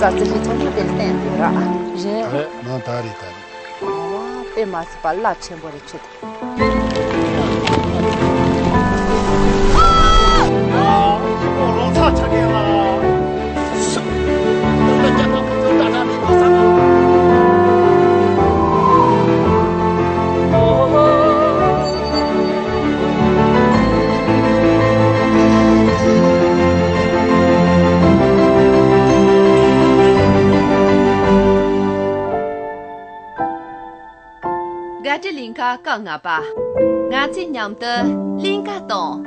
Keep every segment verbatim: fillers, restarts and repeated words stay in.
ད་རྩི་ཤིང་ཚང་མ་དེ་ལ་བརྟེན་ཡོད་ར། རེད། རེད། ནང་ད་རེད་ད་རེད། ཨོ་དཔེ་མ་སྲིད་པ་རླབས་ཆེན་པོ་རེད་ཁྱོད། དགའ་སྤྲོའི་གླིང་ག་སྐབས་ལྔ་པ། ང་ཚོས་མཉམ་དུ་གླིང་ག་གཏོང་།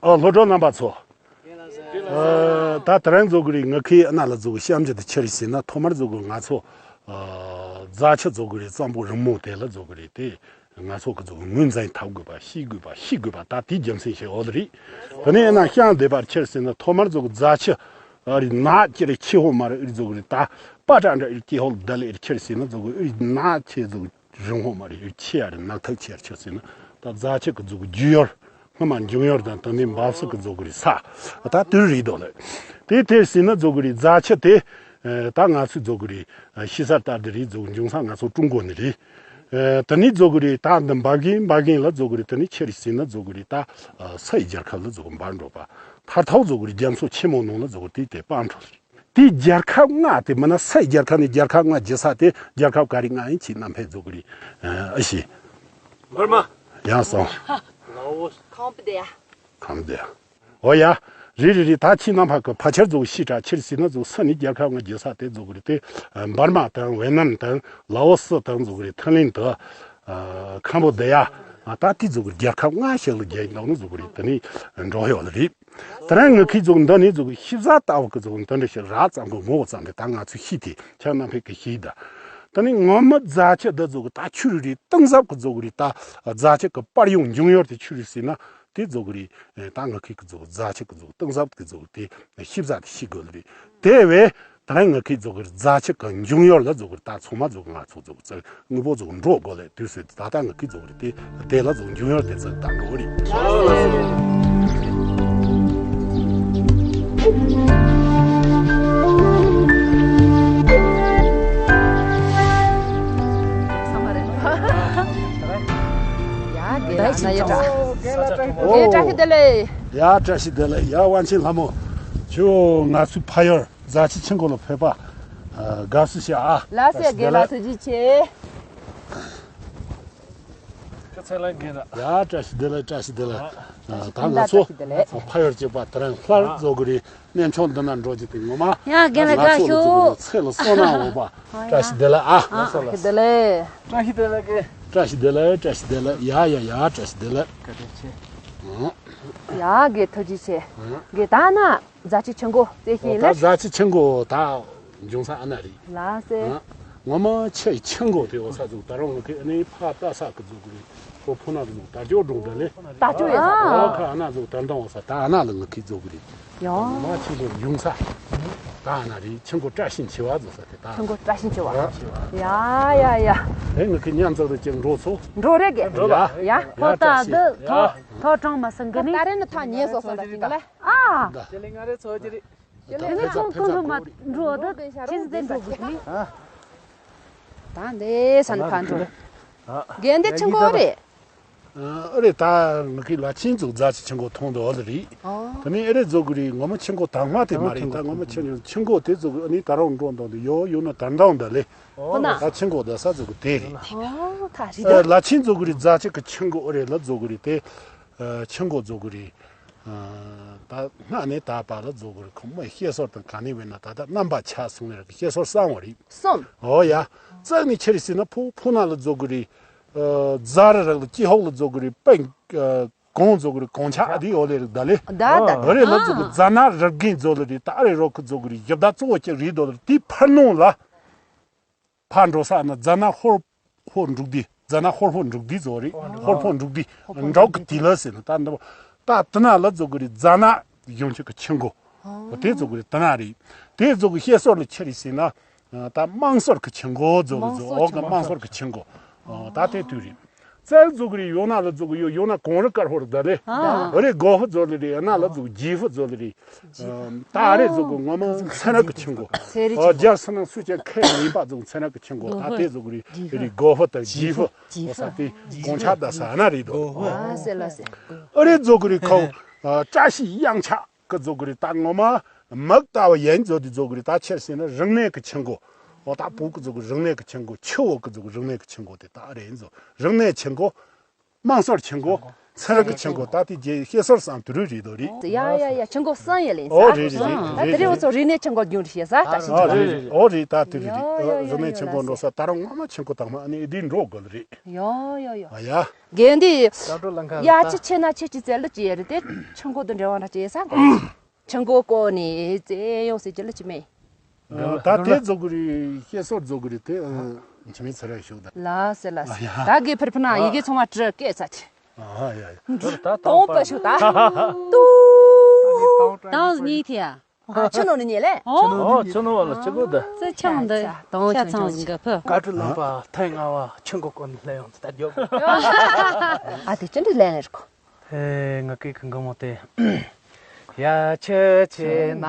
ཨ། སློབ་གྲོགས་རྣམ་པ་ཚོ། ཨ། ད་དེ་རིང་ཛོ་གི་རི་ང་ཁའི་ཨ་ན་ལ་ཛོ་གི་གཤམ་གྱི་དེ་ཆི་རེད་ཟེར་ན། ཐོག་མར་ཛོ་གི་ང་ཚོ་ཨ་རྫ་ཆུ་ཛོ་གི་རི་གཙང་པོ་རིང་མོ་དེ་ལ་ཛོ་གི་རི་དེ་ང་ཚོ་གི་ཛོ་གི་ངོས་འཛིན་འཐབ་དགོས་པ། ཤེས་དགོས་པ། ཤེས་དགོས་པ། ད་དེའི་རྒྱུ་མཚན་ཞིག་ཡོད་རེད། དེ་ནས་ཨ་ན་ཤང་སྡེ་བར་ཆི་རེད་ཟེར་ན། ཐོག་མར་ཛོ་གི་རྫ་ཆུ་ཨ་རི་ནག་ཅི་རེད། ཆེ་ཧོ་མ་རེད། ཨི་རི་ཛོ་གི་རི་ད་པ་ཏྲ་འདྲ་ཨི་རི་ཀེ་ཧོ་ལ་ད་ལེ་ཨི་རི་ཆི་རེད་ཟེར་ན། ཛོ་གི་ཨི་རི་ནག་ཆེ་ཛོ་གི་རིང་ཧོ་མ་རེད། ཨི་རི་ཆེ་ཡ་རེད། ནག་ཐག་ཆེ་ཡ་རེད། ཆི་རེད་ཟེར་ན་ད་རྫ་ཆུ་གི་ཛོ་གི་རྒྱུ་ཡོར། སྔོན་མ་འབྱུང་ཡོར་དང་དེ་ནས་འབབ་ས་གི་ཛོ་གི་རི་ས་ད་དུས་རེད་དོ་ལེ། དེ་དེར་ཟེར་ན་ཛོ་གི་རི་རྫ་ཆུ་དེ་ཨ་ད་ང་ཚོའི་ཛོ་གི་རི་ཨ་ཤི་ས་ལྟར་དེ་རེད། ཛོ་གི་འབྱུང་ས་ང་ཚོ་ཀྲུང་གོ་ནས་རེད། ཨ་དེ་ནས་ཛོ་གི་རི་ད་འདི་འབར་གིན་འབར་གིན་ལ་ཛོ་གི་རི་དེ་ནས་ཆི་རེད་ཟེར་ན་ཛོ་གི་རི་ད་ཨ་སའི་རྒྱལ་ཁབ་ལ་ཛོ་གི་འབར་འགྲོ་བ། མཐར་ཐུག་ཛོ་གི་རི་རྒྱ་མཚོ་ཆེན་མོ་ནང་ལ་ཛོ་གི་རི་དེ་དེ་སྤང་འགྲོ་རེད། དེ་རྒྱལ་ཁབ་ལྔ་དེ་མིན་ན་སའི་རྒྱལ་ཁབ་ནས་རྒྱལ་ཁབ་ལྔ་བརྒྱུད་ས་དེ་རྒྱལ་ཁབ་ག་རེ་ལྔ་ཡིན་ཅིག་རྣམ་པས་ཛོ་གི་རི་ཨ་ཤེས། འབར་མ། ཡང་སོང་། ལའོ་སི། ཁམ་བུ་ཌི་ཡ། ཁམ་བུ་ཌི་ཡ། འོ་ཡ། རེད་རེད་རེད། ད་ཁྱེད་རྣམ་པ་གི་ཕལ་ཆེར་ཛོ་གི་ཤེས་དྲ། ཆི་རེད་ཟེར་ན་ཛོ་གི་ས་ནས་རྒྱལ་ཁབ་ལྔ་བརྒྱུད་ས་དེ་ཛོ་གི་རི་དེ་འབར་མ་དང་ཝེ་ནམ་དང་ལའོ་སི་དང་ཛོ་གི་རི་ཐའི་ལེན་དུ་ཨ་ཁམ་བུ་ཌི་ཡ། ཨ་ད་དེ་ཛོ་གི་རྒྱལ་ཁབ་ལྔ་ཞིག་ལ་རྒྱལ་ཡིན་ལོག་ནི་ཛོ་གི་རི་དེ་ནས་འགྲོ་ཡོད་ལ་རེད། དེ་རིང་ངི་ཁའི་ཛོ་གི་འདི་ནས་ཛོ་གི་ཤེས་བྱ་ལྟ་བུ་གི་ཛོ་གི་འདི་འདྲ་ཞིག་རག་ཙམ་གི་ངོ་བོ་ཙམ་དེ་ད་ང་ཚོས་ཤེས་ཏེ་ཁྱེད་རྣམ་པས་གི་ཤེས་ད། དེ་ནས་ངོ་མ་རྫ་ཆུ་འདི་ཛོ་གི་ད་ཆུ་རི་རི་གཏིང་ཟབ་གི་ཛོ་གི་རི་ད་རྫ་ཆུ་གི་དཔལ་ཡོན་འབྱུང་ཡོར་དེ་ཆུ་རི་ཟེར་ན་དེ་ཛོ་གི་རི་ད་ངི་ཁའི་གི་ཛོ་གི་རྫ་ཆུ་གི་ཛོ་གི་གཏིང་ཟབ་གི་ཛོ་གི་དེ་ཤེས་བྱ་དེ་ཤེས་དགོས་ལ་རེད། དེ་བས། ད་རིང་ངི་ཁའི་ཛོ་གི་རི་རྫ་ཆུ་གི་འབྱུང་ཡོར་ལ་ཛོ་གི་རི་ད་ཚང་མ་ཛོ་གི་ང་ཚོ་ཛོ་གི་ཙི་དངོས་པོ་ཛོ་གི་འགྲོ་དགོས་ལེ། དུས་སུ་ད་ལྟ་ངི་ཁའི་ཛོ་གི་རི་དེ་དེ་ལ་ཛོ་གི་འབྱུང་ཡོར་དེ་ཙི་ད་འགྲོ་གི་རེད། ཡ་དགེ་ལགས་ན་ཡ་དྲ། ཨོ། དགེ་བཀྲ་ཤིས་བདེ་ལེགས། ཡ་བཀྲ་ཤིས་བདེ་ལེགས། ཡ་དབང་ཆེན་ལྷ་མོ། ཁྱོད་ང་ཚོའི་ཕ་ཡུལ། རྫ་ཆུ་ཆུ་འགོ་ལ་ཕེབས་པ། ཨ། དགའ་བསུ་ཞུ་ཨ། ལགས་སོ་དགེ་ལགས་ཐུགས་རྗེ་ཆེ། ཁ་ཚ་ལ་རྒན་ར། ཡ་བཀྲ་ཤིས་བདེ་ལེགས། བཀྲ་ཤིས་བདེ་ལེགས། ཨ། ད་ང་ཚོ་ཕ་ཡུལ་གཅིག་པ་དེ་རིང་སླར་ཛོ་གི་རི་གནས་མཆོག་འདི་ན་འགྲོ་རྒྱུ་དེ་ངོ་མ་ཡ་རྒན་ལགས་ང་ཚོ་དགའ་ཤོག་ཚེ་ལ་བསོད་ནམས་འོང་བ། བཀྲ་ཤིས་བདེ་ལེགས་ཨ། ཨ། བཀྲ་ཤིས་བདེ་ལེགས། བཀྲ་ཤིས་བདེ་ལེགས། བཀྲ་ཤིས་བདེ་ལེགས། བཀྲ་ཤིས་བདེ་ལེགས། ཡ་ཡ་ཡ་བཀྲ་ཤིས་བདེ་ལེགས། བཀའ་དྲིན་ཆེ། ཡ་རྒན་ཐུགས་རྗེ་ཆེ། རྒན་ད་ན། རྫ་ཆུ་ཆུ་འགོ་རྩེ་ཤིང་ལ། ད་རྫ་ཆུ་ཆུ་འགོ་ད་འབྱུང་ས་ཨ་ན་རེད། ལགས་སེ། ཨ། ངོ་མ་ཆུ་ཆུ་འགོ་དེ་འོ་ས་ཟུག་ད་རུང་ངི་ཁའི་ཨ་ནི་ཕ་ཏ་ས་གི་ཟུག་གི་རེད། ཁོ་ཕུ་ན་གི་ཟུག་ད་ཅོ་འབྲོག་ད་ལེ། ད་ཅོ་ཡོད་ས། ཨོ་ཁ་ཨ་ན་ཟུག་ད་འདང་འོ་ས་ད་ཨ་ན་ལ་ངི་ཁའི་ཟུག་གི་རེད། ཡང་། ངོ་མ་ཆུ་འགོ་འབྱུང་ས་ད་ཨ་ན་རེད། ཆུ་འགོ་བཀྲ་ཤིས་འཁྱིལ་བ་ཟུག་ས་དེ་ད། ཆུ་འགོ་བཀྲ་ཤིས་འཁྱིལ་བ། ཡ་ཡ་ཡ། དེ་ངི་ཁའི་མཉམ་ཚགས་དུ་ཅིག་འགྲོ་ཚོ། འགྲོ་རེད་གི། ཡ། ཡ། ཁོ་ད་འདི་ཐོ་ཐོ་གྲང་མ་སང་གི་ནི། ད་རེ་ནི་ཐ་ཉེ་སོ་སོ་ལ་ཅིག་ལ། ཨ། ཁྱེད་ལས་ང་རེ་ཚོ་ཅི་རེད། ཁྱེད་ལས་ཁོང་ཁོང་ཚོ་མ་འགྲོ་འདི་ཁྱེད་ཟེར་འགྲོ་དགོས་ནི། ད་འདི་ས་ནི་ཕ་འགྲོ། རྒན་འདི་ཆུ་འགོ་རེད། ཨ་རེད། ད་ངི་ཁའི་ལ་ཆིན་ཙུག་རྫ་ཆུ་ཆུ་འགོ་མཐོང་དོ་ལ་རེད། ཨོ། དེ་ནས་ཨེ་རེད་ཟོ་གི་རེད། ངོ་མ་ཆུ་འགོ་དང་མ་དེ་མ་རེད། ད་ངོ་མ་ཆུ་ཆུ་འགོ་དེ་ཟོ་གི་ཨ་ནི་ད་རུང་འགྲོ་འདོང་དུ་ཡོ་ཡོ་ན་ད་འདང་ད་ལེ། ཨོ་ན། ད་ཆུ་འགོ་ད་ས་ཟོ་གི་དེ་རེད། ཨོ་ད་རེད། ལ་ཆིན་ཟོ་གི་རེད། རྫ་ཆུ་གི་ཆུ་འགོ་ཨེ་རེད་ལ་ཟོ་གི་རེད་དེ། ཆུ་འགོ་ཟོ་གི་རེད། ད་སྔ་ནས་ད་བར་ལ་ཟོ་གི་རེད། ཁོ་མོའི་བཤད་སྲོལ་དང་ག་ནས་བས་ན་ད་ལྟ་རྣམ་པ་ཆགས་སོང་ནས་བཤད་སྲོལ་གསར་བ་རེད། གསུམ། འོ་ཡ། རྩ་ནས་ཆི་རེད་ཟེར་ན་ཕུ་ཕུ་ན་ལ་ཟོ་གི་རེད། རྫ་རི་རག་ལ་སྐྱི་ཧོག་ལ་ཟོ་གི་རེད། པེང་གོང་ཟོ་གི་རེད། གོང་ཆ་ཨ་དེ་འོ་ལེ་རེད་ད་ལེ། ད་ད་འོ་རེད་ལ་ཟོ་གི་རྫ་ན་རི་རྒན་ཟོ་ལེ་རེད། ད་ཨ་རེ་རོ་ཁུ་ཟོ་གི་རེད། ཞབས་ད་གཙོ་བོ་ཅིག་རེད་དོ་ལེ། དེ་ཕར་ནང་ལ། ཕར་འགྲོ་ས་ན་རྫ་ན་ཧོར་ཧོ་འབྲུག་སྡེ། རྫ་ན་ཧོར་ཧོ་འབྲུག་སྡེ་ཟོ་རེད། ཧོར་ཕོ་འབྲུག་སྡེ་འབྲོག་གི་དེ་ལ་ཟེར་ན་ད་འདི་ད་དེ་ན་ལ་ཟོ་གི་རེད། རྫ་ན་གཞུང་ཆུ་གི་ཆུ་འགོ་དེ་ཟོ་གི་རེད། དེ་ན་རེད། དེ་ཟོ་གི་བཤད་སྲོལ་ལ་ཆི་རེད་ཟེར་ན་ད་དམངས་སྲོལ་གི་ཆུ་འགོ་ཟོ་གི་ཟོ་འོག་གི་དམངས་སྲོལ་གི་ཆུ་འགོ་ད་དེ་དུས་རེད། རྩལ་བཟོ་གི་རེད། ཡོང་ན་ལ་བཟོ་གི་ཡོད། ཡོང་ན་གངས་རི་དཀར་པོ་རེད་ད་རེད། ཨ་རེད། གོ་ཧྥུ་བཟོ་ལི་རེད། ཡང་ན་ལ་བཟོ་གི་ཇི་ཧྥུ་བཟོ་ལི་རེད། ད་རེད་བཟོ་གི་ངོ་མ་ཚན་རིག་གི་ཆུ་མགོ། ཚན་རིག་ཨ་ཆུ་མགོ། རྒྱ་སི་ནང་སུ་ཅན་ཁས་ལེན་པ་བཟོ་གི་ཚན་རིག་གི་ཆུ་མགོ། ད་དེ་བཟོ་གི་རེད། རེད་གོ་ཧྥུ་དང་ཇི་ཧྥུ་ཇི་ཧྥུ་ཟེར་ས་དེ་གངས་ཆ་ད་ས་ན་རེད་དོ། ཨ་ཟེར་ལ་ཟེར། ཨ་རེད་བཟོ་གི་རེད་ཁོ། བཀྲ་ཤིས་གཡང་ཆགས། གི་བཟོ་གི་རེད། ད་ངོ་མ་མིག་ལྟ་བུ་ཡན་བཟོ་དེ་བཟོ་གི་རེད། ད་ཆེར་ཟེར་ན་རིག་གནས་ཀྱི་ཆུ་མགོ། འོ་ད་བོད་ཀྱི་བཟོ་གི་རིག་གནས་ཀྱི་ཆུ་མགོ། ཆུ་བོ་གི་བཟོ་གི་རིག་གནས་ཀྱི་ཆུ་མགོ་དེ་ད་རེད་བཟོ། རིག་གནས་ཆུ་མགོ། དམངས་སྲོལ་ཆུ་མགོ། ཚན་རིག་གི་ཆུ་མགོ། ད་དེ་རྗེས་བཤད་སྲོལ་བསམ་དུ་རུ་རེད་དོ་རེད། ཡ་ཡ་ཡ། ཆུ་མགོ་གསུམ་ཡ་ལེན་ས། འོ་རེད་རེད་རེད། ད་དེ་རེད། འོ་ཚོ་རིག་གནས་ཆུ་མགོ་རྒྱུན་རེད་བཤད་ས། ད་ཆུ་མགོ་རེད་རེད། འོ་རེད། ད་དེ་རེད་རེད། ཡ་ཡ་ཡ། རིག་གནས་ཆུ་མགོ་འགྲོ་ས་ད་རུང་ངོ་མ་ཆུ་མགོ་དང་མ་ཨ་ནི་འདི་འགྲོ་དགོས་རེད། ཡ་ཡ་ཡ། ཨ་ཡ། དགེ་འདི། ཡ་ཆི་ཆེ་ན་ཆེ་ཅི་ཙེ་ལི་ཅི་ཡ་རེད་དེ། ཆུ་མགོ་དང་འབྲེལ་བ་འདྲ་ཅི་ཡ་ས་ག་ཆུ་མགོ་བསྐོར་ནས་ཙེ་ཡོང་ཟེར་གྱི་ལི་ཅི་མེད། ད་དེ་བཟོ་གི་རེད། བཤད་སྲོལ་བཟོ་གི་རེད་དེ། ཆི་མེད་ཚེ་ར་ཞོག་ད། ལ་ཟེར་ལ་ཟེར། ད་དགེ་ཕིར་ཕི་ན་ཡི་གེ་ཚང་མ་བྲི་སྐད་ཚ་ཆེ། ཨ་ཡ་ཡ། དང་པ་ཞུ་ད། ཏུ། དང་གཉིས་ཐེ་ཡ། ཨ་ཆུ་ནང་ནས་ཉལ་ལེ། ཨོ། ཨོ་ཆུ་ནང་བ་ལ་ཆུ་གོ་ད། ཙེ་ཆང་འདི་དང་ཆ་ཚང་ཟིན་གི་ཕུ། དཀའ་སྤྱད་ལངས་པ་ཐེངས་ལྔ་བ་ཆུ་མགོ་བསྐོར་ནས་སླེབས་ཡོང་ད་རྒྱོབ། ཨ་དེ་ཅི་འདྲ་ལན་རེད་གོ། ཧེ་ང་སྐད་གི་མགོ་མོ་དེ། ཡ་ཆུ་ཆེ་ན་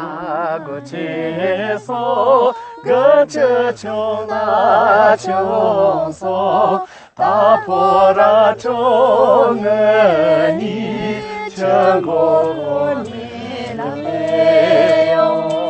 གོ་ཆེ་སོ། ག་ཆུ་ཆུང་ན་ཆུང་སོ། ད་ཕོ་ར་ཁྲོ་ངུ་ནི་ཆུ་མགོ་ནི་ལ་ལེ་ཡོང་།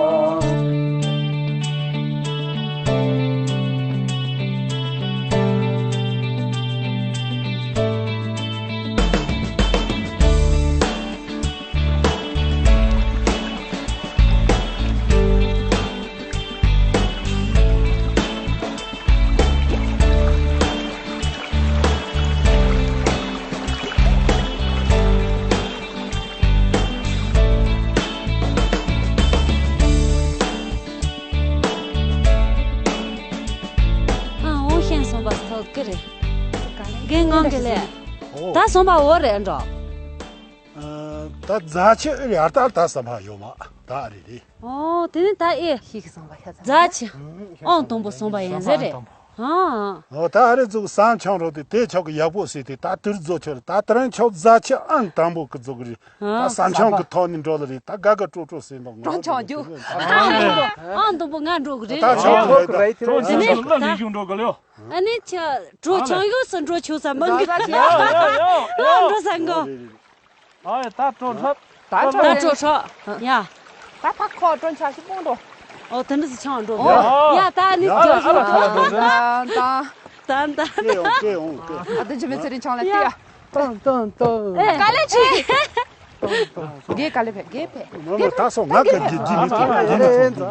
ཨ་འོ་ཤན་སོང་པ་སོགས་ཀི་རེད། རྒན་ངང་གི་ལས། ད་སོང་པ་འོ་རེད་འགྲོ། ད་རྫ་ཆུ་ཨེ་རེད། ཨ་ད་ད་ས་མ་ཡོད་མ་ད་ཨ་རེད་རེད། ཨོ་དེ་ནི་ད་ཨེ། ཤིག་གི་སོང་པ་ཤ་ཚ། རྫ་ཆུ་ཨང་དང་པོ་སོང་པ་ཡིན་ཟེར་རེད། ཨ་ཨོ་ད་ཨ་རེ་ཚུགས་བསམ་འཆང་རོགས་དེ་དེ་ཆོག་གི་ཡག་པོ་ཟེར་དེ་ད་དུར་རྫོ་ཆོག་རེད། ད་དེ་རིང་ཆོག་རྫ་ཆུ་ཨང་དང་པོ་གི་རྫོ་གི་རེད། ད་བསམ་འཆང་གི་ཐོག་ནས་འགྲོ་ལ་རེད། ད་དགའ་དགའ་སྤྲོ་སྤྲོ་ཟེར་འདུག་ཀྲོང་ཆང་རྒྱུ། ཨང་དང་པོ་ང་འགྲོ་གི་རེད། ད་ཆོག་གི་རེད། ད་ཀྲོང་ཆང་གི་ལ་ལས་ཞུགས་འགྲོ་གི་ལེའོ། ཨ་ནི་ཁྱོད་ཀྲོང་ཆང་ཡོད་སུ་འགྲོ་ཆོག་ས་མི་འགི། ཡ་ཡ་ཡ་ཡ། འགྲོ་ས་འགོ། ཨ་ཡ་ད་ཀྲོང་ཁྲབ། ད་ཀྲོང་ད་ཁྲབ། ཀྲོང་ཁྲབ། ཡ། ད་ཕ་ཁོ་ཀྲོང་ཆ་ཞིག་མོང་འགྲོ། ཨོ་དེ་འདྲ་ཟིག་ཆང་འགྲོ་གི། ཡ། ཡ་ད་ནི་ཡ་ཀྲོང་ཁྲབ། ད་ད། ད་ད། ཀེ་ཡོང་ཀེ་ཡོང་ཀེ། ཨ་དེ་ཇི་མི་ཚེ་རིང་ཆང་ལ་ཡ། ཏང་ཏང་ཏང་། ཨེ་ག་ལེ་ཆེ། གེ་ག་ལེ་ཕེ་གེ་ཕེ། མ་མ་ད་སོང་ང་ག་གེ་གེ་ནི་ཏང་གེ་ནི་ཏང་།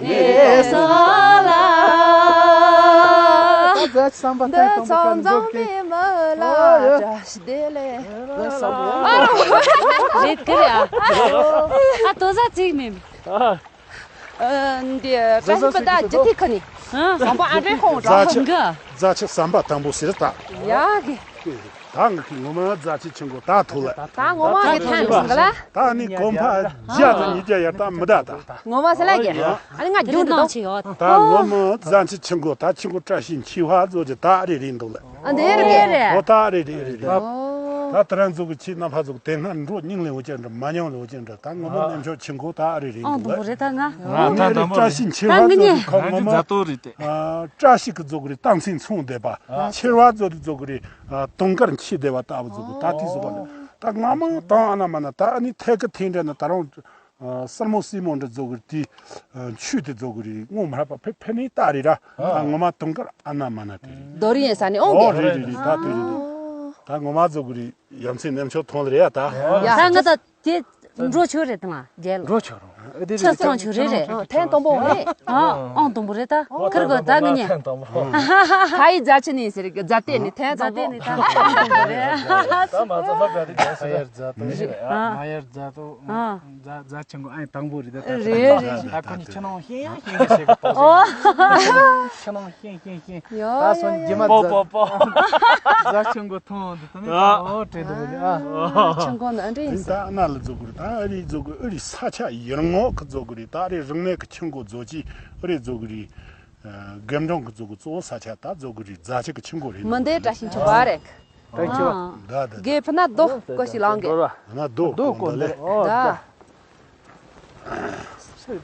ཡེ་ས་ལ། ད་ཟ་བསམ་པ་ཏན་ཏན་པོ་ཀ་འཛོག་གི། འདི་ཚང་འཛོམས་པའི་མི་ལ་བཀྲ་ཤིས་བདེ་ལེགས། ཟ་བསམ་པ། རེད་གི་རེད་ཨ། ཨ་དོ་ཟ་ཚིག་མེད། ཨ། འདི་བཀྲ་ཤིས་པ་ད་ཇི་ཐིག་ཁ་ནི། ཨ། བཟང་པོ་ཨ་འདྲེ་ཁོང་ར། རྫ་ཆུ། འགའ། རྫ་ཆུ་ཟམ་པ་དང་པོ་ཟེར་ད། ཡ་གི། ད་ང་གི་ངོ་མ་རྫ་ཆུ་ཆུ་མགོ་ད་ཐུག་ལ། ད་ངོ་མ་གི་ཐང་སོང་ག་ལ། ད་ནི་གོམ་པ་བརྒྱ་དང་ཉིས་བརྒྱ་ཡར་ད་མི་ད་ད། ངོ་མ་ཟེར་ལ་གི། ཨ་ནི་ང་རྒྱུན་དུ་ནང་ཆེ་ཡོད། ད་ངོ་མ་རྫ་ཆུ་ཆུ་མགོ་ད་ཆུ་མགོ་བཀྲ་ཤིས་འཁྱིལ་བ་ཚོ་ཅི་ད་རེ་རེ་འདུག་ལ། ཨ་འདི་རེ་རེ་རེ། ཨོ་ད་རེ་རེ་རེ་རེ། ད་ད་རང་ཚོ་གི་ཆེས་རྣམ་པ་ཚོ་དེ་སྔ་འགྲོ་སྙིང་ལས་འོ་ཅན་འདྲ་མ་མྱོང་ལས་འོ་ཅན་འདྲ་ད་ངོ་མ་ནེམ་ཆོག་ཆུ་མགོ་ད་རེ་རེ་ཨང་འདུག་དང་པོ་རེད་ད་ང་། ང་ད་ནི་དང་པོ་བཀྲ་ཤིས་འཁྱིལ་བ་ཚོ་གི་ཁོ་ངོ་མ། ང་ཚོ་རྫ་ཏོ་རེད་དེ། ཨ། བཀྲ་ཤིས་ཀྱི་རྫོགས་རིགས་སྟངས་འཛིན་མཚུངས་བསྡེབས་པ། ཨ། ཆེ་བ་རྫོགས་རིགས་རྫོགས་རིགས་ཨ། དུང་དཀར་འཁྱིལ་བསྡེབས་པ་ལྟ་བུ་རྫོགས་རིགས་ད་དེ་རྫོགས་པ་ལ་ད་ང་མང་དང་ཨ་ན་མ་ན་ད་ཨ་ནི་ཐད་ཀ་ཐེངས་འདྲ་ན་ད་རུང་ཨ། སེར་མོ་སྲིན་མོ་འདྲ་རྫོགས་རིགས་དེ་ཨ། ཆུ་དེ་རྫོགས་རིགས་ངོ་མ་ཧ་པ་ཕེ་ཕེ་ནི་ད་རེད་ར། ཨ། ངོ་མ་དུང་དཀར་ཨ་ན་མ་ན་དེ་རེད། རྡོ་རིང་ཡིན་ས་ནི་ཨོང་ཨོ་གི། རེད་རེད་རེད་ད་དེ་རེད་རེད། ད་ངོ་མ་རྫོགས་རིགས་ཡ་མཚན་ནེམ་ཆོག་ཐོང་ལ་རེད་ཡ་ད། ཡ། ད་ང་ད། དེ་འགྲོ་ཆོག་རེད་དང་རྒྱལ་ལོ། འགྲོ་ཆོག་རུང་། ཆ་ཚང་ཆོག་རེད་རེད། ཨ། ཐེངས་དང་པོ་རེད། ཨ། ཨང་དང་པོ་རེད་ད། ཁིར་གོ་ད་ངི་ཉེ། ཁ་ཡི་རྫ་ཆུ་ནི་ཟེར་གི་རྫ་ཏེ་ནི་ཐེངས་དང་པོ། རྫ་ཏེ་ནི་ཐེངས་དང་པོ་རེད། ད་མ་ཚོ་ལྷོ་བྲག་དེ་རྒྱལ་སྲིད་རེད། མ་ཡར་རྫ་ཏོ། ཨ། རྫ་རྫ་ཆུ་མགོ་ཨ་ཡི་དང་པོ་རེད་ད། རེད་རེད། ད་ཁོ་ནི་ཆུ་ནང་ཤེས་ཡ་ཤེས་ཡ་ཤེས་གི་ཞེས་གི་ཏོག་ཙམ། ཆུ་ནང་ཤེས་ཤེས་ཤེས། ཡོ། ད་སོང་ཡོ་རྗེས་མ་ཡོ། པོ་རྫ་པོ་པོ། རྫ་ཆུ་མགོ་ཐོང་འདི་ད་ནི་ཨ། ཨོ་དྲན་འདུག་གི་ཨ། ཆུ་མགོ་ནི་ཨ་འདྲ་ཡིན་ས། ད་ཨ་ན་ལ་རྫོགས་གི་རེད། ད་ཨ་རི་རྫོགས་གི་ཨ་རི་ས་ཆ་ཡུལ་ངོ་གི་རྫོགས་གི་རེད། ད་ཨ་རི་རིག་གནས་གི་ཆུ་མགོ་རྫོགས་ཀྱི་ཨ་རི་རྫོགས་གི་རེད། ཨ། དགེ་འབྲང་གི་ཛོ་གི་གཙོ་བོ་ས་ཆ་ད་ཛོ་གི་རི་རྫ་ཆུ་གི་ཆུ་འགོ་རེད། མི་འདི་བཀྲ་ཤིས་ཆོས་པ་རེད། བཀྲ་ཤིས་ཆོས་པ། ད་ད་དགེ་ཕུ་ན་རྡོ་ཀོ་ཤི་ལང་གེ། ན་རྡོ་ཀོ་འདི་ལེ། ད།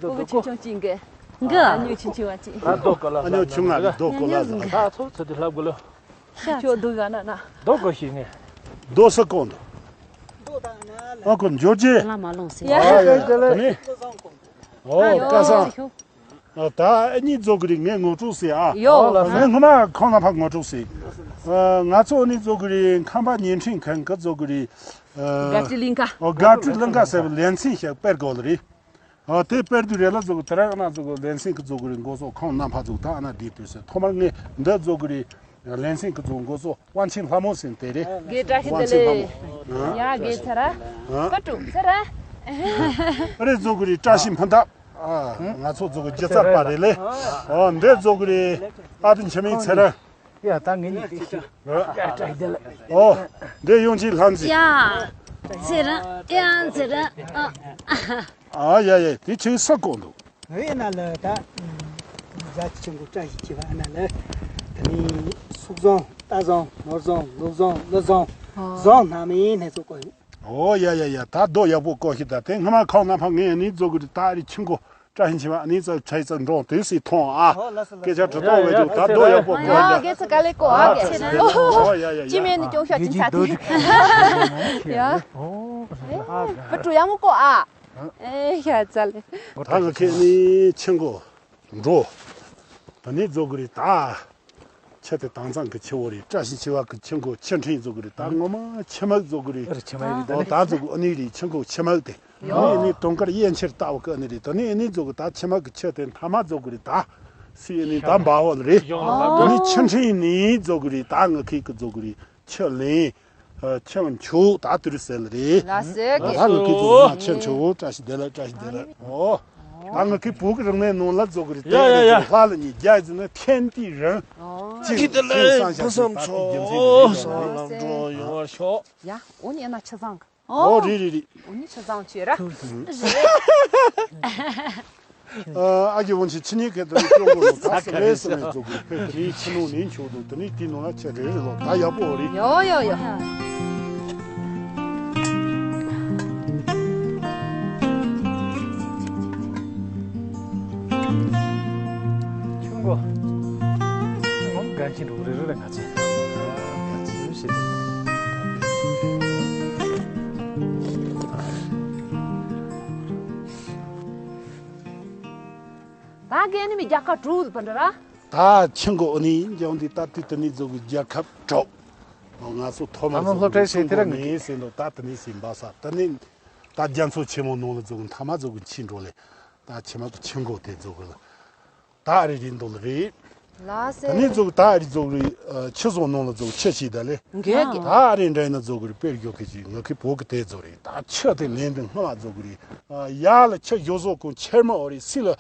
ཀོ་གི་ཆུང་ཆུང་ཅིག་གེ། གི། ཨ་ཉུ་ཆུང་ཆུང་བ་ཅིག་ད་རྡོ་ཀོ་ལ་ཨ་ཉུ་ཆུང་ང་རྡོ་ཀོ་ལ་ཟ། ད་ཚོ་ཚོ་དེ་ལབ་གོ་ལོ། ཁྱོད་སྡུག་ག་ན་ན། རྡོ་ཀོ་ཤི་ངེ། རྡོ་ས་ཀོ་འདུག་ཨ་ཁོ་འབྱོར་རྗེས། ལ་མ་ལོང་ཟེར། ཨ་ཡ་ཡ་ད་ནི། ཨོ་ཀ་སང་། ཨ་ད་ཨ་ནི་ཛོ་གི་རི་ངས་ངོ་སྤྲོད་ཟེར་ཨ། ཡོ། ངས་སྔོན་མ་ཁོང་ལ་ཕར་ངོ་སྤྲོད་ཟེར། ཨ་ང་ཚོ་ཨ་ནི་ཛོ་གི་རི་ཁམས་པ་བརྙན་འཕྲིན་ཁང་གི་ཛོ་གི་རི། ཨ་དགའ་སྤྲོའི་གླིང་ག། ཨོ་དགའ་སྤྲོའི་གླིང་ག་ཟེར་བའི་ལེ་ཚན་ཞིག་སྤེལ་དགོས་ལ་རེད། ཨ་དེ་སྤེལ་དུས་རེ་ལ་ཛོ་གི་དེ་ར་ཨ་ན་ཛོ་གི་ལེ་ཚན་གི་ཛོ་གི་རི་འགོ་ཚོགས་ཁོང་རྣམ་པ་ཛོ་གི་ད་ཨ་ན་བསྡད་དུས་ཟེར། ཐོག་མར་ངས་འདི་ཛོ་གི་རི་ལེ་ཚན་གི་ཛོ་འགོ་ཚོགས་དབང་ཆེན་ལྷ་མོ་ཟེར་དེ་རེད། དགེ་བཀྲ་ཤིས་བདེ་ལེགས། ཡ་དགེ་ཚ་ར། ཨ་ཀ་ཀྲུ་ཚ་ར། ཨ་རེ་ཛོ་གི་རི་བཀྲ་ཤིས་ཕུན་ཐབས། ཨ་ང་ཚོ་ཛོ་གི་སྒྱུ་རྩལ་པ་རེད་ལེ། ཨོ་འདི་ཛོ་གི་རི་ཨ་དུ་འཆི་མེད་ཚེ་རིང་། ཡ་ད་ངེད་གཉིས་ཀྱི་ཤི། ཨོ་འདི་ཡོང་ཅིག་ལྷམ་ཟིག་ཡ་ཚེ་རིང་། ཡ་ཚེ་རིང་། ཨ། ཨ་ཡ་ཡ་དེ་ཆེ་ས་གོ་འདུག་ངའི་ན་ལ་ད་རྫ་ཆུ་ཆེན་པོ་བཀྲ་ཤིས་ཆེ་བ་ཨ་ན་ལ། དེ་ནི་སུག་བཟང་རྟ་བཟང་ནོར་བཟང་ལུག་བཟང་ཀླུ་བཟང་བཟང་སྣ་མིན་སྣ་ཚོགས་གོ་ཡོད། ཨོ་ཡ་ཡ་ཡ་ད་རྡོ་ཡག་པོ་བརྐོས་ཤིག་ད་དེ་སྔ་མ་ཁོང་རྣམ་པ་ངས་ནི་ཛོ་གི་རི་ད་རི་ཆུ་མགོ་བཀྲ་ཤིས་ཆེ་བ་ནི་ཙག་ཁྲའི་ཙག་འགྲོ་དུས་སི་མཐོང་ཨ། སྐད་ཆ་དྲི་དོགས་བས་འདུག་ད་རྡོ་ཡག་པོ་བརྐོས་ཡ་ཤིག་ད། གེ་ཚ་ག་ལེ་གོ་ཨ་གེ་ཚ། ཨོ་ཡ་ཡ་ཡ། ཅི་མེད་ནི་ཅུང་ཤ་ཅིག་ཚ་དེ། ཡ། ཨེ་བུ་ཕྲུག་ཡག་མོ་གོ་ཨ། ཨེ་ཡ་ཙ་ལེ། ད་ང་ཁྱེད་ནི་ཆུ་མགོ་འགྲོ། ད་ནི་ཛོ་གི་རི་ད། ཆུ་དེ་དྭངས་གཙང་གི་ཆུ་བོ་རེད། བཀྲ་ཤིས་ཆེ་བ་གི་ཆུ་མགོ་ཆུ་ཕྲན་ཛོ་གི་རི་ད་ངོ་མ་ཆུ་མིག་ཛོ་གི་རི། ཨ་རེ་ཆུ་མིག་རི་ད་ཨོ་ནི་ད་ཛོ་གི་ཨ་ནི་རི་ཆུ་མགོ་ཆུ་མིག་དེ། ཨ་ནི་ཨ་ནི་དུང་དཀར་གཡས་འཁྱིལ་ལྟ་བུ་གི་ཨ་ནི་རི་ད་ནི་ཨ་ནི་ཛོ་གི་ད་ཆུ་མིག་གི་ཆུ་དེ་མཐའ་མ་ཛོ་གི་རི་ད། སི་ཨ་ནི་ད་འབའ་བོ་ལ་རེད། ཨ་ནི་ཆུ་ཕྲན་ནི་ཛོ་གི་རི་ད་ང་ཁིག་གི་ཛོ་གི་རི། ཆུ་ལེན། ཨ་ཆུ་མཆོག་ད་དུ་རུ་ཟེར་ལ་རེད། ལ་ཟེར་ད་གི་ལ་གི་ཚོ་ན་ཆུ་མཆོག་བཀྲ་ཤིས་བདེ་ལེགས་བཀྲ་ཤིས་བདེ་ལེགས། ཨོ། ད་ང་གི་བོད་ཀྱི་རིག་གནས་ནང་ལ་ཛོ་གི་རེད། ཡ་ཡ་ཡ། ལྷ་ལ་ཉིད་རྒྱ་ཡི་ན་ཐན་ཏི་རང་། ཨོ། ཅི་ཐི་ལེ་ཕུན་སུམ་ཚོགས་ལམ་འགྲོ་ཡོང་བར་ཤོག་ཡ། འོ་ནི་ཡ་ན་ཆུ་བཟང་གི་ཨོ་རེད་རེད་རེད། འོ་ནི་ཆུ་བཟང་ཆེ་ར། ཨ་རྒྱ་བོན་ཆེ་ཆི་ནི་གེ་དང་ཅོང་གོ་ལོ་ད་སེ་སེ་མེ་ཙོ་གི་ཕེ་ཁི་ཆི་ནོ་ནིན་ཆོ་དུ་དེ་ནི་ཏི་ནོ་ལ་ཆེ་རེ་རེ་ལོ་ད་ཡག་པོ་རེད། ཡོ་ཡོ་ཡོ། ཆུང་གོ། ཆུང་གོ་ག་ཅི་འགྲོ་རེ་རེ་རེ་ང་ཚེ། ག་ཅི་རེ་ཞེས། ད་གན་ནི་མི་རྒྱ་གར་གྲུ་པ་འདྲ་ར། ད་ཆིང་གོ་ཨ་ནི་འཇང་འདི་ད་ཏི་ཏི་ནི་ཛོ་གི་རྒྱལ་ཁབ་གྲོགས། ང་ཚོ་ཐོག་མ་ད་ནང་ཛོ་སློབ་གྲྭའི་གི་ཆིང་གོ་ཟེར་དེ་ར་ངེས་ཟིན་འདུག་ད་ཏི་ནི་ཟིན་པ་ས་ད་ནི་ད་རྒྱ་མཚོ་ཆེན་མོ་ནང་ལ་ཛོ་གི་མཐའ་མ་ཛོ་གི་ཆིང་འགྲོ་ལེ། ད་ཆི་མ་གི་ཆིང་གོ་དེ་ཛོ་གི་ལ། ད་ཨ་རི་རི་འདུག་ལ་རེད། ལ་སེ། ད་ནི་ཛོ་གི་ད་ཨ་རི་ཛོ་གི་ཆི་ཟོ་ནང་ལ་ཛོ་གི་ཆི་ཆི་ད་ལེ། འགས་ཀྱི། ད་ཨ་རི་འདྲ་ཡིན་ན་ཛོ་གི་རི་དཔེར་འཇོག་གི་ཅིག་ང་ཁི་བོད་གི་དེ་ཛོ་རེད། ད་ཆི་དེ་ལེན་དུ་སྔ་མ་ཛོ་གི་རི། ཡ་ལ་ཆི་ཡོ་ཟོ་ཀུན་ཆེར་མ་འོ་རི་སི་ལ།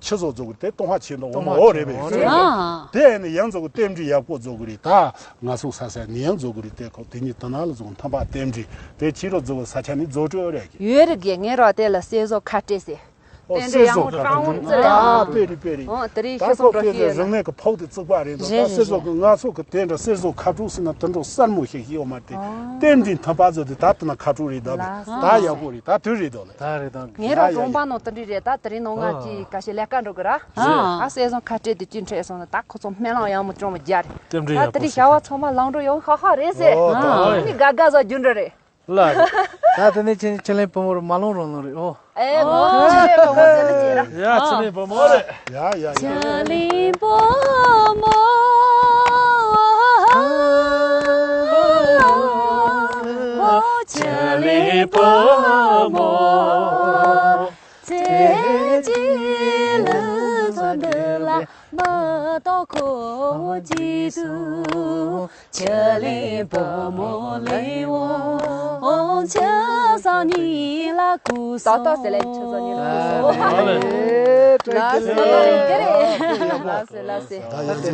ཆི་ཟོ་ཛོ་གི་དེ་ཏོང་ཧ་ཆེ་ནོ་འོ་མ་འོ་རེད་པས། ཨ། དེ་ནི་ཡང་ཛོ་གི་རྟེན་འབྲེལ་ཡག་པོ་ཛོ་གི་རི་ད། ང་ཚོ་ས་ས་ནི་ཡང་ཛོ་གི་རི་དེ་ཁོ་དེ་ཉིད་ད་ན་ལ་ཛོ་གི་མཐའ་པ་རྟེན་འབྲེལ་དེ་ཕྱི་རོ་ཛོ་གི་ས་ཆ་ནི་ཛོ་ཀྲོ་རེད་ཀྱི། ཡོད་རེད་ཀྱི་ངས་རོ་དེ་ལ་སེ་ཟོ་ཁ་སྤྲད་ཟེར། ཨོ་རྟེན་འབྲེལ་ཡག་མོ་ཀྲང་ཙི་རེད། ཨ་དཔེ་རེད་དཔེ་རེད། ཨོ་དེ་རིང་ཤི་སོང་འགྲོ་ཤི་ཡོད་ན། རིག་གནས་ཀྱི་ཕོག་དེ་བརྩིགས་པ་རེད་འདུག་རེད་ད་སེ་ཟོ་གི་ང་ཚོ་གི་དེ་འདྲ་སེ་ཟོ་ཁ་དྲུག་ཟེར་ན་དེ་འདྲ་གསལ་མོ་ཞིག་ཡོད་མ་རེད། ཨོ། རྟེན་འབྲེལ་མཐུན་པ་ཚོ་དེ་ད་དེ་ན་ཁ་དྲུག་རེད་འདུག་ལགས་སོ། ད་ཡག་པོ་རེད་ད་དུས་རེད་འདུག་ལ། ད་རེད་ད། ངས་རང་གྲོང་པ་ནང་དེ་འདྲ་རེད་ད་དེ་རིང་ནང་ང་ཅི་ཀ་ཤེ་ལས་ཀ་འགྲོ་གི་ར། ཨ། ཨ་སེ་ཟོ་ཁ་སྤྲད་དེ་ཅི་འཕྲད་སོང་ན་ད་ཁོ་ཚོ་སྨན་ལམ་ཡག་མོ་ཅོང་མོ་རྒྱ་རེད། རྟེན་འབྲེལ་ད་ཡག་པོ་དེ་རིང་ཞག་པ་ཚང་མ་ལང་འགྲོ་ཡོང་ཧ་ཧ་རེད་ཟེར། ཨོ་ད་ཨ་ནི་དགའ་དགའ་ཟ་རྒྱུ་འདྲ་རེད། ལགས། ད་དེ་ནས་ཁྱེད་ཁྱེད་ལེན་བུ་མོར་མ་ལོང་རང་ལོང་རེད་ཨོ། ཨེ་ཨོ། ཁྱེད་ལེན་བུ་མོ་ཟེར་ལ་ཟེར་ར། ཡ་ཁྱེད་ལེན་བུ་མོ་རེད། ཡ་ཡ་ཡ། ཁྱེད་ལེན་བུ་མོ། ཁྱེད་ལེན་བུ་མོ། ཚེ་གཅིག་ལ་ཚོ་འདི་ལ། མ་ཏོ་ཁོ་ཇི་དུ་ཆ་ལེ་བ་མོ་ལེ་བོ་ཆ་ས་ནི་ལ་ཀུ་སོ། ཏོ་ཏོ་སེ་ལེ་ཆ་ས་ནི་ལ་ཀུ་སོ། ལ་སེ་ལ་སེ། ལ་སེ་ལ་སེ།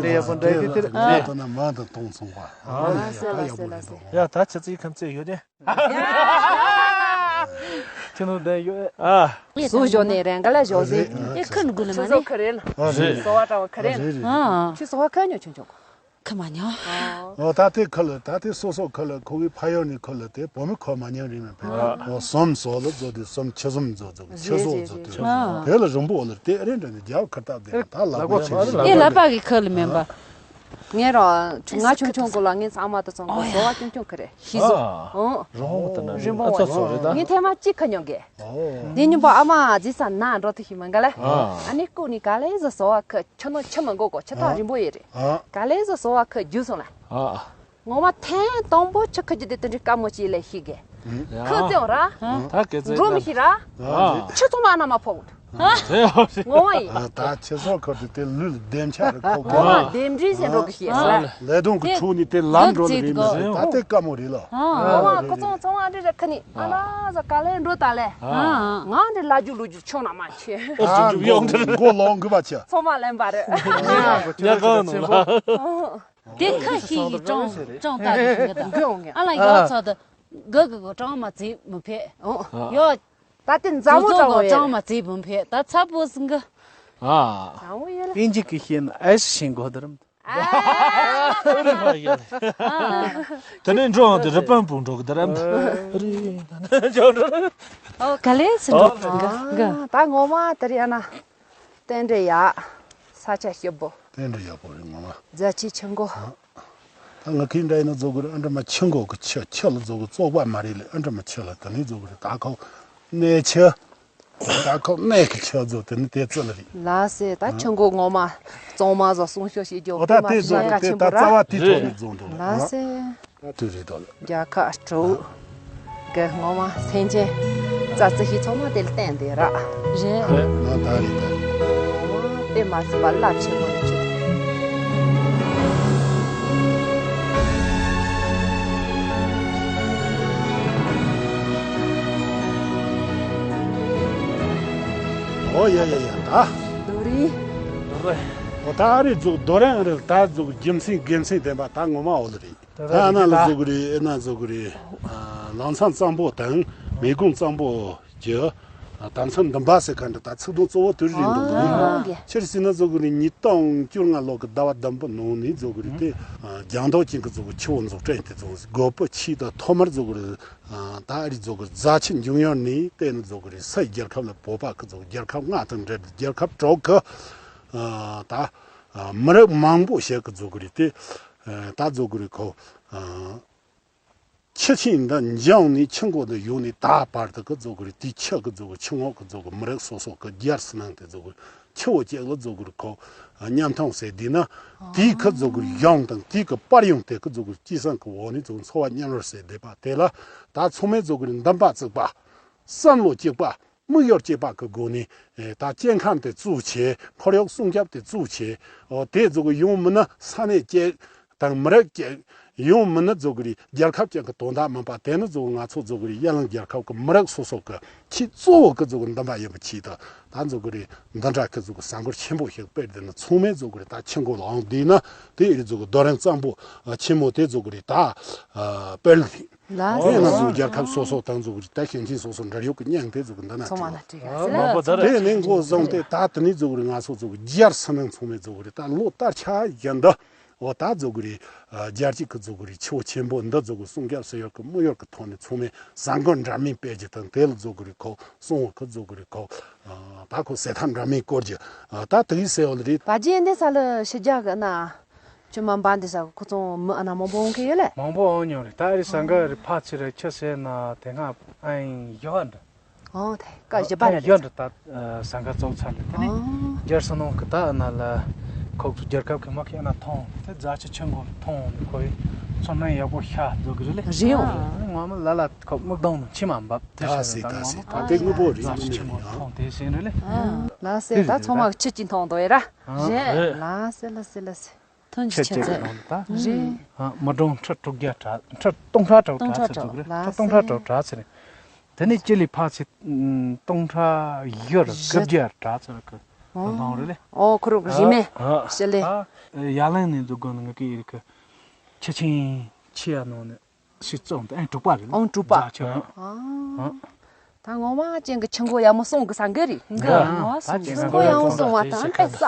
ད་ཡང་ད་ཡང་ད་ན་མ་ད་ཏོང་སོང་བ། ལ་སེ་ལ་སེ་ལ་སེ། ཡ་ད་ཆ་ཚིག་ཁམས་ཚེ་ཡོད་དེ། ཁྱི་ནོར་ལྡན་ཡོད། ཨ། སུ་ཞོག་ནས་རེ་འགའ་ལ་ཞོག་ཟེར། ཨེ་ཁི་ནུ་གུ་ནི་མ་ནི། ཁྱི་ཟོ་ཁི་རེད་ལ། ཨ་རེད། ཟོ་བ་དྲ་བ་ཁི་རེད་ལ། ཨ། ཁྱི་ཟོ་བ་ཁི་ཉོ་ཆུང་ཆུང་གོ། ཁི་མ་ཉོ། ཨོ་ད་དེ་ཁི་ལ་ད་དེ་སོ་སོ་ཁི་ལ་ཁོ་གི་ཕ་ཡོད་ནི་ཁི་ལ་དེ་བོ་མི་ཁོ་མ་ཉན་རིང་མ་ཕེ། ཨོ་སོམ་སོ་ལ་ཟོ་དེ་སོམ་ཁྱི་སོམ་ཟོ་ཟོ་ཁི་ཟོ་ཟོ་དེ། དེ་ལ་རིང་པོ་ལ་དེ་རེད་འདྲ་ནི་རྒྱ་ཁི་སྟབས་དེ་ད་ལ་གོ་ཆེ་ཨེ་ལ་པ་གི་ཁི་ལ་མེན་པ། ངས་རོ། ང་ཆུང་ཆུང་གོ་ལ་ངས་ཚང་མ་དུ་ཚང་གོ་ཟོ་བ་ཆུང་ཆུང་ཁི་རེད་ཤི་ཟོ། ཨོ། རོ་ད་ན་རིན་པོ་ཨ་ཚོ་ཚོ་རེད་ད། ངས་ཐེངས་མ་གཅིག་ཁི་ཉོ་གེ། ཨོ། དེ་ཉིན་པ་ཨ་མ་ཟི་ས་ན་འགྲོ་ཐུ་ཤི་མ་འགའ་ལ། ཨ་ནི་ཀུ་ནི་ག་ལེ་ཟོ་ཟོ་བ་ཁི་ཆུ་ནོ་ཆུ་མ་འགོ་གོ་ཆུ་ཐག་རིན་པོ་ཡེ་རེད། ཨ་ག་ལེ་ཟོ་ཟོ་བ་ཁི་རྒྱུ་སོང་ལ། ཨ་ངོ་མ་ཐེངས་དང་པོ་ཆུ་ཁི་རྒྱུ་དེ་དུ་འདྲི་ཀ་མོ་ཅི་ལེ་ཤི་གེ། ཁི་ཙེང་ར། ད་གེ་ཙེ་འགྲོ་མི་ཤི་ར། ཨ་ཆུ་ཚོང་མ་ན་མ་ཕོག་ཨ་དེ་ཡོད་རེད། ངོ་བོ་ཡིན། ཨ་ད་ཁྱེད་ཚོ་ཁོ་དེ་དེ་ལུས་ལྡེམ་ཆགས་རེད་ཁོ་ངོ་མ་ལྡེམ་འདྲིས་ཟེར་འགྲོ་གི་ཤེས་ཨ་ཟེར། ལས་དོན་གི་དེ་ཁྲུག་ནི་དེ་ལམ་འགྲོ་ལ་རེད་མི་ཟེར་ད་དེ་དཀའ་མོ་རེད་ལ། ངོ་མ་ཁོ་ཚོང་ཚོང་ཨ་འདྲི་རེད་ཁ་ནི་ཨ་ན་ཟ་ག་ལེ་འགྲོ་ད་ལེ། ང་འདྲི་ལ་རྒྱུ་ལུ་རྒྱུ་ཆོག་ན་མ་ཆེ། ཨ་མགོ་ལོང་གི་བ་ཆེ། ཚོང་མ་ལེན་པ་རེད། ཉ་གང་ནོ་ལ། དེ་ཁ་ཤས་ཀྱིས་ཀྲང་ཀྲང་ལྟ་གི་ཤིང་གི་ད། ཨ་ལ་ཡོད་ཚ་ད། ག་གི་གི་ཀྲང་མ་ཙི་མི་ཕེ། ཡོད། ད་དེ་མཛའ་མོ་ཙོ་ཙོ་གོ་ཀྲང་མ་ཙི་བུམ་ཕེ་ད་ཚ་པོ་སིང་གི། ཨ། ཨིན་ཇི་གི་ཤེས་ན་ཨེ་ཤི་ཤིང་གོ་དར་མ། དེ་ནས་འགྲོ་འོང་དེ་རི་པན་པུ་འགྲོ་གི་དར་མ། རི། ཨོ་ག་ལེ་སི་འགྲོ་གི་གི། ད་ངོ་མ་དེ་རེད་ཨ་ན། རྟེན་འབྲེལ་ཡག་ས་ཆ་སྐྱིད་པོ། རྟེན་འབྲེལ་ཡག་པོ་རེད་ངོ་མ། རྫ་ཆུ་ཆུ་མགོ། ད་ང་ཁྱེད་འདྲ་ཡིན་ན་རྫོགས་གི་རེད་ཨ་འདྲ་མ་ཆུ་མགོ་གི་ཆུ་ཆུ་ལ་རྫོགས་གི་བཙོག་པ་མ་རེད་ལེ་ཨ་འདྲ་མ་ཆུ་ལ་དེ་ནས་རྫོགས་གི་རེད་ད་ཁོ་གནས་ཆུ། ད་ཁོ་གནས་གི་ཆུ་རྫོགས་དེ་ནི་དེ་རྩི་ལ་རེད། ལ་སེ་ད་ཆུ་མགོ་ངོ་མ་གཙང་མ་བཟོ་སྲུང་སྐྱོབ་བྱེད་རྒྱུ་ཨོ་ད་དེ་རྫོགས་དེ་ད་རྩ་བ་དེ་ཐོག་ནས་རྫོགས་འདུག་ལ་སེ། ད་དུས་རེད་དོ། རྒྱལ་ཁབ་དྲུག་གི་ངོ་མ་སེམས་ཅན་རྩ་རྩི་ཤེས་ཚང་མ་དེ་ལ་བརྟེན་ཏེ་ར། རེད། ང་ད་རེད་ད། ངོ་མ་དཔེ་མ་སྲིད་པ་རླབས་ཆེན་པོ་རེད་ཅེས། ཨོ་ཡ་ཡ་ཡ་ད། རྡོ་རིང་། ཨོ་ད་རེད་ཟུག་རྡོ་རིང་རེད་ད་ཟུག་རྒྱུ་མཚན་དགེ་མཚན་ལྡན་པ་ད་ངོ་མ་འོ་ལ་རེད། ད་ཨ་ན་ལ་བཟོ་གི་རེད་ཨེ་ན་བཟོ་གི་རེད། ལམ་སང་གཙང་པོ་དང་མེ་གུང་གཙང་པོ་གྱི་དམ་ཚིག་འདུན་པ་ཟེར་མཁན་འདི་ད་ཚིག་དོན་གཙོ་བོ་དེ་རེད་འདུག་གི་ཨ་ཆེར་ཟིན་ན་བཟོ་གི་རེད་ཉིས་སྟོང་བཅོ་ལྔ་ལོ་གི་ཟླ་བ་བདུན་པའི་ནང་ནས་བཟོ་གི་རེད་དེ་རྒྱང་མདོག་ཅན་གི་བཟོ་གི་ཆུ་བོ་འཛུགས་སྐྲུན་དེ་བཟོ་དགོས་པ་ཆེད་དུ་ཐོག་མར་བཟོ་གི་རེད། ད་ཨ་རི་བཟོ་གི་རྫ་ཆུ་འབྱུང་ཡུལ་ནས་བལྟས་ནས་བཟོ་གི་རེད་སའི་རྒྱལ་ཁབ་ལ་བོད་པ་གི་བཟོ་གི་རྒྱལ་ཁབ་ལྔ་དང་འབྲེལ་རྒྱལ་ཁབ་དྲུག་གི་ད་མི་རབས་མང་པོ་ཞིག་གི་བཟོ་གི་རེད་དེ། ད་རྫོགས་གི་རེད་ཁོ། ཆུ་ཆེན་འདི་འབྱུང་ནས་ཆུ་མགོ་འདི་ཡོང་ནས་ད་བར་དུ་གི་རྫོགས་གི་རེད་དེའི་ཆུ་གི་རྫོགས་གི་ཆུ་ངོགས་གི་རྫོགས་གི་མི་རིགས་སོ་སོ་གི་རྒྱལ་སྲིད་ནང་དེ་རྫོགས་གི་ཆུ་བོ་གཅིག་ལ་རྫོགས་གི་རེད་ཁོ། མཉམ་ཐང་ཟེར་དུས་ན་དེའི་གི་རྫོགས་གི་གཞུང་དང་དེའི་གི་པར་ཡང་དེ་གི་རྫོགས་གི་སྐྱེས་སང་གི་འོག་ནས་རྫོགས་འཚོ་བ་མཉམ་རོལ་ཟེར་བསྡད་པ་དེ་ལ་ད་ཚང་མས་རྫོགས་གི་རེད་འདུན་པ་བརྩེགས་པ། བསམ་བློ་གཅིག་པ། དམིགས་ཡུལ་གཅིག་པ་གི་སྒོ་ནས་ད་སྐྱེ་ཁམས་དེ་གཙོ་ཆེ་ཁོར་ཡུག་སྲུང་སྐྱོབ་དེ་གཙོ་ཆེ་དེ་རྫོགས་གི་ཡོང་མིན་ན་ས་གནས་གཅིག་དང་མི་རིགས་གཅིག་ཡོང་མིན་ན་རྫོགས་གི་རེད་རྒྱལ་ཁབ་གཅིག་གི་དོན་དག་མིན་པ་དེ་ནི་རྫོགས་གི་ང་ཚོ་རྫོགས་གི་རེད་ཡ་ལང་རྒྱལ་ཁབ་གི་མི་རིགས་སོ་སོ་གི་ཆེས་གཙོ་བོ་གི་རྫོགས་གི་འདུན་པ་ཡིན་པ་ཆེད་དུ་ད་རྫོགས་གི་རེད་འདི་འདྲ་གི་རྫོགས་གི་ས་འགུལ་ཆེན་པོ་ཞིག་སྤེལ་དེ་ནི་ཚང་མས་རྫོགས་གི་རེད་ད་ཆུ་མགོ་ལ་འོང་དུས་ན་དེ་ཨེ་རེད་རྫོགས་གི་རྡོ་རིང་གཙང་པོ་ཆེན་མོ་དེ་རྫོགས་གི་རེད་ད་སྤེལ་དེ། ལགས་དེ་ང་ཚོ་སོ། རྒྱལ་ཁབ་སོ་སོ་དང་ཚོ་གི་ད་ཞིང་ཆེན་སོ་སོ་འབྲེལ་ཡོད་ཀྱི་མཉམ་དེ་ཚོ་གི་འདི་ན་ཚང་མ་ན་བྲིས་ཡ་ཟེར་ལ། དེ་ནས་འགོ་བཟུང་སྟེ་ད་དེ་ནས་ཚོ་གི་ང་ཚོ་ཚོ་གི་རྒྱལ་སྲིད་ནང་ཚང་མས་ཚོ་གི་རེད་ད་ལོ་ལྟར་ཆ་བཞིན་དུ་འོ་ད་ཚོ་གི་རེད་རྒྱལ་སྤྱི་གི་ཚོ་གི་རེད་ཆེ་བོ་ཆེན་པོ་འདི་ཚོ་གི་སྲུང་སྐྱོབ་ཟེར་ཡོད་ཀྱི་དམིགས་ཡུལ་གི་ཐོག་ནས་ཚང་མས་གསར་འགོད་འདྲ་མིན་སྤེལ་རྒྱུ་དང་དེ་ལ་ཚོ་གི་རེད་ཁོ་སྲུང་བ་གི་ཚོ་གི་རེད་ཁོ་ད་ཁོ་ཟེར་ཐབས་འདྲ་མིན་བཀོད་རྒྱུ་ད་དེ་གི་ཟེར་བ་ལ་རེད། བ་རྗེས་འདི་ས་ལ་ཕྱི་རྒྱལ་གི་ན། ཅུ་མ་འབའ་འདི་ས་ཁོ་ཚོ་མི་ཨ་ན་མང་པོ་འོང་གི་ཡོད་ལེ། མང་པོ་འོང་མྱོང་རེད་ད་ཨ་རི་ཟ་འགའ་རེ་ཕ་ཚི་རེ་ཁྱི་ཟེར་ན་དེ་སྔ་ཨ་ཡིན་ཡོད་འདྲ། ཨོ་དེ་ཀ་བཞི་པ་རེད། ཡོད་འདྲ་ད་ཟ་འགའ་བཙོག་ཚར་ལེ་དེ་ནི་རྒྱལ་ས་ནང་གི་ད་ཨ་ན་ལ་ཁོག་ཚོ་རྒྱལ་ཁབ་ཀྱི་མ་ཁྱི་ཨ་ན་ཐོང་དེ་རྫ་ཆུ་ཆུ་མགོ་ཐོང་ཁོ་ཡི་ཚོ་ནང་ཡག་པོ་ཤ་རྫོགས་གི་རེད་ལེ། རེད་ཡོང་རེད། ངོ་མ་ལ་ལ་ཁོ་སྨུག་སྡོང་ནང་ཕྱི་མ་འབབ་དེ་ད་ཤ་སི་རེད་ད་སི་ངོ་མ་ད་དེ་དངོས་པོ་རེད་རྫ་ཆུ་ཆུ་མགོ་ཐོང་དེ་ཟེར་རེད་ལེ། ལ་སེ་ད་ཚང་མ་ཆུ་ཅིག་ཐོང་དོ་ཡ་ར། རེད། ལ་སེ་ལ་སེ་ལ་སེ། ཐོན་ཆུ་ཆུ་ཆེ་ཚེ་ནང་ད། རེད། མི་གྲངས་ཁྲི་དྲུག་བརྒྱ་དྲག་ཁྲི་སྟོང་ཕྲག་དྲུག་དྲག་ཚེ་འདུག་རེད་ཁྲི་སྟོང་ཕྲག་དྲུག་དྲག་ཚེ་རེད། དེ་ནས་ཅི་ལི་ཕག་ཚེ་སྟོང་ཕྲག་བཞི་རེད་དགུ་བརྒྱ་དྲག་ཚེ་རེད་གི་ལོང་རེད་ལེ། ཨོ་ཁོ་རུ་གི་རི་མེ་ཅི་ལི། ཡ་ལན་ནས་འདུག་དགོན་ནི་ངི་གི་ཡིར་གི་ཆུ་ཆེན་ཆེ་ཡ་ནང་ནས། ཤི་ཙོང་དེ་ཨང་དྲུག་པ་རེད་ལ། ཨང་དྲུག་པ། རྫ་ཆུ་ཨང་། ཨང་། ད་ངོ་མ་ཅན་གྱི་ཆུ་མགོ་ཡག་མོ་སོང་གི་ས་འགའ་རེད། འགའ་རེད། ངོ་མ་སོང་གི་ཆུ་མགོ་ཡག་མོ་སོང་བ་དང་ཨེ་ས།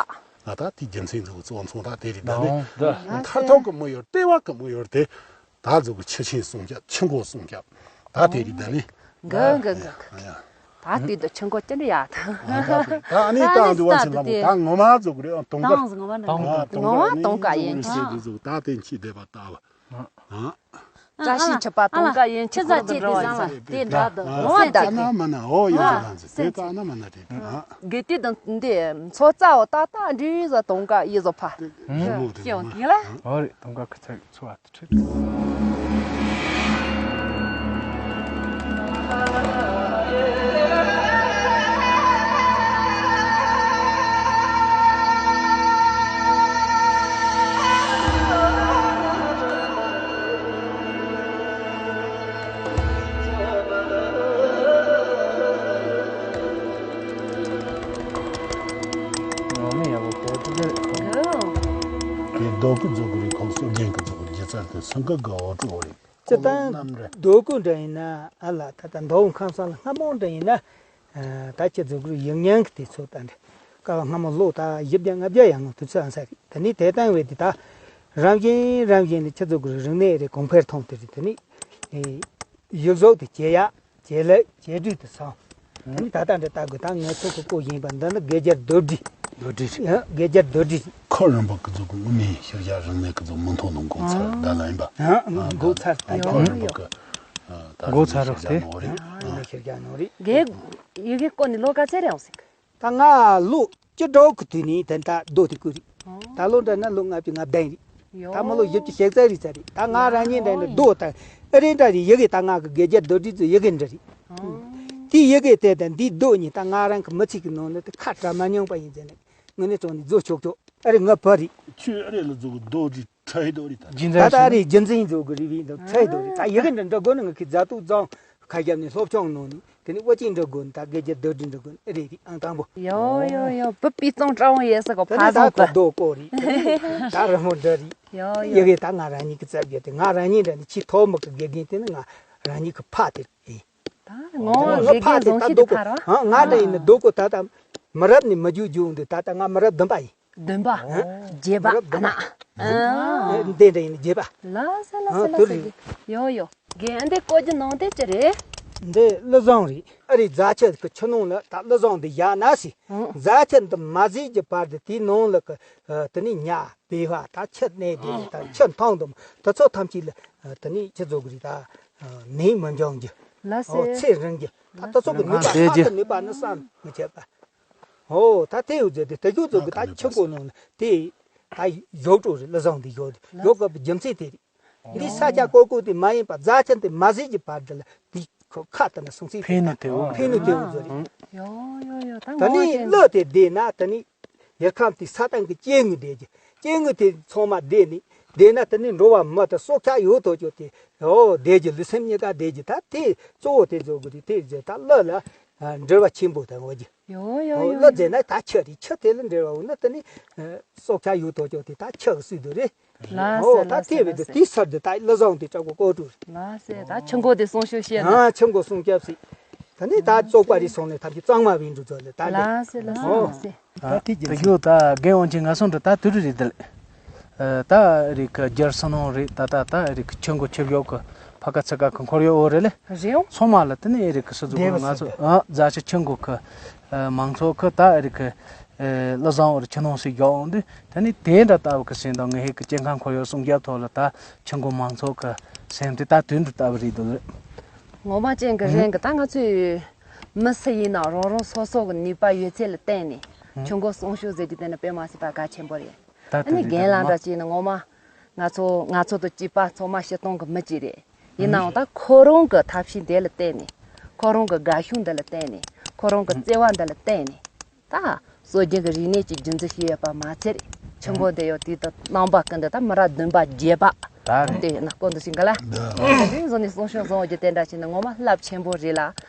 ང་ད་དེ་རྒྱུ་མཚན་ཚོ་གཙོ་བོ་ཚོ་ད་དེ་རེད། ད་ནི་མཐར་ཐུག་གི་དམིགས་ཡུལ་ལྟེ་བ་གི་དམིགས་ཡུལ་དེ་ད་ཚོ་གི་ཆུ་ཆེན་སྲུང་སྐྱོབ། ཆུ་མགོ་སྲུང་སྐྱོབ། ད་དེ་རེད། ད་ནི་འགའ་འགའ་འགའ་ད་དེ་ད་ཆུ་མགོ་ཅི་འདྲ་ཡག་ད། ད་ནི་ད་འདི་བ་ཆེན་ལ་མོ་ད་ངོ་མ་ཚོ་གི་རེད། ཨང་དུང་དཀར། ངོ་མ་དུང་དཀར་ཡིན། ཨང་། ད་དེ་ཆི་དེ་ཚོ་ད་དེ་ཆི་དེ་བ་ད་བ། ཨ། བཀྲ་ཤིས་ཆུ་པ་དུང་དཀར་ཡན་ཆད་ཁོ་དང་འདྲ་བ་ཡིན་ས་རེད། དེ་འདྲ་དུ་ངོ་བ་ད་དེ་ན་མ་ན་ཨོ་ཡོད་ཟེར་ལ་ཟེར། དེ་ད་ན་མ་ན་དེ་ཨ། དགེ་དེ་དང་འདི་མཚོ་རྩ་བ་ཏག་ཏག་འདྲི་ཟ་དུང་དཀར་ཡིན་ཟ་ཕ། ཞི་མོ་དེ་ཡོང་དེ་ལ། ཨོ་རེད། དུང་དཀར་ཁུ་ཚ་ཚུ་བ་དུ་ཁྲིད། ངོ་མ་ཡག་པོ་བོད་དུ་རེད། དེ་རྡོ་སྐུ་རྫོགས་ཀྱི་རིགས་ཁོང་སྲོལ་རྒྱུན་གྱི་རྫོགས་ཀྱི་སྒྱུ་རྩལ་དེ་སེང་གེ་གི་འོད་འཕྲོ་རེད། སྤྱིར་བཏང་རྡོ་སྐུ་འདྲ་ཡིན་ན་ཨ་ལ་ད་ལྟ་མདོ་དབུས་ཁམས་གསུམ་ལ་སྔ་མོ་འདྲ་ཡིན་ན། ད་ཁྱེད་ཚོ་གི་ཡིག་རྙིང་གི་དུས་ཚོད་ད་འདྲ་སྐབས་སྔ་མོ་ལོ་ད་བཞི་བརྒྱ་ལྔ་བརྒྱ་ཡང་ལོ་དུས་ཚོད་ཨང་ས་རེད། དེ་ནས་དེ་ལྟ་བུའི་དེ་ད་རང་བཞིན་རང་བཞིན་ནས་ཁྱེད་ཚོ་གི་རིག་གནས་རེད། གོང་འཕེལ་གཏོང་དེ་རེད། དེ་ནས་ཡིག་གཟུགས་དེ་ཇེ་ཡག་ཇེ་ལེགས་ཇེ་སྤྲོས་དུ་སོང་། ཨ་ནི་ད་ལྟ་འདི་ལྟ་དགོས། ད་ངས་ཚོ་གི་བཀོད་བཞིན་པ་འདི་ནི་དགེ་རྒྱལ་རྡོར་དྲིལ། རྡོར་དྲིལ་རེད། ཨ། དགེ་རྒྱལ་རྡོར་དྲིལ། ཁོ་རིམ་པ་གི་ཚོ་གི་དངོས་གནས་ཤེར་རྒྱ་རིག་གནས་གི་ཚོ་མིང་ཐོ་ནང་གོང་ཚར་ད་ལ་ཡིན་པ། ཨ། གོང་ཚར་ད་ཡོད། ཁོ་རིམ་པ་གི་ཨ་ད་གོང་ཚར་རིག་གནས་ཤེར་རྒྱ་ནོར་རེད། ཨ། ཨ། ཤེར་རྒྱ་ནོར་རེད། དགེ་ཡི་གེ་བཀོད་ནས་ལོ་ག་ཚད་རེད་ཡོང་སྲིད་གི། ད་ང་ལོ་བཅུ་དྲུག་གི་དུས་ནས་དེ་ད་རྡོ་དེ་བརྐོས་རེད། ད་ལོ་འདྲ་ན་ལོ་ལྔ་བཅུ་ང་བདུན་རེད། ད་མི་ལོ་བཞི་བཅུ་ཞེ་རྩ་རེད་ས་རེད། ད་ང་རང་ཉིད་འདྲ་ནི་རྡོ་དང་ཨ་རེ་འདྲ་རེད། ཡི་གེ་ད་ང་གི་དགེ་རྒྱལ་རྡོར་དྲིལ་ཚོ་ཡི་གེ་འདྲ་རེད། དེའི་ཡི་གེ་དེ་དང་འདིའི་རྡོ་གཉིས་ད་ང་རང་གི་མི་ཚེ་གི་ནང་ནས་དེ་ཁ་བྲལ་མ་མྱོང་པ་ཡིན་ཟེར་ནས་ངས་ནི་ཙོང་ནས་བཟོ་ཆོག་ཆོག་ཨ་རེ་ང་བུ་རེད། ཁྱོད་ཨ་རེ་ལ་བཟོ་གི་རྡོ་རེད། ཁྲ་ཡི་རྡོ་རེད་ད། རྒྱུ་མཚན་ད་ད་ཨ་རེ་རྒྱུ་མཚན་བཟོ་གི་རེད་བས་འདུག་ཚ་ཡི་རྡོ་རེད། ད་ཡི་གེ་འདྲ་འབྲི་དགོས་ན་ང་གི་རྫ་ཏོ་རྫོང་ཁ་རྒྱབ་ནས་སློབ་སྦྱོང་གནང་ནས། དེ་ནི་ཨོ་ཅིན་འགྲོ་དགོས་ནི་ད་དགེ་རྒྱལ་རྡོར་དྲིལ་འགྲོ་དགོས་ནི་ཨེ་རེད་རེད་ཨང་དང་པོ། ཡོ་ཡོ་ཡོ། བུ་པི་ཙང་ཀྲ་བོང་ཡེ་ས་གོ་ད་ཕ་ནི་ད་ཙང་ཀ་རྡོ་ཀོ་རེད། ད་རི་མོ་འདྲ་རེད། ཡོ་ཡོ། ཡི་གེ་ད་ང་རང་ཉིད་ཀྱི་རྩ་བརྒྱད་དེ་ང་རང་ཉིད་འདྲ་ནི་ཆེས་ཐོག་མ་གི་དགེ་རྒན་དེ་ནི་ང་རང་ཉིད་ཀྱི་ཕ་དེ་རེད། ད་ངོ་ང་ཕ་དེ་ད་རྡོ་ཀོ་ཧ་ང་འདྲ་ཡིན་ནི་རྡོ་ཀོ་ད་ད་མི་རབས་ནི་མི་རྒྱུད་རྒྱུད་འདི་ད་ད་ང་མི་རབས་བདུན་པ་ཡིན། བདུན་པ། རྒྱས་པ་ཨ་ན། འདི་འདྲ་ཡིན་རྒྱས་པ། ལ་ས་ལ་ས་ལ་ས་གི་ཡོ་ཡོ། རྒན་འདི་བཀོད་རྒྱུ་ནང་དེ་ཅི་རེད། འདི་ཀླུ་བཟང་རེད། ཨ་རི་རྫ་ཆུ་གི་ཆུ་ནང་ལ་ད་ཀླུ་བཟང་འདི་བཞག་ན་སི། རྫ་ཆུ་འདི་མ་ཟིན་གྱི་བར་དུ་དེའི་ནང་ལ་གི་དེ་ནི་ཉ་བེ་བ་ད་ཆུ་གནས་དེ་ད་ཆུ་མཐོང་དུ་དེ་ཚོ་ཐམས་ཅད་ལ་དེ་ནི་ཆུ་བཟོ་གི་རེད་ད། ནད་མི་འབྱུང་རྒྱུ། ལ་སི། ཚེ་རིང་རྒྱུ། ད་དེ་ཚོ་གི་ནུས་པ་ལྷག་ཏུ་ནུས་པ་ནི་བསམ་མི་ཁྱབ་པ། ཨོ་ད་དེ་ཡོད་ཟེར་ཏེ་དེ་ཡོད་ཟེར་གི་ད་ཆུ་མགོ་ནང་ལ་དེ་ད་ཡོད་འགྲོ་རེད། ལ་བཟང་དེ་ཡོད་རེད། ཡོད་གི་རྒྱུ་མཚན་དེ་རེད། འདི་ས་ཆ་ཀོ་ཀོ་དེ་མ་ཡིན་པ་རྫ་ཆུ་དེ་མ་ཟིན་གྱི་བར་དུ་ལ་དེ་ཁོ་ཁ་དེ་ན་སོང་ཚེ་ཕན་ནུས་དེ་ཡོད་ཕན་ནུས་དེ་ཡོད་ཟེར་རེད། ཡོ་ཡོ་ཡོ། ད་ད་ནི་ངོ་ཅན་གླུ་དེ་བསྡད་ན་ད་ནི་ཡར་ཁམས་དེ་ས་སྟེང་གི་སྐྱེ་དངོས་བསྡད་རྒྱུ། སྐྱེ་དངོས་དེ་ཚང་མ་བསྡད་ནི་བསྡད་ན་ད་ནི་འགྲོ་བ་མི་དང་སྲོག་ཆགས་ཡོད་དོ་ཅོག་དེ་ཨོ་བསྡད་རྒྱུ་ལུས་སེམས་གཉིས་ཀ་བསྡད་རྒྱུ་ད་དེ་གཙོ་བོ་དེ་བཟོ་དགོས་རེད། དེ་བཟོ་ད་གླུ་ལ་འབྲེལ་བ་ཆེན་པོ་དང་འོ་རྒྱུ། ཡོ་ཡོ་ཡོ། གླུ་ཟེར་ན་ད་ཆུ་རེད། ཆུ་དེ་ལ་འབྲེལ་བ་འོ་ན་ད་ནི་སྲོག་ཆགས་ཡོད་དོ་ཅོག་དེ་ད་ཆུ་གི་སྲིད་དུ་རེད། ལ་ཨོ་ད་དེ་བས་དེ་དེ་སར་དུ་ད་ལ་བཟང་དེ་ལྕགས་པོ་ཀོ་ཀྲུ་རེད། ལ་སེ་ད་ཆུ་མགོ་དེ་སྲུང་སྐྱོབ་བྱེད་ན། ཨ་ཆུ་མགོ་སྲུང་སྐྱོབ་སྲིད། ད་ནི་ད་བཙོག་པ་རེད་སོང་ནས་ཐམས་ཅད་གཙང་མ་བའི་འགྲོ་ཚོ་ལ་ད་ལ། ལ་སེ་ལ་སེ་ཨོ། ལ་སེ། ད་དེ་རྒྱུ་ད་གི་ཡོད་ད་རྒན་དབང་ཆེན་ང་སོང་འགྲོ་ད་དུ་རུ་རེད་དེ་ལ། ད་རིག་གི་རྒྱལ་སོ་ནང་རེད། ད་ད་ད་རིག་གི་ཆུ་མགོ་ཆུ་བཞོག་གི་ཕ་ག་ཚ་ག་གི་འཁོར་ཡོད་འོ་རེད་ལེ། རེད་འོ། ཚང་མ་ལ་དེ་ནས་རིག་གི་སུ་ཟུག་གི་ང་ཚོ་ཨ་རྫ་ཆུ་ཆུ་མགོ་གི་མང་ཚོགས་གི་ད་རིག་གི་ལ་བཟང་འོ་རེད། ཆུ་ནང་སུ་བཞོག་འོང་དུས་དེ་ནས་དེ་འདྲ་ལྟ་བུ་གི་སེམས་དང་ངེད་ཧེ་གི་སྐྱེ་ཁམས་ཁོར་ཡུག་སྲུང་སྐྱོབ་ཐོག་ལ་ད་ཆུ་མགོ་མང་ཚོགས་གི་སེམས་དེ་ད་དུས་འདི་ལྟ་བུ་རེད་འདུག་ངོ་མ་ཅན་གི་རེད་གི་ད་ང་ཚོས་མི་སུ་ཡིན་ན་རང་རང་སོ་སོ་གི་ནུས་པ་ཡོད་ཚད་ལ་བརྟེན་ནས་ཆུ་མགོ་སྲུང་སྐྱོབ་ཟེར་རྒྱུ་དེ་ནི་དཔེ་མ་སྲིད་པ་གལ་ཆེན་པོ་རེད། ད་ཨ་ནི་རྒན་ལགས་འདྲ་ཅིག་ནི་ངོ་མ་ང་ཚོ་ང་ཚོ་དང་བཅས་པ་ཚང་མ་སྤྱི་བཏང་གི་མི་གཅིག་རེད། ཡིན་ནའང་ད་ཁོ་རང་གི་ཐབས་ཤེས་འདི་ལ་བརྟེན་ནས་ཁོ་རང་གི་དགའ་ཤོས་འདི་ལ་བརྟེན་ནས་ཁོ་རང་གི་བརྩེ་བ་འདི་ལ་བརྟེན་ནས་ད་སྲོལ་རྒྱུན་གྱི་རིག་གནས་ཀྱི་རྒྱུན་འཛིན་བྱས་ཡོད་པ་མ་ཚད་ཆུ་མགོ་འདི་ཡང་དུས་དང་རྣམ་པ་ཀུན་ཏུ་ད་མི་རབས་བདུན་པ་བརྒྱད་པ་ད་རེད། དེ་ཡིན་ན་སྐོར་འདི་ཞིག་ག་ལ་དེ་བཟོ་ནས་སྲུང་སྐྱོབ་བཟང་བོ་རྒྱུ་དེ་འདྲ་བྱས་ན་ངོ་མ་རླབས་ཆེན་པོ་རེད་ལ།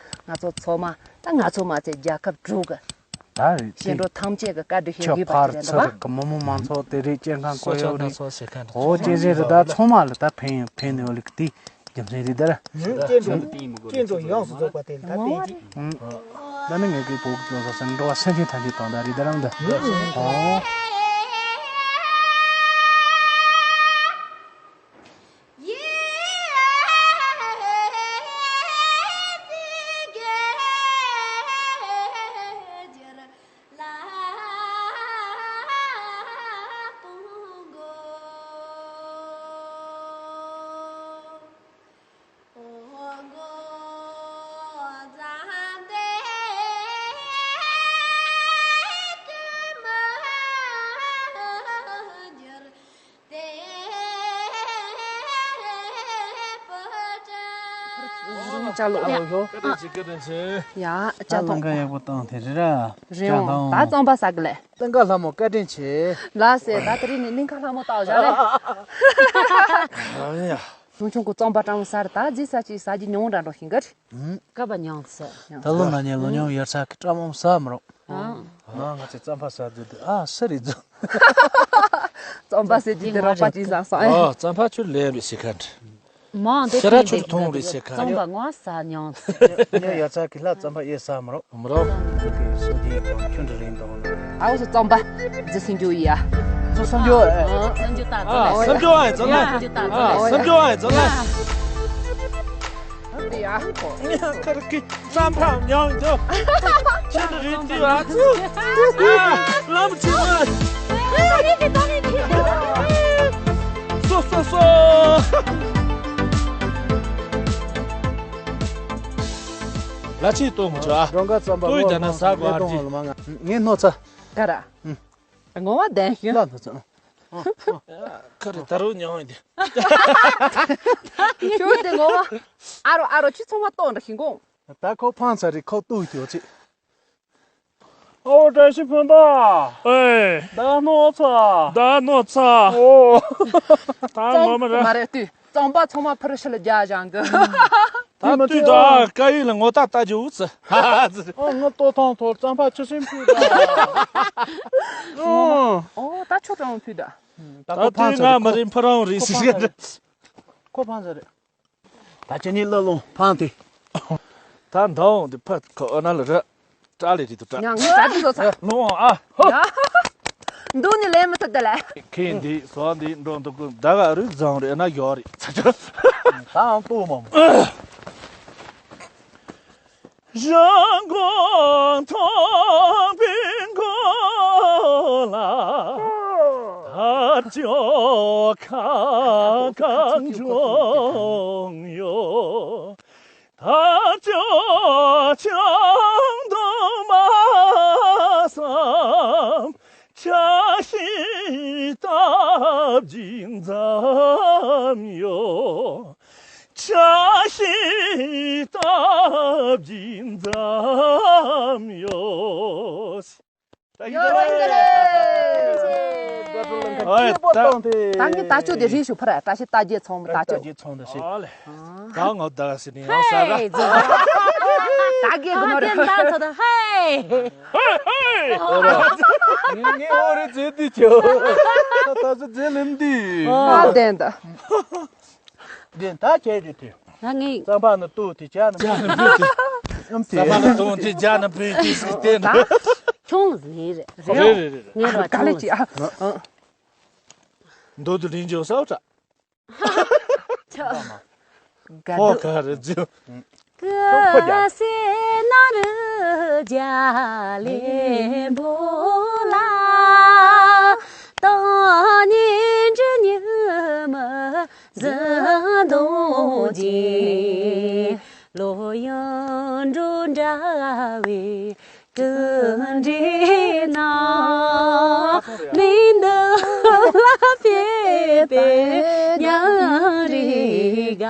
ང་ཚོ་ཚང་མ་ད་ང་ཚོ་མ་ཚད་རྒྱལ་ཁབ་དྲུག་གི་ད་རེད། སྐྱེ་འགྲོ་ཐམས་ཅད་ཀྱི་བཀའ་དྲིན་ཤེས་དགོས་པ་ཅིག་རེད་འདུག་ག་ཕར་ཚུར་གི་མི་མང་མང་ཚོགས་དེ་རེད། སྐྱེ་ཁམས་ཁོར་ཡུག་རེད། འོ་སྐྱེ་ཟེར་རེད། ད་ཚང་མ་ལ་ད་ཕན་ཕན་ནས་འོ་ལིག་དེ་ རྒྱུ་མཚན་རེད་ད་ར། སྐྱེ་འགྲོ་སྐྱེ་འགྲོ་ཡོངས་སུ་རྫོགས་པ་དེ་ལ་བརྟེན་ཅིང་། ད་ནི་ངེད་ཀྱི་བོད་ཀྱི་སྐྱོན་བསལ་ཟེར་འགྲོ་བ་སེམས་ཅན་ཐམས་ཅད་དོན་དག་རེད་ད་ར་འདི། ཨོ། ཅ་ལག་ཡ། བཀའ་དྲིན་ཆེ། བཀའ་དྲིན་ཆེ། ཡ། ཅ་ལག་ལྷན་ཁང་ཡག་པོ་བཏང་དེ་རེད་ར། རེད་འོང་། ད་རྩམ་པ་ཟ་གི་ལས། ལྷན་ཁང་ལྷ་མོ་བཀའ་དྲིན་ཆེ། ལགས་སེ། ད་དེ་རིང་ནི་ལྷན་ཁང་ལྷ་མོ་བཏང་བཞག་ལས། ཨ་ཡ། ཆུང་ཆུང་གི་རྩམ་པ་སྤྲང་ཟ་ར། ད་རྗེས་ས་ཅིག་ཟ་རྒྱུ་ཉུང་འདྲ་འགྲོ་ཤིང་གི་རེད། ཀ་བ་ཉང་ས། ད་ལོ་ན་ཉེ་ལོ་ཉུང་ཡར་ས་གི་སྤྲང་མོ་ཟ་མི་རོགས། ཨ། ང་ང་ཚོ་རྩམ་པ་ཟ་རྒྱུ་དེ་ཨ་སུ་རེད་རྫུ། རྩམ་པ་ཟེར་རྒྱུ་དེ་རོགས་པ་ཅིག་བཟང་སོང་། ཨ། རྩམ་པ་ཆུ་ལེན་རེད་ཟེར་མཁན་འདྲ། མང་དེ་ཤ་ར་ཆུ་ཐུང་རེད་ཟེར་མཁན་རྩམ་པ་ཡོད། ང་ཟ་མྱོང་། ཉེ་ཡར་ས་གི་ལྷ་རྩམ་པ་ཨེ་ཟ་མི་རོགས། མི་རོགས། ཁྱོད་ཀྱི་སྲོག་ལྡན་གང་ཁྱོད་འདྲ་རེད་འདུག་ཨ། འོ་སོ་རྩམ་པ། རྫི་སེམས་རྒྱུ་ཡ། རྫི་སེམས་རྒྱུ་ཨེ། སེམས་རྒྱུ་ད་ཨ། སེམས་རྒྱུ་ཨེ་རྫི་ལ། ཨ། སེམས་རྒྱུ་ཨེ་རྫི་ལ། ཨ་ཏི་ཡ། ཁར་ཀི་རྩམ་པ་མྱོང་འདུག་ཁྱོད་འདྲ་རེད་འདུག་ཨ་ཙི། ཨ། ལམ་ཆེ་བ། སོ་སོ་སོ། ལ་ཆེ་གཏོང་མི་ཆོག་ཨ། རོང་ཁ་རྩམ་པ་ལྟོས་ཡིན་ད་ན་ཟ་དགོས་ཨ་ཅི། ངས་སྣོ་ཚ། ག་ར། ངོ་བ་ལྡན་ཤིང་། ལ་སྣོ་ཚ། ཁ་རེ་ད་རུང་མྱོང་ཡིན་ཏེ། ཁྱོད་དེ་ངོ་བ། ཨ་རོ་ཨ་རོ་ཁྱོད་ཚང་མ་ལྟོགས་འདྲ་ཤིང་གོང་། ད་ཁོ་ཕངས་ཚར་རེད། ཁོ་ལྟོགས་ཡོད་ཅིག་ཨོ་བཀྲ་ཤིས་ཕུན་པ། ཨེ། ད་སྣོ་ཚ། ད་སྣོ་ཚ། ཨོ། ད་ངོ་མ་ར། མ་རེད་ལྟོས། རྩམ་པ་ཚང་མ་ཕར་ཕྱི་ལ་རྒྱག་བཞག་གི། ད་ལྟོས་ད་སྐད་ཡིག་ལ་ངོ་རྟགས་ལྟ་རྒྱུ་འུ་ཚ། ཨོ་ང་ལྟོ་ཐང་ཐོར་རྩམ་པ་ཆུ་སྲིན་ཕུད་ད། ཨོ་ད་ཆོ་གྲང་ཕུད་ད། ད་ལྟོས་ང་མ་རིན་ཕ་རང་རེད་ཟེར་གི། ཁོ་ཕང་ཟེར་རེད། ད་ཁྱེད་གཉིས་བླུག་ལོང་ཕང་དེ། ད་འདང་དེ་ཕ་ཁོ་ཨ་ན་ལ་ར། སྐྲ་ལས་རི་དུ་སྐྲ། ང་ངའི་སྐྲ་དུ་བཟོ་ཚ། ལོང་ཨ། ཧོ། འདུག་ནི་ལས་མི་ཐུབ་དེ་ལས། ཁེ་འདི་སོ་འདི་འགྲོ་འདུག་གུ་ད་ག་རུ་བཟང་རེད་ན་ཡོག་རེད་ཚ་ཚ། ད་ཨང་ཏོ་མོ། ཞང་གོང་ཐོག་པའི་མགོ་ལ། ད་ཅོ་ཁ་གང་བྱུང་ཡོད། ད་ཅོ་ཆང་དུ་མ་བསམ། ཆ་ཤས་སྟབས་ཀྱིས་འཛོམས་ཡོད། ཆ་ཤས་སྟབས་ཀྱིས་འཛོམས་ཡོད། ཡོད་རེད། ཨོ་ད་ད་ངས་ད་ཅོ་དེ་རིག་ཞུ་ཕར་བཀྲ་ཤིས་རྟ་རྒྱལ་ཚང་མ་ད་ཅོ། རྟ་རྒྱལ་ཚང་དེ་ཞིག་ཨ་ལེ། ད་ངོ་ད་ཟེར་ནས་ཡང་ས་ར། ཧེ་ཛོ། ད་རྒྱལ་གི་མ་རེད། ད་ཚོ་ད་ཧེ། ཧེ་ཧེ། ཨོ་ར། ངས་ངས་ཨོ་རེད་ཟེར་དུས་ཅོ། ད་ད་ཚོ་རྫས་ལེམ་དུས། ཨ་བདེན་ད། བདེན་ད་ཁྱེད་ཀྱི་དུས། ང་ངས། རྩམ་པ་ནི་ལྟོ་དེ་ཇ་ནི་འབུད་དེ། ཨམ་དེ། རྩམ་པ་ནི་ལྟོ་དེ་ཇ་ནི་འབུད་དེ་ཟེར་དེ་ནི། ད་ཁྱོང་ཟིན་རེད། རེད་རེད་རེད། ངས་ར་ག་ལེ་ཁྱོང་ཅི་ཨ། ཨ། མདོ་དུ་རིན་འཇོག་ས་བ་ཁྲ། ཆ། ཧོ་ག་རེ་ཇུ། ཀ་སེ་ན་རུ་ཇ་ལེ་བོ་ལ། ཏོ་ཉིན་ཇུ་ཉི་མ་ཟ་དོ་ཇི། ལོ་ཡང་འགྲོ་འདྲ་བའི། ཀུན་འདྲེས་ན་མི་འདི་ལ་ཕེབས་པའི་ཉང་རེ་ག་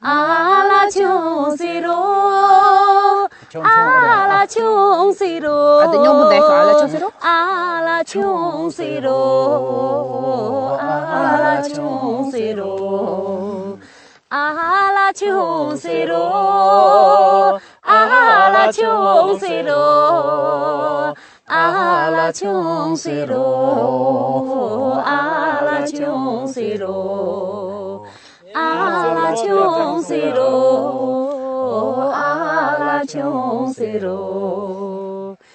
ཨ་ལ་ཆུང་སེ་རོ། ཨ་ལ་ཆུང་སེ་རོ། ཨ་དེ་སྙོམས་པོ་འདེགས་ཤོག་ཨ་ལ་ཆུང་སེ་རོ། ཨ་ལ་ཆུང་སེ་རོ། ཨ་ལ་ཆུང་སེ་རོ། ཨ་ལ་ཆུང་སེ་རོ། ཨ་ལ་ཆུང་སེ་རོ། ཨ་ལ་ཆུང་སེ་རོ། ཨ་ལ་ཆུང་སེ་རོ། ཨ། ཆུང་ཟེར་རོ། ཨ་ལ་ཆུང་ཟེར་རོ།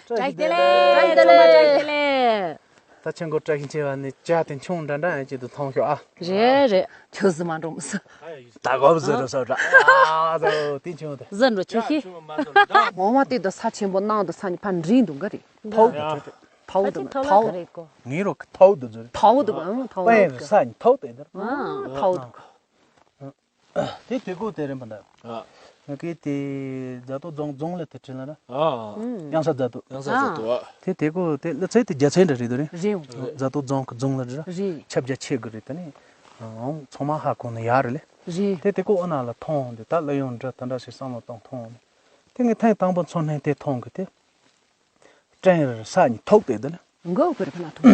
བཀྲ་ཤིས་བདེ་ལེགས། བཀྲ་ཤིས་བདེ་ལེགས། ད་ཆེན་པོ་བཀྲ་ཤིས་ཆེ་བ་ནི་ཇ་དེ་ཆུང་འདྲ་འདྲ་ཡང་ཅིག་ཏུ་མཐོང་ཤོག་ཨ། རེད་རེད། ཁྱོད་ཟི་མ་འགྲོ་མི་སྲིད། ད་གོ་བཟི་རུ་སོ་འདྲ། ཨ་ཟོ་དེ་ཆུང་དེ། ཟི་འགྲོ་ཆེ་ཤི། ངོ་མ་དེ་དུ་ས་ཆེན་པོ་ནང་དུ་ས་ནི་ཕ་འདྲིན་འདུག་ག་རེད། ཐོག་ཐོག་ཐོག་ཐོག་ངེད་རོ་ཐོག་དུ་ཟོ་རེད། ཐོག་དུ་ཨང་ཐོག་པའི་ས་ནི་ཐོག་དེ་འདིར། ཨ་ཐོག་དུ། དེ་དེ་ཀོ་དེ་རིམ་པ་འདྲ། ཨ། ང་གི་དེ་རྫ་ཏོ་རྫོང་རྫོང་ལ་དེ་ཁྲིད་ལ་ར། ཨ། གཡང་ས་རྫ་ཏོ། གཡང་ས་རྫ་ཏོ། ཨ། དེ་དེ་ཀོ་དེ་ལ་ཚེ་དེ་རྒྱ་ཚན་འདྲ་རེད་དོ་རེད། རེད། རྫ་ཏོ་རྫོང་གི་རྫོང་ལ་ར། རེད། ཁྱབ་རྒྱ་ཆེ་གི་རེད་དེ་ནི། ཨང་ཚང་མ་ཧ་གོ་ནི་ཡག་རེད་ལེ། རེད། དེ་དེ་ཀོ་ཨ་ན་ལ་མཐོང་དེ་ད་ལ་ཡོང་འདྲ་དེ་འདྲ་ཞིག་བསམ་བློ་གཏོང་མཐོང་ནི། དེ་ངས་ཐེངས་དང་པོ་མཚོ་སྣེ་དེ་མཐོང་གི་དེ། སྤྲིན་རེར་ས་ནི་ཐོག་དེ་དེ་ལ། མགོ་བོ་ཁོ་རེ་ཕ་ན་ཐུག་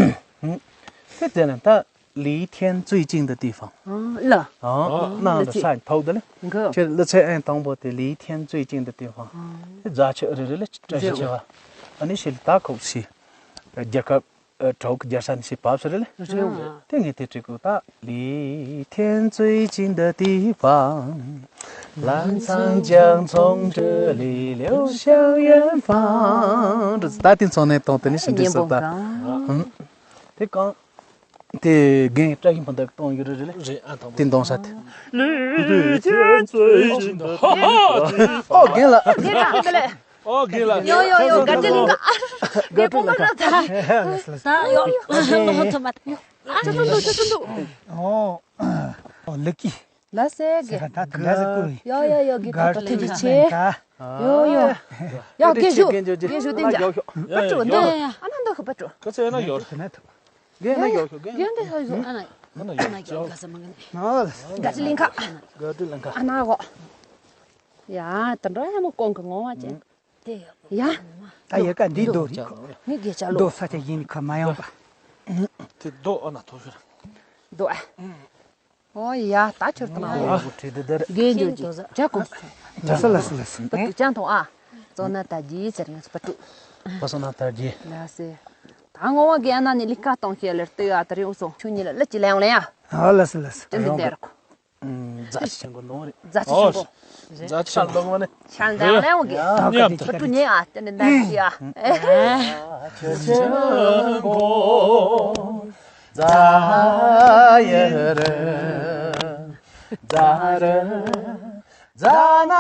དེ་དེ་ནི་ད་ལི་ཐེན་ཙུའི་ཅིང་དུ་ཏི་ཧྥང་། ཨ་ལ། ཨ་ནང་དུ་ས་ནི་ཐོག་དེ་ལ། མགོ། ཁྱེད་ལི་ཚེ་ཨན་དང་པོ་དེ་ལི་ཐེན་ཙུའི་ཅིང་དུ་ཏི་ཧྥང་། དེ་རྫ་ཆུ་རེ་རེ་ལ་བཀྲ་ཤིས་ཆེ་བ། ཨ་ནི་ཤི་ལི་ད་ཁོག་ཤི། རྒྱལ་ཁབ་གྲོག་རྒྱལ་ས་ནི་ཤི་བབས་སུ་རེ་ལ། རེད། དེ་ངས་དེ་བྲིས་གོ་ད། 离天最近的地方， ལན་ཚང་ཅང་ཚོང་འབྲེལ་ལི་ལེའུ་ཞང་ཡན་ཧྥང་། ད་དེ་ཚོ་ནས་གཏོང་དེ་ནི་ཞིམ་དུས་སོ་ད། དེ་གང་། དེ་རྒན་བཀྲ་ཤིས་ཕུན་ཚོགས་གཏོང་ཡོད་རེད་རེད། རེད་ཨ་དང་པོ། དེ་གཏོང་ས་དེ། ལི་ཐེན་ཙུའི་ཅིང་དུ། ཧ་ཧ། ཨོ་རྒན་ལགས། རྒན་ལགས། ཨོ་རྒན་ལགས། ཡོ་ཡོ་ཡོ་ག་ཅི་ལིང་ག། རྒན་པོ་ག་ལ་ད། ད་ཡོ། ཨོ། ཨོ་ལི་ཀི། ལ་སེ་གི། ད་ད་ད་ཟེར་ཀུ། ཡོ་ཡོ་ཡོ་གི་ད་ད་ཐུག་གི་ཆེ། ཡོ་ཡོ། ཡ་རྒན་ཞུ། རྒན་ཞུ་དེ་འཇག་ཡོ་ཡོ། པ་ཏྲུ་འདི། ཨ་ན་འདི་ཧུ་པ་ཏྲུ། ཀ་ཚེ་ན་ཡོ། རྒན་ན་ཡོ་ཤོ་རྒན། རྒན་འདི་ཧུ་ཡོ་ཨ་ན། ཨ་ན་ཡོ་ཤོ། ག་ས་མ་ག་ནི། ག་ཅི་ལིང་ཁ། ག་ཅི་ལིང་ཁ། ཨ་ན་གོ། ཡ་ད་འགྲོ་ཡ་མོ་ཀོང་གི་ངོ་བ་ཅན། དེ་ཡོད། ཡ། ད་ཡ་ཀ་འདི་རྡོ་རིག་གོ། མི་དགེ་ཆ་ལོ། རྡོ་ས་ཆ་ཡིན་ཁ་མ་ཡོང་པ། དེ་རྡོ་ཨ་ན་ཐོ་ཤོར། རྡོ་ཨ། ཨོ་ཡ་ད་ཆུར་ཏང་ཨ། རྡོ་བྲིས་དེ་དེར། རྒན་ཇོ་ཇི་ཇ་ཀོང་། ལ་ས་ལ་ས་ལ་ས། ད་དུ་ཅང་ཐོང་ཨ། ཙོ་ན་ད་ཇི་ཟེར་ངས་པ་ཏུ། པ་སོ་ན་ད་ཇི། ལ་སེ། ད་ངོ་བ་གི་ཨ་ན་ནི་ལི་ཀ་གཏོང་ཤེས་ལེར་ལྟོས་ཨ་ད་རེ་འུ་སོང་ཆུ་ཉི་ལ་ལ་ཅི་ལ་ཡོང་ལེ་ཡ། ཨ་ལ་ས་ལ་ས། ཏན་ཏན་དེ་ར་ཁོ། རྫ་ཆེན་པོ་ནོ་རེད། རྫ་ཆེན་པོ། རྫ་ཆེན་པོ་ནོ་རེད། ཤང་ལྡང་ལེ་འོང་གི། ཉམས་ཐག་ཏུ་ཉེ་ཨ་ཏན་ཏན་ད་ཅི་ཨ། རྫ་ཆེན་པོ། རྫ་ཡ་ར། རྫ་ར། རྫ་ན་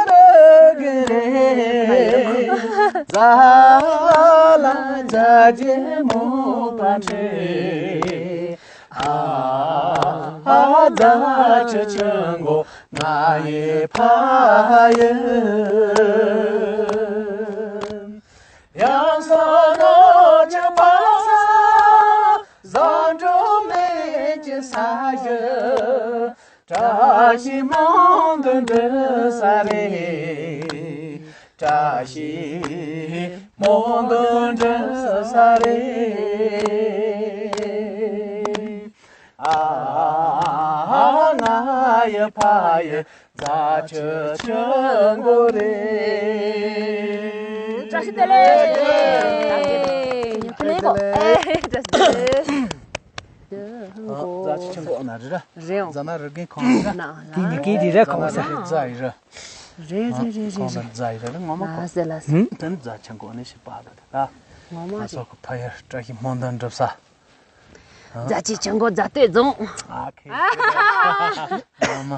ར་གི་རེད། རྫ་ལ་རྫ་ཆེན་མོ་པ་འདྲེ། ཨ་ཨ་རྫ་ཆུ་ཆུ་མགོ་ང་ཡི་ཕ་ཡི། ཡང་སོ་ནོ་ཆུ་པ་ས་ཟོ་འགྲོ་མེད་ཀྱི་ས་ཞུ། བཀྲ་ཤིས་སྨོན་འདུན་འགྲུབ་ས་རེད། བཀྲ་ཤིས་སྨོན་འདུན་འགྲུབ་ས་རེད། ཨ་ང་ཡི་ཕ་ཡི་རྫ་ཆུ་ཆུ་མགོ་རེད། བཀྲ་ཤིས་བདེ་ལེགས། བཀྲ་ཤིས་བདེ་ལེགས། བཀྲ་ཤིས་བདེ་ལེགས། རྫ་ཆུ་ཆུ་མགོ་ན་རེད་ར། རེད་འོང་། རྫ་ན་རི་རྒན་ཁོང་རེད་ར། ན་ན། དེ་ནི་སྐད་དེ་ར་ཁོང་ས། རྫ་ཡི་ར། རེད་རེད་རེད་རེད། ཁོང་ས་རྫ་ཡི་ར་ངོ་མ་ཁོང་། ལ་སེ་ལ་སེ། ཧུམ་དེ་ནི་རྫ་ཆུ་མགོ་ནི་ཞིག་པ་ད་དེ་ད། ངོ་མ་རེད། ང་ཚོ་གི་ཕ་ཡུལ་བཀྲ་ཤིས་སྨོན་འདུན་འགྲུབ་ས། རྫ་ཆུ་ཆུ་མགོ་རྫ་སྟོད་རྫོང་། ཨ་ཁེ། ངོ་མ།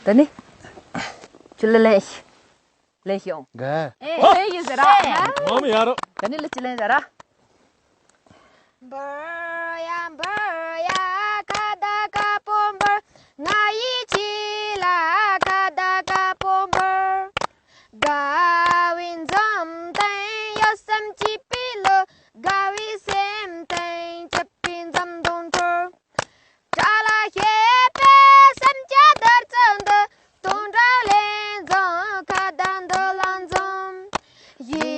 ད་ནི། ཁྱོད་ལ་ལན་ཞིག་ལེན་ཤོག་ག་ཨེ་ཨེ་ཡིན་ཟེར་ར། ངོ་མ་ཡ་རོ། ད་ནི་ལི་ཅི་ལེན་ཟེར་ར། འབར་ཡ་འབར་ཡ་ཁ་ད་ཀ་པོ་འབར། ང་ཡི་ཆི་ལ་ཁ་ད་ཀ་པོ་འབར། དགའ་བའི་འཛུམ་སྟོན་ཡོད་སེམས་སྐྱིད་པའི་ལོ། དགའ་བའི་སེམས་སྟོན་སྐྱིད་པའི་འཛུམ་གདོང་འཁྲོལ། བཀྲ་ལ་ཤིས་པའི་སེམས་ཀྱི་བདུད་རྩི་འདི། སྟོང་ཕྲག་ལས་འཛོམས་ཁ་ད་འདི་ལ་འཛོམས། ཡི་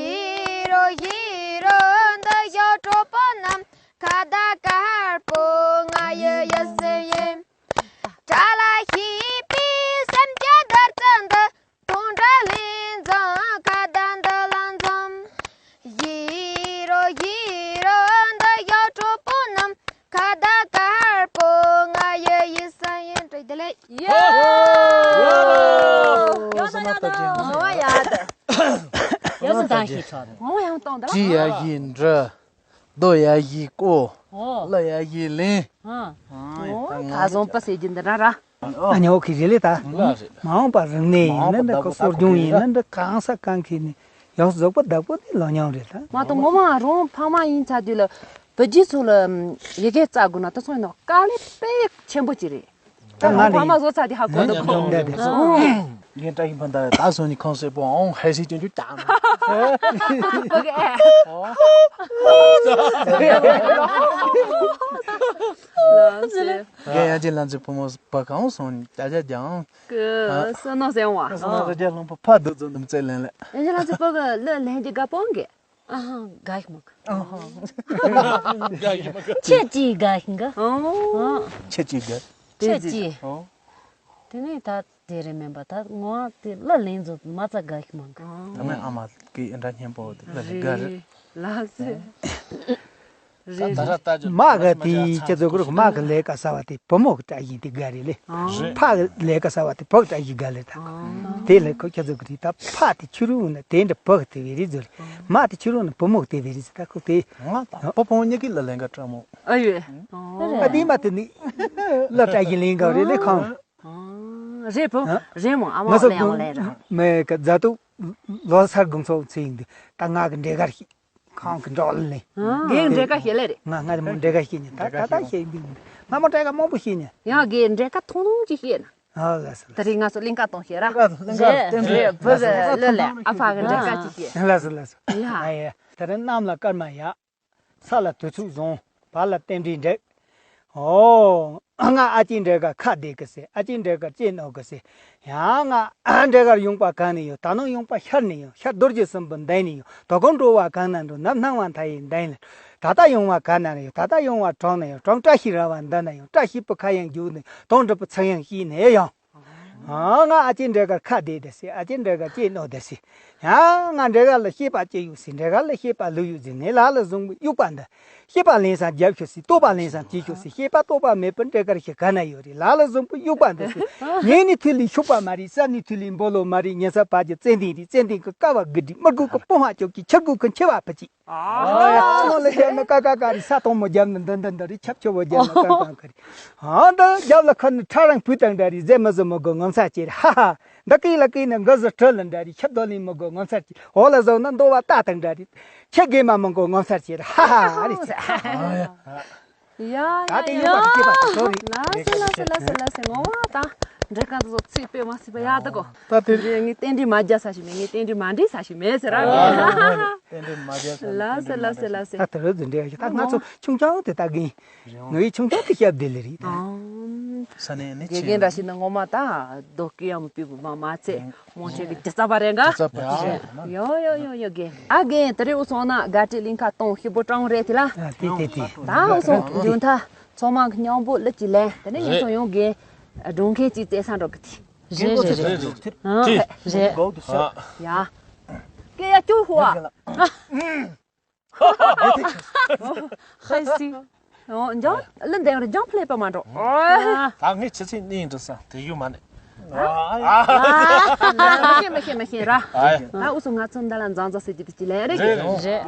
རོ་ཡི་རོ་འདི་ཡོད་གྲོགས་པོ་རྣམས། ཁ་ད་དཀར་པོ་ང་ཡི་ཡིད་སེམས་ཡིན། བཀྲ་ལ་ཤིས་པའི་སེམས་ཀྱི་བདུད་རྩི་འདི། སྟོང་ཕྲག་ལས་འཛོམས་ཁ་ད་འདི་ལ་འཛོམས། ཡི་རོ་ཡི་རོ་འདི་ཡོད་གྲོགས་པོ་རྣམས། ཁ་ད་དཀར་པོ་ང་ཡི་ཡིད་སེམས་ཡིན། བཀྲ་ཤིས་བདེ་ལེགས། ཡ། ཨོ་ཡ་ད། ཡོད་སུ་དང་ཞིག་ཚོགས། ཨོ་ཡང་གཏོང་ད། ཇི་ཡ་ཡི་འབྲི། རྡོ་ཡ་ཡི་ཀོ། ཨོ། ལ་ཡ་ཡི་ལིང་། ཨ། ཨོ་ད་བཟང་པོ་ཟེར་རྒྱུ་འདི་ར་ར། ཨ་ཉོ་གི་རེད་ལེ་ད། ལ་རེད། མ་འོངས་པ་རིག་གནས་ཡིན་ན་འདི་ཀ་གསོ་སྦྱོང་ཡིན་ན་འདི་གང་ས་གང་གི་ནི་ཡག་བཟོ་པོ་བདག་པོ་དེ་ལོ་མྱོང་རེད་ད། མ་གཏོགས་ངོ་མ་རང་ཕ་མ་ཡིན་ཚ་དུས་ལ་བུ་རྒྱུད་ཚོ་ལ་ཡི་གེ་བཙལ་དགོས་ན་ད་སོང་ཡིན་ནོ་དཀའ་ལས་དཔེ་ཆེན་པོ་ཅིག་རེད། ད་ང་ཕ་མ་བཟོ་ཚ་དེ་ཧ་གོ་འདུག་ཁོ། ངས་བཀྲ་ཤིས་ཕ་མ་ད་སོང་ནི་ཁང་སེ་པོ་ཨང་ཧེ་སི་ཅུན་ཅུ་ཀྱང་། ལགས་སེ། རྒན་ཡང་ཅིན་ལང་ཚོའི་བུ་མོ་བ་གང་སོང་ནི་ད་ཅག་ཀྱང་། ཀུ་སོ་ནོ་སེང་བ། སོ་ནོ་རྒྱལ་ལུང་པ་ཕ་དུ་ཙོ་འདུམ་རྩེ་ལེན་ལེ། ཡང་ཅིན་ལང་ཚོའི་བུ་གི་ལོ་ལན་གྱི་དགའ་པོང་གི། ཨ་ཧང་དགའ་ཞིག་མ་གི། ཨ་ཧང་དགའ་ཞིག་མ་གི། ཁྱེད་ཀྱིས་དགའ་ཞིག་གི། ཨོ། ཁྱེད་ཀྱིས་དགའ། ཁྱེད་ཀྱིས། ཨོ། དེ་ནས་ད་དེ་རེད་མིན་པ་ད་ངོ་དེ་ལ་ལན་ཚོ་མ་རྩ་དགའ་ཞིག་མ་གི། ད་མེད་ཨ་མ་གི་ཨེ་འདྲ་སྙན་པོ་དེ་ལ་ལན་དགའ་རེད། ལགས་སེ། རེད། མ་གི་དེ་ཁྱེད་ཚོ་གི་རུ་མ་གི་ལས་ཀ་གསར་བ་དེ་བུ་མོ་གི་བཀྲ་ཤིས་དེ་དགའ་རེད་ལེ། ཨང་། ཕ་གི་ལས་ཀ་གསར་བ་དེ་བུ་གི་བཀྲ་ཤིས་དགའ་ལེ་ད། ཨང་། དེ་ལས་ཁོ་ཁྱེད་ཚོ་གི་རེད་ད་ཕ་དེ་ཁྱེད་རུ་ན་དེ་འདྲ་བུ་གི་དེ་བས་རེད་ཟེར་རེད། མ་དེ་ཁྱེད་རུ་ན་བུ་མོ་གི་དེ་བས་རེད་ཟེར་ད་ཁོ་དེ། ང་དང་བུ་བུ་མོ་གཉིས་ཀྱི་ལ་ལན་ཀ་བཀྲ་མོ། ཨ་ཡོད། ཨ་དེ་མ་དེ་ནི་ལ་བཀྲ་ཤིས་ལན་ཀ་རེད་ལེ་ཁང་། ཨང་། རེད་བུ། རེད་མོ་ཨ་མ་ང་ཚོ་ལ་ཡང་ལན་ར། མེ་ཀ་རྫ་ཏུ་ལོ་སར་དགོང་ཚོགས་ཚེ་ཡིན་དུས་ད་ང་གི་འབྲས་གར་ཤིག་ཁང་གི་འགྲོ་ལེ། ངའི་འབྲས་ཀ་ཤེས་ལེ་རེད། ང་ང་རི་མོ་འབྲས་ཀ་ཤེས་ཉེ་ད་ད་ད་ཤེས་འདུག་ང་མོ་འབྲས་ཀ་མང་པོ་ཤེས་ཉེ། ཡང་གའི་འབྲས་ཀ་ཐུང་ཐུང་ཅིག་ཤེས་ན། ཨ་ལ་སི་ལ། ད་རེས་ང་ཚོ་གླིང་ཀ་གཏོང་ཤེས་ར། ལ་སི་ལ་སི། རེད་བུ་གི་ལོ་ལེ་ཨ་ཕ་གི་འབྲས་ཀ་ཅིག་ཤེས། ལ་སི་ལ་སི། ཡ། ཨ་ཡ། ད་རེས་གནམ་ལ་སྐར་མ་ཡག་ས་ལ་དུས་ཚོད་བཟང་། བར་ལ་རྟེན་འབྲེལ་འགྲིག་ཨོ། ང་ཨ་ཅེ་འབྲས་ཀ་ཁ་བདེ་གི་ཟེར། ཨ་ཅེ་འབྲས་ཀ་ལྕེ་རྣོ་གི་ཟེར། ཡང་ང་འབྲས་ཀར་ཡོང་པ་གང་ནས་ཡོང་། ད་ནང་ཡོང་པ་ཤར་ནས་ཡོང་། ཤར་རྡོ་རྗེ་སྲིན་པོའི་མདུན་ནས་ཡོང་། དོ་དགོང་འགྲོ་བ་གང་ན་འགྲོ། ནམ་སྣང་བ་མཐའ་ཡས་མདུན་ལ། ད་ལྟ་ཡོང་བ་གང་ན་ཡོང་། ད་ལྟ་ཡོང་བ་གྲོང་ན་ཡོང་། གྲོང་བཀྲ་ཤིས་ར་བ་མདུན་ན་ཡོང་། བཀྲ་ཤིས་པའི་ཁ་གཡང་བརྒྱུད་ནས་དོང་འགྲུབ་པའི་ཚིག་གཡང་བཤད་ནས་ཡོང་། ཨ་ང་ཨ་ཅེ་འབྲས་ཀར་ཁ་བདེ་བདེ་ཟེར། ཨ་ཅེ་འབྲས་ཀར་ལྕེ་རྣོ་བདེ་ཟེར། ཡང་ང་འབྲས་ཀར་ལ་སྐྱེས་པ་སྐྱེས་ཡོད་ཟེར། འབྲས་ཀར་ལ་སྐྱེས་པ་ལུས་ཡོད་ཟེར། ངས་ལ་ལ་བཟང་པོའི་དབྱུག་པ་འདི། སྐྱེས་པ་ལེན་སང་རྒྱབ་ཤོག་ཟེར། ལྟོགས་པ་ལེན་སང་བཅད་ཤོག་ཟེར། སྐྱེས་པ་ལྟོགས་པ་མེད་པར་འབྲས་ཀར་ཞིག་ག་ན་ཡོད་རེད། ལ་ལ་བཟང་པོའི་དབྱུག་པ་འདི་ཟེར། ཉལ་ནས་ཐུལ་ལས་ཤུག་པ་མ་རེད། ཟ་ནས་ཐུལ་ལས་འབོ་ལོ་མ་རེད། ཉལ་ས་བར་གྱི་ཙན་དན་རེད། ཙན་དན་གྱི་ཀ་བ་དགུ་སྒྲིག་མི་དགུ་གི་སྤོང་བ་ཅོག་གི་ཆུ་དགུ་གི་མཆེ་བ་ཕུ་གཅིག་ཨ་ལོ་ལ་ཡོད་ན་ཀ་ཀ་ཀ་རི། ས་དང་མོ་རྒྱབ་ན་འདི་འདི་འདི་རི། ཆབ་ཆོ་བོ་རྒྱབ་ན་ཀ་ཀ་ཀ་རི། ཨ་འདི་རྒྱབ་ལ་ཁ་ནི་ཁྲ་རང་བུ་དང་འདྲ་རི། རྫས་མི་བཟོ་མི་དགོས་ངོ་མཚར་ཆེ་རི། ཧ་ཧ། འདི་ཀི་ལ་ཀི་ནི་འགི་ཟི་གྲི་ལ་འདྲ་རི། ཆབ་རྡོ་ལིང་མི་དགོས་ངོ་མཚར་ཆེ། འོ་ལ་བཟོ་ན་འདོ་བ་རྟ་དང་འདྲ་རི། ཆེ་གེ་མ་མི་དགོས་ངོ་མཚར་ཆེ་རི། ཧ་ཧ་རི། ཡ་ད་དེ་ཡ་ཡོད་པ་དེ་སྐྱེས་པ་དེ་ཚོ་རེད། ལགས་སེ་ལགས་སེ་ལགས་སེ་ལགས་སེ། ངོ་མ་ད་འབྲས་ཀ་དེ་ཚོ་ཚིག་དཔེ་མ་སྲིད་པ་ཡག་ད་གོ། ད་དེ་རེད། ངས་རྟེན་འབྲེལ་མ་རྒྱག་ས་ཞིག་མེད། ངས་རྟེན་འབྲེལ་མ་འགྲིག་ས་ཞིག་མེད་ཟེར་ར། ཨ་རྟེན་འབྲེལ་མ་རྒྱག་ས། ལགས་སེ་ལགས་སེ་ལགས་སེ། ད་དེ་རུ་འཛིན་འདྲེ་ཡ་ཞིག་ད་ང་ཚོ་ཆུང་ཆུང་དེ་ད་གིན་ངའི་ཆུང་ཆུང་དེ་ཞབས་དེ་ལས་རེད་ད། ས་ནས་ནི་དགེ་རྒན་འདྲ་ཞིག་ནི་ངོ་མ་ད་རྡོ་སྐས་ཡང་མི་ཕུད་པ་མ་མ་ཚད། མོ་ཆེ་གི་ཇི་ཙ་པ་རེད་ག་ཇི་ཙ་པ་རེད། ཡོ་ཡོ་ཡོ་ཡོ་རྒན། ཨ་རྒན་དེ་རིང་འུ་ཚོ་ན་དགའ་སྤྲོའི་གླིང་ཁ་གཏོང་ཞིབ་པོ་སྤྲང་རེད་དེ་ལ། ཨ་དེ་དེ་དེ། ད་འུ་ཚོ་མཇུག་མཐའ་ཚང་མ་གི་མཉམ་པོ་ལི་ཅི་ལན་དེ་ནས་ངེད་ཚོ་ཡོང་རྒན་སྒྲུང་མཁན་གཅིག་བཙལ་ས་འགྲོ་གི་དེ། རེད་རེད་རེད་རེད། ཨ་རེད། ཡ། སྐད་ཡ་ཅུ་ཧུ་ཨ། ཧེ་སི། ཨོ་འཇང་ལི་འདེང་རེ་འཇང་ཕ་ལེ་པ་མ་འགྲོ། ད་ངས་ཆུ་ཚོད་གཉིས་འགྲོ་ས་དེ་ཡུ་མ་ནི། མ་ཤེས་མ་ཤེས་མ་ཤེས་ར། ད་འུ་ཚོ་ང་ཚོ་འདི་ལ་མཛངས་མཛངས་ཟེར་གྱི་དེ་ཅི་ལན་རེད། རེད་རེད།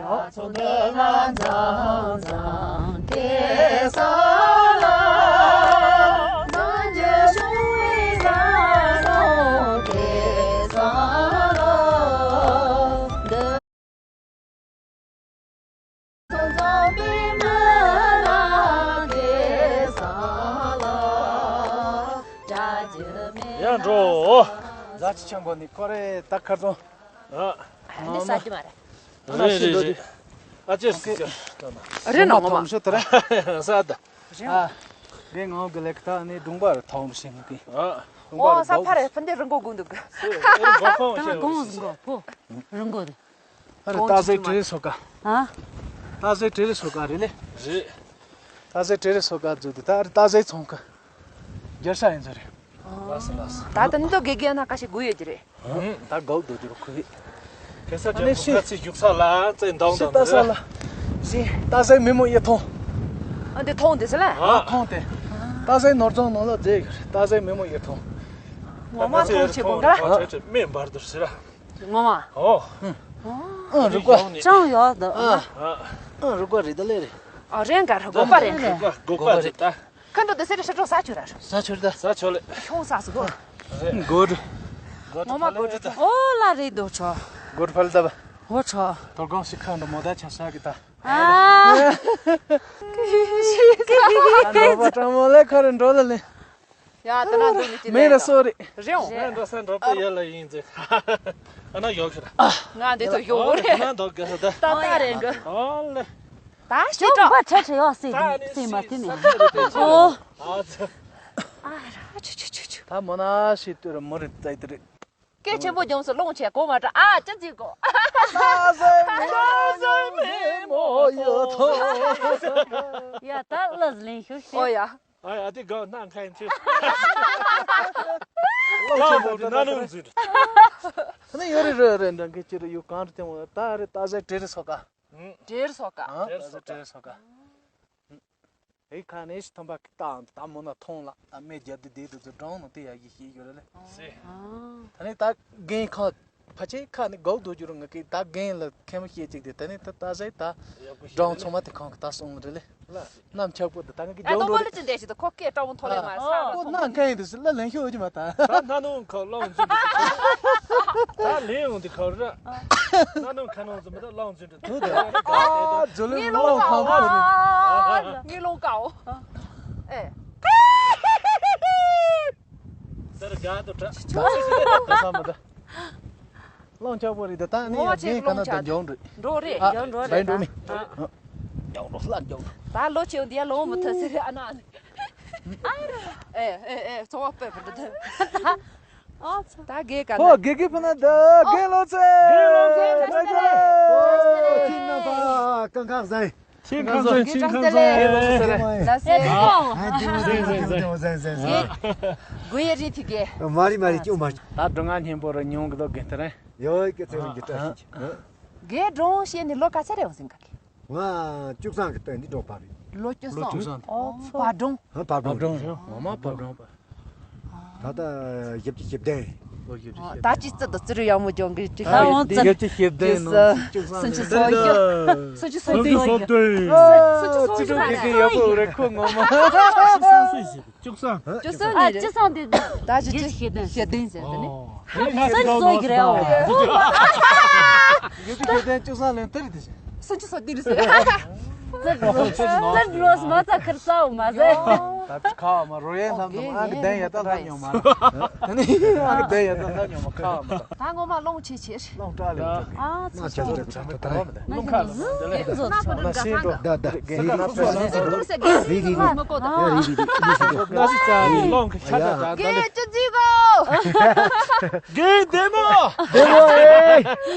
ཡང་འགྲོ། རྫ་ཆུ་ཆེན་པོ་ནི་ཁོ་རེ་ད་ཁར་ཚོང་། ཨ། འདི་ས་ཀྱི་མ་རེད། རེད་རེད་རེད། ཨ་ཅེ་སི་ཅེ། རེད་ནོ་ངོ་མ། ས་ད། ཨ། རེད་ངོ་གི་ལེགས་ཐ་ནི་སྒྲུང་པ་རེད་ཐོག་མ་ཤེས་ངོ་གི། ཨ། ཨོ་ས་ཕ་རེད་ཕན་དེ་རི་མགོ་དགོས་འདུག་གི། ཨ་གོང་གོང་ཕོ་རི་མགོ་དེ། ཨ་རེ་ཏ་ཟའི་བྲེ་རེ་སོ་ཀ་ཨ། ཏ་ཟའི་བྲེ་རེ་སོ་ཀ་རེད་ལེ། རེད། ཏ་ཟའི་བྲེ་རེ་སོ་ཀ་བརྫུས་ཏེ་ད་རེ་ཏ་ཟའི་ཚོང་ཁ་རྒྱལ་ས་ཡིན་ཟེར་རེད། ལགས་སོ་ལགས་སོ། ད་ལྟ་འདི་དགེ་རྒན་ན་ཀ་ཞིག་དགོས་ཡོད་ཀྱི་རེད། ད་དགའ་བོ་སྡོད་རྒྱུ་རུ་ཁུ་ཡིན། ཁེ་ས་ཨ་ནི་ཅན་ཤི་ཁ་ཚིག་རྒྱུག་ས་ལ་རྩེ་འདང་ཤི་དང་ལྟ་ས་ལ། ཤི་ཏ་ཟའི་མི་མོ་ཡེ་ཐོང་། ཨ་འདི་ཐོང་འདི་ཟེར་ལ། ཨ་ཐོང་དེ། ཏ་ཟའི་ནོར་རྫོང་ནང་ལ་རྫེ་ཡོད་རེད་ཏ་ཟའི་མི་མོ་ཡེ་ཐོང་། ངོ་མ་མཐོང་ཆེ་པོ་འགའ། མེ་འབར་དུ་ཟེར། ངོ་མ། ཨོ། ཨང་རུ་ཀ། ཅང་ཡོད་འདུག་ཨང་རུ་ཀ་རེད་ད་ལེ་རེད། ཨ་རེད་འགའ་རུ་ཀ་པ་རེད། སྒོ་པ་རེད་ད། ཁ་འདུག་དེ་སེ་རེ་ཧྲ་ཀྲོ་ས་ཆུ་ར་ཧྲ། ས་ཆུ་ར་ད། ས་ཆུ་ལེ། ཁྱོང་ས་སུ་གོ། གོ་དྲུ། ངོ་མ་གོ་དྲུ་ད། ཨོ་ལ་རེད་འདུག་ཆོ། གོ་དྲུ་ཕལ་ད་བ། ཨོ་ཆོ། དོ་དགོང་ཞིག་ཁ་འདུག་མོ་ད་ཆ་ས་གི་ད། ཨ། འགྲོ་བ་དྲང་མོ་ལེ་ཁ་རེ་འགྲོ་ལ་ལེ། ཡ་ད་ན་འདུག་ནི་ཅི་མེ་ལ་སོ་རེ། རེད་འོང་། ང་འགྲོ་ས་འགྲོ་པ་ཡ་ལ་ཡིན་ཟེར། ཨ་ན་ཡོག་ཤི་ར། ང་འདི་ཚོ་ཡོག་རེད། ང་འདོག་གི་ད། ད་ད་རེད་གི། ཨོ་ལེ། ད་ཞེ་དྲག་པ་ཁྲ་ཁྲ་ཡོག་སེ་སེ་མ་དེ་ནི། ཨོ། ཨ་ཚ། ཨ་ར་ཆུ་ཆུ་ཆུ་ཆུ། ད་མོ་ན་ཤི་ཏུ་ར་མོ་རི་ཙའི་ཏུ་རི། སྐད་ཆེན་པོ་རྒྱོངས་སུ་ལོང་ཆེ་གོ་མ་དྲ་ཨ་ཅི་ཅི་གོ། ཡ་ད་ལ་ལེན་ཤུགས་ཤིག་ཨོ་ཡ། ཨ་ཡ་དེ་གོ་ན་མཁན་ཆེ། ལོང་ཆེ་པོ་ན་ནུ་འཛུད། ནི་ཡོ་རི་རི་རི་འདྲ་གི་ཅི་རི་ཡུ་གང་རི་ཏེ་མོ་ད་རི་ད་ཟེ་ཏྲེ་རི་སོ་ཀ། ཏྲེ་རི་སོ་ཀ། ཨ་ད་ཟེ་ཏྲེ་རི་སོ་ཀ། ཨེ་ཁ་ནས་ཐམ་པ་ཀི་ཏང་ད་མོ་ན་ཐོང་ལ་ད་མེ་རྒྱབ་དེ་དེ་དུ་ཚོ་འགྲོང་ནོ་དེ་ཡ་ཡི་ཤེས་ཡོད་རེད་ལེ། ད་ནི་ད་རྒན་ཁ་ཕ་ཆེ་ཁ་ནི་གོག་དུ་རྒྱུ་རུ་ང་ཀི་ད་རྒན་ལ་ཁེ་མོ་ཤེས་ཅིག་དེ་ད་ནི་ད་ད་ཟེ་ད་འགྲོང་ཚོ་མ་དེ་ཁང་གི་ད་སོང་རེད་ལེ། ནམ་ཆག་པོ་དེ་ད་ང་ཀི་ཨ་ད་ཇོ་མོ་རེད། ལ་ཅི་འདྲ་ཞིག་ད་ཁོ་སྐད་སྤྲང་མོ་ཐོ་ལེ་མ་ས་ཁོ་ན་མཁན་ཡིན་དུ་ལ་ལན་ཤོད་ཀྱི་མ་ད། ད་ན་ནོ་ཁ་ལོང་ཚུན་ད་ལེ་ཡོང་དེ་ཁ་ར། ན་ནོ་ཁ་ནོ་ཚུན་ད་ལོང་ཚུན། དུ་དུ། ཨ་ཇོ་ལེ་ངའི་ལོང་ལོང་ཁང་པོ་རེད། ཀའོ། ངའི་ལོང་ཀའོ། ཨེ། སར་ག་དུ་ཏྲ། ད་ས་མ་ད། ལོང་ཆག་པོ་རེད་ད་ད་ནི་ཡ་རྒན་ཁ་ན་ད་འཇོང་འགྲོ། འགྲོ་རེད། ཨ་འཇོང་འགྲོ་རེད་ད། འགྲོ་མི། འཇོང་འགྲོ་ལ་འཇོང་འགྲོ། ད་ལོ་ཆེ་འདི་ཡ་ལོང་མི་ཐ་ཟེར་ཨ་ན། ཨེ་ཨེ་ཨེ་ཚོ་བ་པེ་པེ་ད། ཨ་ཚ། ད་རྒན་ག་ན། ཨོ་དགེ་རྒན་ཕུ་ན་ད་རྒན་ལོ་ཚེ། རྒན་ལོ་ཚེ། ཨོ་ཁྱིམ་ནང་པ་གང་གང་ཟེ། ཁྱིམ་ཁང་ཚན་ཁྱིམ་ཁང་ཚན། ལ་སེ། ཨ་ཨ་ཨ་ཨ་ཟེ་ཟེ་ཟེ། གོ་ཡ་རི་ཐི་གེ། མ་རི་མ་རི་ཅུ་མ། ད་སྒྲུང་ང་སྙན་པོ་ར་ཉུང་གི་དོ་གེ་ཏ་རེ། ཡོད་གེ་ཚེ་རིང་གི་བཀྲ་ཤིས་ཀྱི། གེ་སྒྲུང་བཤད་ནི་ལོ་ག་ཚད་རེ་ཡོང་སིན་ག་གེ། ང་བཅུ་གསུམ་གི་སྟེང་འདི་སྒྲུང་པ་རེད། ལོ་བཅུ་གསུམ། ལོ་བཅུ་གསུམ། ཨོ་བ་སྒྲུང་། ཧ་བ་སྒྲུང་། བ་སྒྲུང་། ངོ་མ་བ་སྒྲུང་པ། ད་ལྟ་བཞི་བཅུ་ཞེ་བདུན། ལོ་བཞི་བཅུ་ཞེ་བདུན། ད་ཅི་ཙི་དུ་ཙི་རུ་ཡག་མོ་ལྗོངས་གི་ཅི་ད་ཁ་འོང་ཙི། བཞི་བཅུ་ཞེ་བདུན་ནང་བཅུ་གསུམ། སུམ་ཅུ་སོ་བརྒྱད། སུམ་ཅུ་སོ་བདུན། སུམ་ཅུ་སོ་བདུན། ཡག་པོ་རེད་ཁོ་ངོ་མ། བཅུ་གསུམ། བཅུ་གསུམ་ནས་རེད། བཅུ་གསུམ་དེ་ད་ཅི་ཅི་ཞེ་བདུན་ཞེ་བདུན་ཟེར་དེ་ནི། སུམ་ཅུ་སོ་བརྒྱད་རེད་འོ། བཞི་བཅུ་ཞེ་བདུན་བཅུ་གསུམ་ལན་དེ་རེད་དེ། སུམ་ཅུ་སོ་བདུན་ཟེར། ཙི་ཙི་ལོས་མ་ཙ་ཁར་ཙའོ་མ་ཟེར། ད་ཁ་མ་རོ་ཡན་ལྷམ་དུ་ཨང་གི་བདེན་ཡ་ད་ལྷམ་ཉོ་མ་ར། ད་ནི་ཨང་གི་བདེན་ཡ་ད་ལྷམ་ཉོ་མ་ཁ་མ་ད། ད་ངོ་མ་ལོང་ཆེ་ཆེ་རེད། ལོང་སྐྲག་ལེ་ཨ་ཚ་ཚ་ཚ་ཚ་ཚ། ལོང་ཁ་ལ་ཟི་ཟི་ཟི་ན་པ་རི་ད་ད་གེ་གེ་ན་པ་ཟི་ཟི་ཟི་རི་རི་རི་ན་ཤི་ཙ་ལོང་ཁ་ཤ་ད་ད་ལེ། གེ་ཅི་ཟི་གོ། གེ་བདེ་མོ། བདེ་མོ་ཨེ།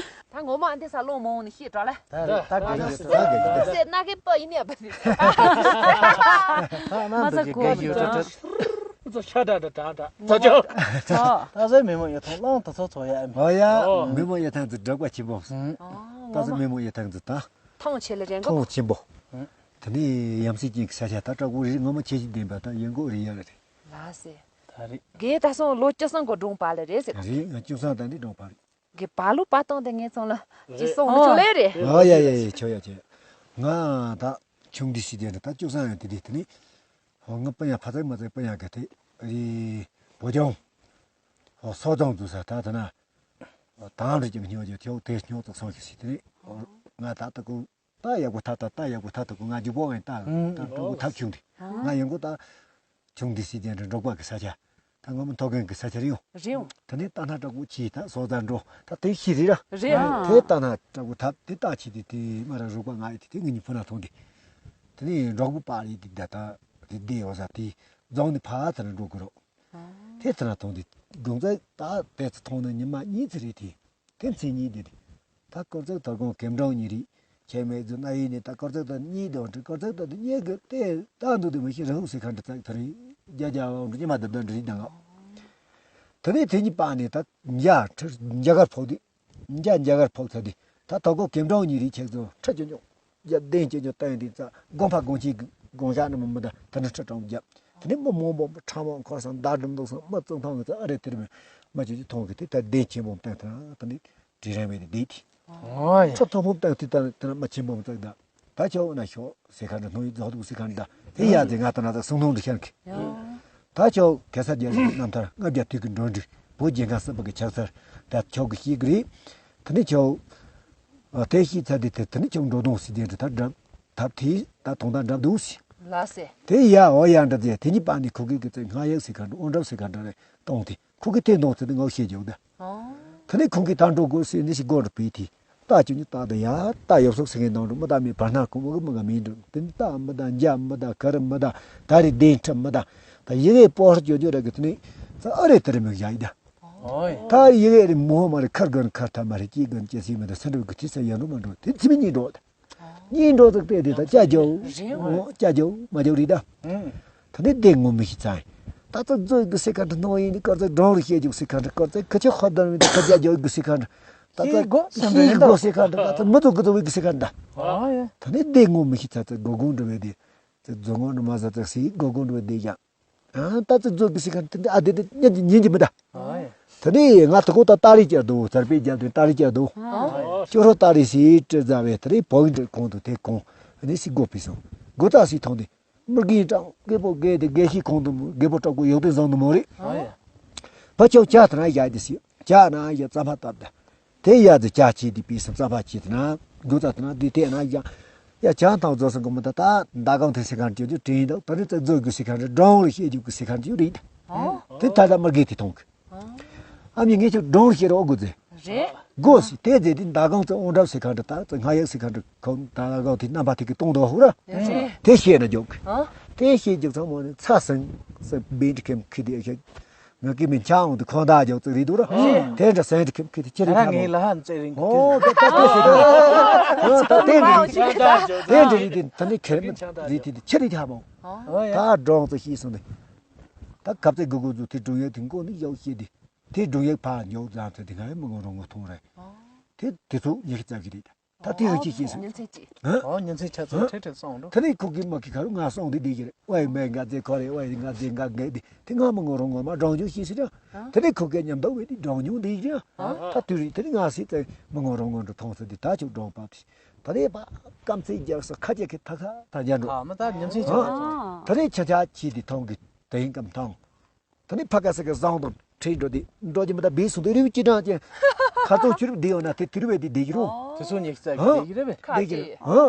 ད་ངོ་མ་ཨ་འདི་ས་ལོང་མོང་ནི་ཤེས་གྲོགས་ལ། ད་རེད་ད་ག་ཡོད་ད་ག་ཡོད་ད། སེ་ན་གི་པ་ཡིན་ཡ་པ་ནི། ད་ན་ད་ག་ཡོད་ད་ད། ཚོ་ཤ་ད་ད་ད་ད། ད་ཅོ། ད་ཟེ་མི་མོ་ཡོད་ཐང་ལོང་ད་ཚོ་ཚོ་ཡ་ཨེ་མི། ཨོ་ཡ། མི་མོ་ཡོད་ཐང་ཚོ་འབྲོག་པ་ཆེན་པོ། ད་ཟེ་མི་མོ་ཡོད་ཐང་ཚོ་ད། ཐང་ཆེ་ལ་རེང་གོ། ཐང་ཆེན་པོ། ད་ནི་ཡམ་སྲིད་ཅན་གྱི་ས་ཆ་ད་བྲག་བུ་རི་ངོ་མ་ཆེ་ཞིག་ལྡན་པ་ད་ཡོན་གོ་རི་ཡ་ལ་རེད། ལ་སེ། ད་རེད། གེ་ད་སོང་ལོ་བཅུ་གསུམ་གོ་སྒྲུང་པ་ལ་རེད་ཟེར། རེད་ང་བཅུ་གསུམ་ད་འདི་སྒྲུང་པ་རེད། གི་བ་ལུ་བ་བཏང་དེ་ངས་ཚོང་ལ་ཅི་སོང་མི་ཆོག་ལེ་རེད། ཨ་ཡ་ཡ་ཡ་ཆོག་ཡ་ཆོག་ང་ད་ཆུང་དུས་སི་དེ་ནི་ད་བཅུ་གསུམ་ཡང་དེ་དེ་དེ་ནི་ཧོ་ང་པ་ཡ་ཕ་ཚ་མ་ཚ་པ་ཡ་ག་དེ་རི་བོ་ལྗོངས་ཧོ་སོ་ཙོང་དུ་ས་ད་ད་ན་དང་རི་ཀྱང་སྨྱོ་རྒྱུ་ཐེའུ་དེ་སྨྱོ་ཙོག་སོང་གི་སི་དེ་ནི་ང་ད་ད་ཀུ་ད་ཡག་པོ་ཐ་ད་ད་ཡག་པོ་ཐ་ད་ཀུ་ང་རྒྱུ་བོ་ཨེ་ད་ད་ཀྲུ་གུ་ཐབ་ཆུང་དེ་ང་ཡང་ཀུ་ད། ཆུང་འདི་སྲིད་ཅན་རི་འབྲོག་པ་གི་ས་ཆ། ད་ངོ་མ་མཐོ་སྒང་གི་ས་ཆ་རེད་ཡོང་། རེད་ཡོང་། དེ་ནས་ལྟ་ན་བྲག་པོ་ཆེ་ད་སོ་ད་འགྲོ་ད་དེ་ཤི་རེད་ར། རེད། དེ་ལྟ་ན་བྲག་པོ་ཐབ་དེ་ལྟ་ཆེ་དེ་དེ་མ་ར་རུག་པ་ང་ཡི་དེ་དེ་ངི་ཉི་ཕུ་ན་ཐོང་དེ། དེ་ནས་འབྲོག་པོ་པ་རེད་དེ་ད་ད་དེ་དེ་འོ་ས་དེ་རྫོང་ནས་ཕ་ཚ་ན་འགྲོ་དགོས་རོགས། དེ་ཚ་ན་ཐོང་དེ་དགོང་ཚ་ད་དེ་ཚ་ཐོང་ན་ཉི་མ་གཉིས་ཚ་རེད་དེ། དེ་མཚན་ཉིད་དེ་རེད། ད་དཀར་ཙག་དར་ཀོང་གེམ་གྲོང་གཉིས་རེད། ཁྱེད་མེད་ཚོ་ན་ཡིན་ནི་ད་དཀར་ཙག་དར་གཉིས་དང་དྲི་དཀར་ཙག་དར་དུ་གཉིས་ཀྱི་ལྟས་ད་འདུག་དེ་མི་ཤེས་རང་ཧུ་སི་ཁ་འདྲི་ཙག་ཐ་རི་རྒྱ་རྒྱ་བ་འདྲི་ཉི་མ་དུ་དུ་འདྲི་དང་ཨ། དེ་ནས་དེ་གཉིས་པ་ནས་ད་འཇའ་ཁྲི་འཇའ་གར་ཕོག་དུས་འཇའ་འཇའ་གར་ཕོག་ཚར་དུས་ད་དར་ཀོང་གེམ་གྲོང་གཉིས་རེད་ཁྱེད་ཚོ་ཁྲི་ཅོ་ཉོ་རྒྱ་གདན་ཅོ་ཉོ་བཏང་དེ་ཙག་དགོན་པ་དགོན་ཆེན་དགོན་ཞག་ནི་མི་མི་ད་ད་ནི་ཁྲི་གྲོང་རྒྱབ། དེ་ནས་མི་མང་པོ་ཁྲག་མང་འཁོར་སང་མདའ་སྒྲིམ་འདུག་སང་མི་བཙོན་ཁང་གི་ཨ་རེ་དེར་མི་མ་ཅིག་ཅིག་མཐོང་གི་དེ་ད་གདན་ཆེན་པོ་བཏང་ཐལ་དེ་ནས་དྲི་རན་བས་དེ་བསྡད་དེ། ཨོ་ཡ། ཁྲག་ཐོང་ཕུང་བཏང་དུས་ད་དེ་ན་མ་ཆེན་པོ་བཙག་ད། ད་ཆོག་ན་ཤོག་ཟེར་ཁ་འདྲ་སྣང་ཡིག་རྫོགས་འདུག་ཟེར་ཁ་འདྲ་དེ་ཡ་ཟེར་ང་ད་ན་ད་གསུང་ཐུང་འདྲ་ཤར་གི། ད་ཆོག་གེ་སར་རྒྱལ་རིགས་རྣམ་ཐར་ལྔ་བརྒྱ་དུས་ཀྱི་འགྲོ་འདུག་བོད་རྒྱལ་ཁམས་སྲིད་པ་གི་ཆགས་ཚར་ད་ཆོག་གི་ཤེས་གི་རེད། དེ་ནས་ཆོག་དེ་ཤེས་ཚར་དེ་དེ་དེ་ནས་ཆོག་འགྲོ་དོང་སྲིད་དེ་འདྲ་ད་འགྲབ་ཐབས་དེ་ད་དོང་ད་འགྲབ་འདུག་ཟེར། ལ་སེ། དེ་ཡ་འོ་ཡ་འདྲ་དེ་དེ་གཉིས་པ་ནི་ཁུ་གེ་གི་ཚེ་སྔགས་ཡག་ཟེར་ཁ་འདྲ་དབང་གྲབས་ཟེར་ཁ་འདྲ་རེ་གཏོང་དེ། ཁོ་གིས་དེ་མདོང་ཚིག་དེ་ངོ་ཤེས་རྒྱུག་ད། ཨོ། དེ་ནས་ཁོང་གིས་ད་འགྲོ་དགོས་ཟེར་ནས་ཞིག་སྒོ་རུ་བུད་དེ། རྟ་ཅུ་ནི་རྟ་དང་ཡ་རྟ་ཡོབ་སོག་ཟེར་མཁན་ནང་འགྲོ་མི་དང་མི་བར་སྣང་ཁོ་མོ་གི་མི་ག་མིན་འགྲོ་དེ་ནི་རྟ་མི་དང་འཇའ་མི་དང་ག་རི་མི་དང་ད་རེས་གདན་ཁྲི་མི་དང་ད་ཡི་གེ་སྤོ་ར་ཅོ་ཅོ་ར་གི་དེ་ནས་ཚ་ཨ་རེ་དེ་རེ་མི་བཞག་ཡི་ད། ཨོ་ཡ། ད་ཡི་གེ་རེ་མོ་མ་རེ་ཁར་དགོན་ཁར་ཐ་མ་རེ་སྐྱིད་དགོན་སྐྱེ་སྲིད་མི་དང་སེ་འགྲོ་གི་དུས་ཚ་ཡ་འགྲོ་མ་འགྲོ་དེ་ཚི་མི་གཉིས་འགྲོ་ད། གཉིས་འགྲོ་ཙག་བལྟས་དེ་ད་ཅ་རྒྱའུ། རེད་འོ། ཨོ་ཅ་རྒྱའུ་མ་རྒྱའུ་རེད་ད། ཨང་། ད་ནི་བདེ་ངོ་མི་ཤི་ཚང་། ད་ཚ་རྫོས་གི་སི་ཁ་འདྲ་སྣང་ཡིན་ནི་སྐར་ཚ་སྒྲོང་རུ་བཤད་རྒྱུ་གི་སི་ཁ་འདྲ་སྐར་ཚ་ཁ་ཆེ་ཧོ་དར་མི་འདྲ་ཁ་ཅ་རྒྱའུ་གི་སི་ཁ་འདྲ། ད་ཤེས་དགོས་བསམ་ཤེས་པའི་དགོས་སི་ཁ་འདྲ་ད་ཚ་མི་ཚོ་གི་ཚོ་བའི་གི་སི་ཁ་འདྲ། ཨོ་ཡ། ད་ནི་བདེ་ངོ་མི་ཤི་ཚ་ཚ་སྒོ་གུང་འགྲོ་བའི་དེ། ཚ་རྫོ་ངོ་འགྲོ་མ་ཚ་ཚ་སི་སྒོ་གུང་འགྲོ་བའི་དེ་ཡང་། ཨ་ད་ཚ་རྫོས་གི་སི་ཁ་འདྲ་དེ་འདྲ་ཨ་དེ་དེ་ཉན་གྱི་ཉན་གྱི་མི་ད། ཨོ་ཡ། ད་ནི་ང་ད་གོ་ད་ཏ་རི་ཅར་དུ་ཙར་པའི་རྒྱབ་དུ་ཏ་རི་ཅར་དུ། ཨོ། ཅོ་རོ་ཏ་རི་སི་ཏྲི་ཛ་བའི་ད་རི་བོ་གི་འདྲ་གོང་དུ་དེ་གོང་ཨ་ནི་སི་སྒོ་ཕི་སོང་། སྒོ་ཙ་སི་ཐོང་དེ། མི་རྒན་གྲང་རྒད་པོ་རྒས་དེ་རྒས་ཤི་གོང་དུ་མོ་རྒད་པོ་དྲག་པོ་ཡོག་དེ་བཟང་དུ་མོ་རེད། ཨ་ཡ། ཕ་ཆོག་ཇ་དེ་ན་ཡ་དེ་སི་ཇ་ན་ཡ་རྩམ་པ་བཏབ་ད། དེ་ཡ་དེ་ཇ་ཆི་དེ་པི་སི་རྩམ་པ་ཆི་དེ་ན་དགུ་ཙ་དེ་ན་དེ་དེ་ན་ཡ། ཡ་ཇ་ཐང་རྫོ་སི་གོ་མི་ད་ད་མདའ་གང་དེ་སི་ཁན་ཅོ་ཅོ་དྲིན་དང་ད་ནི་ཙ་རྫོ་གི་སི་ཁན་རེད་སྒྲོང་རེ་བཤད་རྒྱུ་གི་སི་ཁན་ཅོ་རེད། ཨ། དེ་ད་ད་མི་རྒན་དེ་ཐོང་གི། ཨ་མྱི་ངས་ཁྱོད་སྒྲུང་བཤད་རོགས་དགོས་ཟེར། རེད། དགོས་ཟེར་དེ་ཟེར་དེ་མདའ་གང་ཚོ་དབང་གྲགས་ཟེར་ཁ་འདྲ་ད་ཚོ་སྔགས་ཡག་ཟེར་ཁ་འདྲ་ཁོ་མདའ་གང་དེ་རྣམ་པ་དེ་གི་གཏོང་དོ་ཧུ་ར། རེད། དེ་བཤད་ན་འཇོག་གི། ཨ། དེ་བཤད་རྒྱུ་ཚང་མ་ནི་ཚ་སང་ས་བེན་ཏྲི་ཁེམ་ཁི་དེ་ཤེ། ང་ཀི་མིན་ཆ་འོང་དུ་ཁོང་ད་འཇོག་ཚིག་རེད་འདུག་ར། དེ་འདྲ་སང་ཏྲི་ཁེམ་ཁི་དེ་ཁྱི་རེད་ཁ་ངའི་མོ། ལ་ཧ་ཙེ་རིང་གི། ཨོ་དེ་ད་དེ་ཟེར་དེ། ཨ་ད་དེ་འདྲ་རེད་དེ་དེ་འདྲ་རེད་དེ་ད་ནི་ཁེར་མི་རེད་དེ་ཁྱི་རེད་ཁ་མོ། ད་སྒྲུང་ཚོ་ཤེས་སོང་དེ། ད་གབ་ཚེ་གུ་གུ་ཚོ་དེ་སྒྲུང་ཡོད་དེ་མགོ་ནི་ཡག་ཤེས་དེ། དེ་སྒྲུང་ཡིག་ཕར་འཇོག་ཙམ་ཚེ་དེ་ང་ཡང་མི་ངོ་རང་ངོ་མཐོང་རེད། དེ་དེ་ཚོ་ཉི་ཤུ་རྩ་གི་རེད། ད་དེ་ཡང་ཅི་ཤེས་སོང་། ཉིན་མཚན་གཅིག་ཨ། ཨོ་ཉིན་མཚན་ཆ་ཚང་ཁྲེ་ཁྲེ་སོང་འགྲོ། དེ་ནས་ཁོ་གི་མ་གི་ཁ་རུ་ང་སོང་དེ་བསྡད་ཀྱི་རེད། ཝའི་མེ་ང་ཚེ་ཁོ་རེ་ཝའི་ང་ཚེ་ང་གེ་དེ་དེ་ང་མི་ངོ་རང་ངོ་མ་སྒྲུང་ཆུང་ཤེས་སི་རེད། དེ་ནས་ཁོ་གི་མཉམ་དུ་བས་དེ་སྒྲུང་ཉུང་དེ་ཡིན་རེད། ད་དུས་རེད་དེ་ནས་ང་སི་ཚེ་མི་ངོ་རང་ངོ་འགྲོ་མཐོང་སི་དེ་ད་ཆུ་སྒྲུང་པ་དེ་ད་རེད་པ་སྐམ་ཚེ་རྒྱག་སོ་ཁ་ཅེ་ཁི་ཐ་ཁ་ད་རྒྱ་འགྲོ། ཨ་མ་ད་ཉིན་མཚན་ཆ་ཚང་། ད་རེད་ཆ་ཆ་ཁྱི་དེ་མཐོང་གི་དེ་ཡིན་སྐམ་མཐོང་། ད་ནི་ཕ་ག་ས་ག་བཟང་དང་ཁྲིད་འགྲོ་དེ་འགྲོ་གི་མི་ད་བེད་སོང་དེ་རིགས་ཅི་གྲངས་ཅན་ཁ་ཏོ་ཆུ་རུབ་བསྡད་ཡོད་ན་དེ་དུ་རུ་བས་དེ་བསྡད་ཀྱི་རུང་། དེ་ཚོ་ཉེག་ས་གི་ཨ། བསྡད་ཀྱི་རེད་པས། ཁ་བསྡད་ཀྱི་ཅིག་རེད་ཨ། ཨ།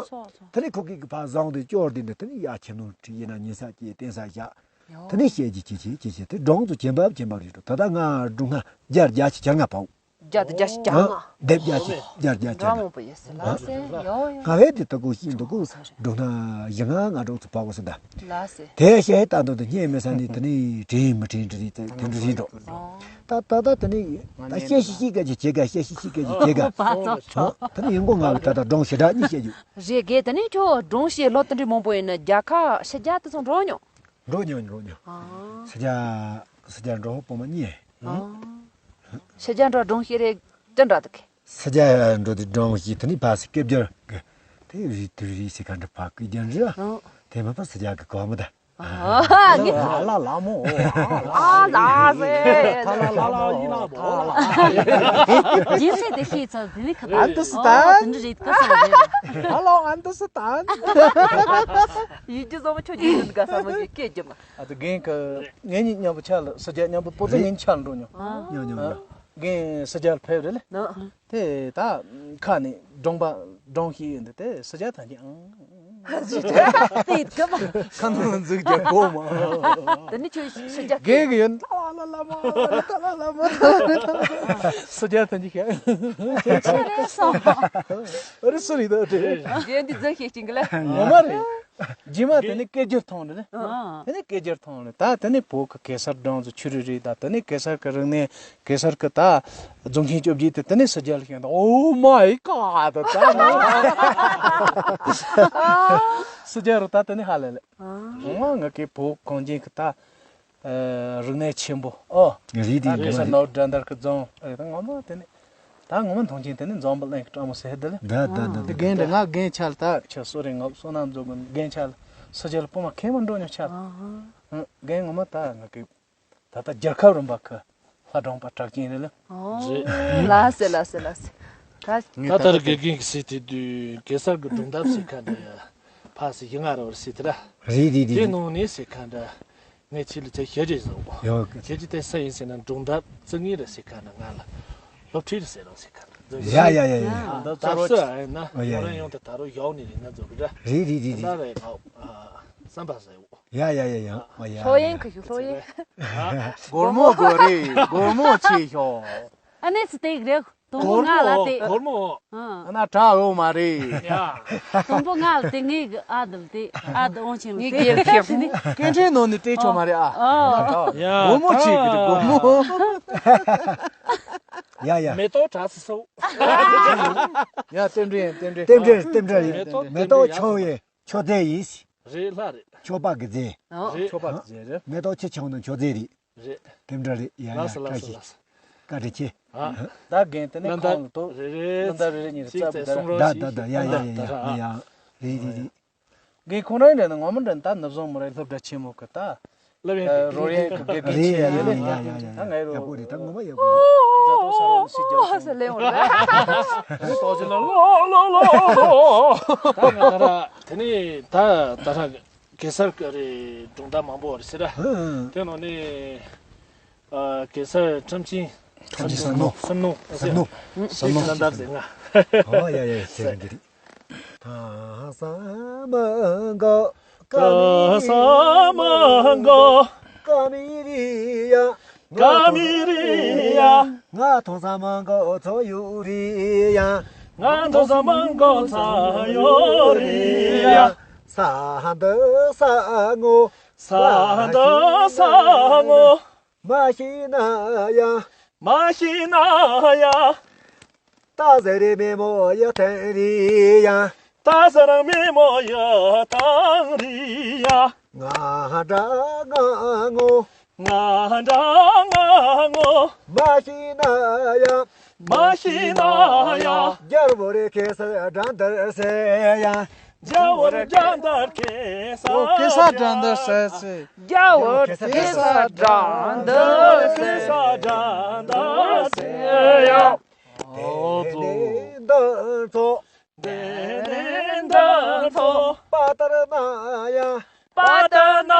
ད་ནི་ཁོ་གི་གི་ཕ་བཟང་དེ་སྐྱོར་དེ་འདི་ད་ནི་ཡ་ཁྱེད་ནོར་ཁྲིད་ཡིན་ན་ཉིན་ས་ཀྱི་བསྟན་ས་བཞག་ད་ནི་བཤད་ཀྱི་ཅི་ཅི་ཅི་ཅི་དེ་སྒྲུང་ཚོ་བྱེད་འབབ་བྱེད་འབབ་རེད་འགྲོ། ད་ལྟ་ང་སྒྲུང་ང་བརྒྱ་བརྒྱ་ཆ་བརྒྱ་ལྔ་པའོ། བརྒྱ་དང་བརྒྱ་ཞིག་བརྒྱ་ལྔ། ཨ། སྡེབ་བརྒྱ་ཞིག་བརྒྱ་བརྒྱ་བརྒྱ་ལྔ། འདྲ་མང་པོ་ཡོད་ཟེར་ལ་ཟེར་ཡོ་ཡོ། ང་བས་དེ་ལྟ་བུ་ཤིན་ཏུ་གུ་འགྲོ་ན་བཞི་ལྔ་ང་འགྲོ་ཚུལ་བག་གོ་ཟེར་ད། ལ་ཟེར། དེ་བཤད་ལྟ་འདུག་དེ་སྙད་མི་ས་ནི་དེ་ནི་དྲིན་མི་དྲིན་དྲི་རིགས་དེ་འདྲ་རིགས་འགྲོ། ད་ད་ད་དེ་ནི་ད་བཤད་ཤི་ཤི་ག་ཅི་བྱེད་ག་བཤད་ཤི་ཤི་ག་ཅི་བྱེད་ག་ད་ནི་ཡིན་གོ་ང་གི་ད་ད་སྒྲུང་ཞེ་དྲག་གཉིས་བཤད་རྒྱུ། རེད་དགེ་དེ་ནི་ཁྱོད་སྒྲུང་བཤད་ལོ་དེ་འདྲ་མང་པོ་ཡིན་ན་རྒྱ་ཁ་ཕྱི་རྒྱལ་དེ་ཚོ་འགྲོ་མྱོང་། འགྲོ་མྱོང་འགྲོ་མྱོང་། ཨ། ཕྱི་རྒྱལ་ཕྱི་རྒྱལ་འགྲོ་ཕོ་མ་གཉིས། ཨ། ཕྱི་རྒྱལ་འགྲོ་སྒྲུང་བཤད་རེ་ཅི་འདྲ་འདུག་གི། ཕྱི་རྒྱལ་འགྲོ་དེ་སྒྲུང་བཤད་དེ་ནི་ཕ་སི་སྐད་སྦྱར་གི་དེ་རི་དུ་རི་སི་ཁ་འདྲ་ཕ་སྐད་སྦྱར་རི་ཨ། དེ་མ་ཕ་སི་རྒྱལ་གི་གོ་མི་ད། ཨ་ངས་ཨ་ལ་ལ་མོ། ཨ་ལ་ཟེར། ཐ་ལ་ལ་མོ་ཐ་ལ། རྒྱལ་སྲས་དེ་ཤེས་ཚར་དེ་ནི་ཁ་ཨན་ཏི་སི་ཏན། དེ་འདྲ་རེད་ག་ས་རེད། ཧ་ལོ་ཨན་ཏི་སི་ཏན། ཡིད་ཀྱི་བཟང་མོ་ཁྱོད་ཀྱི་ཡིན་དགའ་ས་མ་གི་སྐད་ཀྱི་མ། ཨ་ཏི་རྒན་གི་ངེད་གཉིས་མཉམ་པོ་ཆ་ལ་སི་རྒྱལ་མཉམ་པོ་པོ་ཏི་ངེད་གཉིས་ཆ་ལ་འགྲོ་མྱོང་། ཉོ་ཉོ་ཉོ། རྒན་སི་རྒྱལ་ཕེབས་རེད་ལེ། དེ་ད་ཁ་ནས་སྒྲུང་པ་སྒྲུང་ཞིག་ཡིན་འདི་དེ་སི་རྒྱལ་ཐང་གི་ཨང་། སི་རྒྱལ་དེ་གི་མ། ཁ་ནང་འཛུགས་རྒྱ་གོ་མ། དེ་ནི་ཁྱོད་སི་རྒྱལ་རྒན་གི་ཡོད་ཐ་ལ་ལ་མ་ཐ་ལ་ལ་མ། སི་རྒྱལ་ཐང་གི་ཁ། ཁྱོད་རེད་སོང་། ཨ་རི་སུ་རེད་ད་དེ། རྒན་འདི་རྫུན་བཤད་ཀྱིན་གི་ལ། ངོ་མ་རེད། རྗེས་མ་དེ་ནི་སྐད་སྒྱུར་ཐོང་རེད། ཨ། དེ་ནི་སྐད་སྒྱུར་ཐོང་རེད། ད་དེ་ནི་བོད་ཀྱི་གེ་སར་སྒྲུང་ཚོ་ཆུ་རུ་རེད། ད་དེ་ནི་གེ་སར་གྱི་རིག་གནས་གེ་སར་གྱི་ད་རྫོང་ཁྱིམ་བཅོ་བརྒྱད་དེ་དེ་ནི་སི་རྒྱལ་ཤེས་ད། Oh my God ད་ད་སི་རྒྱལ་རུ་ད་དེ་ནི་ཧ་ལས་ལས། ཨ། ངོ་མ་ང་གི་བོད་གངས་ཅན་གྱི་ད་རིག་གནས་ཆེན་པོ་ཨོ། རེད་དེ་ད་གེ་སར་ནོར་བུ་དགྲ་འདར་གྱི་རྫོང་རེད། ད་ངོ་མ་དེ་ནི། ད་ངོ་མ་མཐོང་ཆེན་དེ་ནི་འཛོམས་པ་གླིང་གི་སྤྲང་མོ་ཟེར་དེ་ལ། ད་ད་ད་དེ་རྒན་འདྲ་ང་རྒན་ཆ་ལ་ད་ཁྱེད་སོ་རེ་ངག་བསོད་ནམས་རྫོགས་གི་རྒན་ཆ་ལ་སི་རྒྱལ་སྤོ་མ་ཁེ་མ་འགྲོ་ཉོ་ཆ་ལ། ཨ་ཧ། རྒན་ངོ་མ་ད་ང་གི་ད་ལྟ་རྒྱལ་ཁབ་རིམ་པ་གི་ལྷ་སྒྲུང་པ་གྲགས་ཅན་རེད་ལ། ཨོ། རེད། ལགས་སེ་ལགས་སེ་ལགས་སེ། ད་ད་ལྟར་དགེ་རྒན་གྱིས་ཟེར་དེ་དུས་གེ་སར་གྱི་སྒྲུང་དེབ་ཟེར་མཁན་འདི་ཕ་སི་ཡི་ང་ར་བར་ཟེར་དེ་ར། རེད་རེད་རེད། དེ་ནང་ནས་ཟེར་མཁན་འདྲ། ངས་ཁྱེད་ལ་དེ་ཞལ་རས་བཟོ་གོ། ཡོད། ཁྱེད་ཀྱིས་དེ་ས་ཡིན་ཟེར་ན་སྒྲུང་དེབ་བཙུགས་ངེས་རེད་ཟེར་མཁན་འདྲ། ང་ལ་སློབ་ཁྲིད་རེད་ཟེར་རོགས་ཟེར་མཁན་འདྲ། ཡ་ཡ་ཡ་ཡ། ད་ད་སུ་ཨ་ཡིན་ན་ཡོ་རང་ཡོང་དེ་ད་རུང་ཡོག་ནས་རེད་ན་བཟོ་གི་འདྲ། རེད་རེད་རེད་ད་རེད། རེད་ང་བསམ་པ་ཟེར་བོ། ཡ་ཡ་ཡ་ཡ། ཨ་ཡ། ལྷོ་ཡན་གི་ཞུ་ལྷོ་ཡན། སྒོར་མོ་དགོས་རེད། སྒོར་མོ་ཆེ་ཤོག་ཨ་ནེ་སི་ཏེག་རེད། དུམ་བུ་ལྔ་ལ་སྟེ། སྒོར་མོ། ཨ་ན་དྲག་འོ་མ་རེད། ཡ། དུམ་བུ་ལྔ་ལ་སྟེ་ངའི་གི་ཨ་དུ་ལ་སྟེ་ཨ་དུ་འོང་ཆེན་ལ་ངའི་སྟེ་རྒྱལ་ཁབ་ནི། སྐད་འཕྲིན་ནང་ནས་སྟེ་ཆོག་མ་རེད་ཨ། ཨ། ཡ། སྒོར་མོ་ཆེ་གི་རེད་སྒོར་མོ། ཡ་ཡ། མེ་ཏོག་གྲགས་སུ་སོ། ཡ་རྟེན་འབྲེལ་རྟེན་འབྲེལ། རྟེན་འབྲེལ་རྟེན་འབྲེལ་རེད། མེ་ཏོག་མེ་ཏོག་མཆོད་ཡས་མཆོད་རྫས་ཡིན། རེད་ལྷ་རེད། མཆོད་པ་གི་རྫས། ཨོ། མཆོད་པ་གི་རྫས་རེད། མེ་ཏོག་ཆེ་ཆུང་ནི་མཆོད་རྫས་རེད། རེད། དེ་འདྲ་རེད། ཡ་ཡ། ལགས་སོ་ལགས་སོ་ལགས་སོ། བཀྲ་ཤིས། བཀའ་དྲིན་ཆེ། ཨ། ད་རྒན་དེ་ནས་ཁོང་ལ་ཐོག་རེ་རེ་ལ་ད་རེ་རེ་གཉིས་རེ་རྩ་བུ་ད་ར། ད་ད་ད་ཡ་ཡ་ཡ་ཡ་ཡ། རེད་རེད་རེད། རྒན་ཁོང་རང་རེད་ན་ངོ་མ་འདྲ་ད་ནུབ་བཟང་མོ་རེད། སློབ་གྲྭ་ཆེན་མོ་གི་ད་ལབ་ཡིན། རོལ་དབྱངས་གི་དགེ་རྒན་ཆེ་ཡ་རེད་ལ། ཡ་ཡ་ཡ། ད་ང་ཡ་ཡག་པོ་རེད། ད་ངོ་མ་ཡག་པོ་རེད། ད་ང་ད་ར་དེ་ནས་ད་ད་ར་གེ་སར་གི་རེད་སྒྲུང་དེབ་མང་པོ་རེད་ཟེར་ར། དེ་ནང་ནས་ཨ་གེ་སར་ཁྲམ་ཆེན། ཁྲམ་ཆེན་བསམ་མནོ། བསམ་མནོ། བསམ་མནོ། ཁྱེད་ཀྱི་རྣམ་ཐར་ཟེར་ང་། ཨོ་ཡ་ཡ་ཡ། དེ་རིང་གི་རེད། ཐང་ས་མ་གོ་ག་མི་རི་ཡ། ག་མི་རི་ཡ། ག་མི་རི་ཡ། ང་ཐང་ས་མ་གོ་ཚོ་ཡུ་རི་ཡ། ང་ཐང་ས་མ་གོ་ཚ་ཡོ་རི་ཡ། ས་འདི་ས་ངོ་། ས་འདི་ས་ངོ་། མ་ཤེས་ན་ཡ། མ་ཤེས་ན་ཡ། ད་ཟེར་རེ་མེ་མོ་ཡ་ཐན་རི་ཡ། ད་ཟེར་རང་མེ་མོ་ཡ་ཐང་རི་ཡ། ང་འདྲ་ང་ངོ་། ང་འདྲ་ང་ངོ་། མ་ཤེས་ན་ཡ། མ་ཤེས་ན་ཡ། རྒྱལ་བོ་རེ་གེ་སར་དགྲ་འདུལ་ཟེར་ཡ། རྒྱལ་བོ་རེ་དགྲ་འདུལ་གེ་སར། ཨོ་གེ་སར་དགྲ་འདུལ་ཟེར་ཟེར། རྒྱལ་བོ་གེ་སར་དགྲ་འདུལ་ཟེར། གེ་སར་དགྲ་འདུལ་ཟེར་ཡ། ཨོ་ཙོ། དེ་ནས་འདི་ཚོ། དེ་ནས་འདི་ཚོ། པ་ཏར་ན་ཡ། པ་ཏར་ན་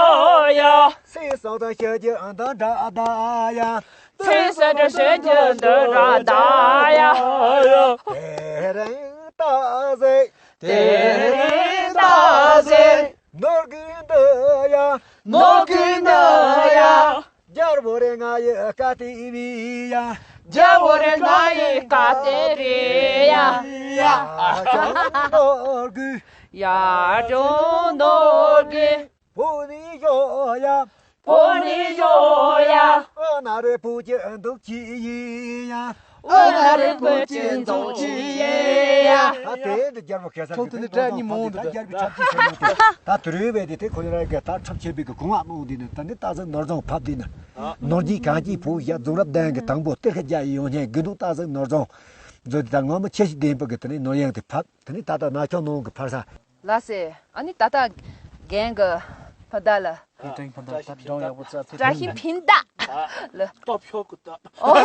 ཡ། སེ་སོགས་དང་ཤེས་རྒྱུ་འདི་འདྲ་ད་ཡ། སེ་སོགས་དང་ཤེས་རྒྱུ་འདི་འདྲ་ད་ཡ། དེ་རིང་ད་ཟེ། དེ་རིང་ད་ཟེ། ནོར་གི་འདི་ཡ། ནོར་གི་འདི་ཡ། རྒྱལ་བོ་རེ་ང་ཡི་བཀའ་དེ་བི་ཡ། རྒྱལ་བོ་རེ་ང་ཡི་བཀའ་དེ་བི་ཡ། ཡ། ཨ་ཅང་ནོར་གི། ཡ་ཅང་ནོར་གི། བོ་ནི་ཡོ་ཡ། བོ་ནི་ཡོ་ཡ། ཨ་ན་རེ་བུ་ཅི་འདུག་ཅི་ཡི་ཡ། ཨོ་ན་རེ་བུ་ཅི་འདུག་ཅི་ཡི་ཡ། ད་དེ་འདི་རྒྱལ་པོ་གེ་སར་གྱི་ཐོག་དེ་ནི་སྒྲ་གཉིས་མང་འདུག་ད་རྒྱལ་པོའི་ཆབ་ཆེན་ཟེར་ནོ་དེ་ད་དུ་རུས་བས་དེ་དེ་ཁོ་རང་གི་ད་འཁྲབ་ཆེན་པོའི་གི་གོང་བ་མང་འདི་ནི་ད་ནི་རྟ་ཟན་ནོར་བྱང་ཕབ་འདི་ནི་ནོར་གྱི་གང་གི་བུ་ཡ་རྫོང་རབ་ལྡན་གྱི་དང་པོ་གཏེར་ཁ་རྒྱ་ཡི་ཡོང་ཉན་དགེ་འདུན་རྟ་ཟན་ནོར་བྱང་མཛོད་དེ་ད་ངོ་མ་ཁྱེད་ཞིག་ལྡན་པ་གི་དེ་ནི་ནོར་གཡང་དེ་ཕབ་དེ་ནི་ད་ལྟ་ན་ཁྱོད་ནང་གི་ཕར་ས། ལགས་སེ། ཨ་ནི་ད་ལྟ་རྒན་གྱི་ཕ་མདའ་ལ། ཕི་ཏྲིང་ཕ་མདའ་ད་སྒྲུང་ཡག་པོ་རྩ་ཕི། བཀྲ་ཤིས་ཕི་མདའ་ལ། སྟོབས་ཤོག་གི་སྟོབས། ཨོ།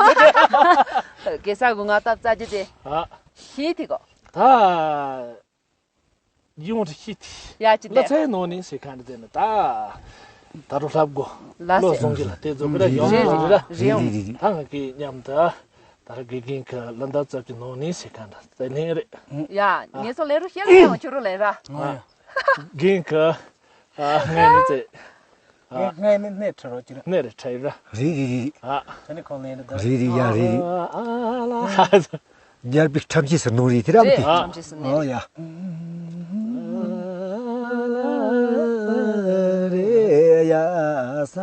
གེ་སར་གྱི་ང་སྟབས་རྩ་རྒྱུ་དེ། ཨ། ཤི་ཐི་གོ། ད། ཡོང་དུ་ཤི་ཐི། ཡ་ཅི་ལ་དེ། ཚའི་ནོ་ནི་སེ་ཁ་འདི་དེ་ནི་ད། ད་རུ་ལྷབ་གོ། ལགས་སེ། བློ་གསུང་གི་ལ་དེ་རྫོགས་གི་ལ་ཡོང་རེ་རེ་རེ་རེ་ཡོང་། རེ་རེ་རེ། ད་ང་གི་མཉམ་དུ། ད་ར་དགེ་རྒན་གྱི་ལ་མདའ་རྩ་གི་ནང་ནས་ཟེར་མཁན་འདྲ་དེ་ནས་རེད། ཡ། ངེད་ཚོ་ལས་རུ་བཤད་ལ་ཡང་ཁྱོད་རུ་ལས་ར། རྒན་གྱི་ཨ་ངས་ནི་ཚེ། ངས་ངས་ནི་སྣེ་ཁྲིད་རོགས་ཀྱི་རེད། སྣེ་རེ་ཁྲིད་ར། རེད་རེད་རེད། ཨ། ད་ནི་ཁོང་ལས་ནི་ད། རེད་རེད་ཡ་རེད་རེད། ཨ་ལ། རྒྱལ་པོའི་ཁྲམ་ཆེ་སུ་ནོར་རེད་དེ་ར་མི་དེ། ཁྲམ་ཆེ་སུ་ནོར། ཨོ་ཡ། རེད་ཡ་ས་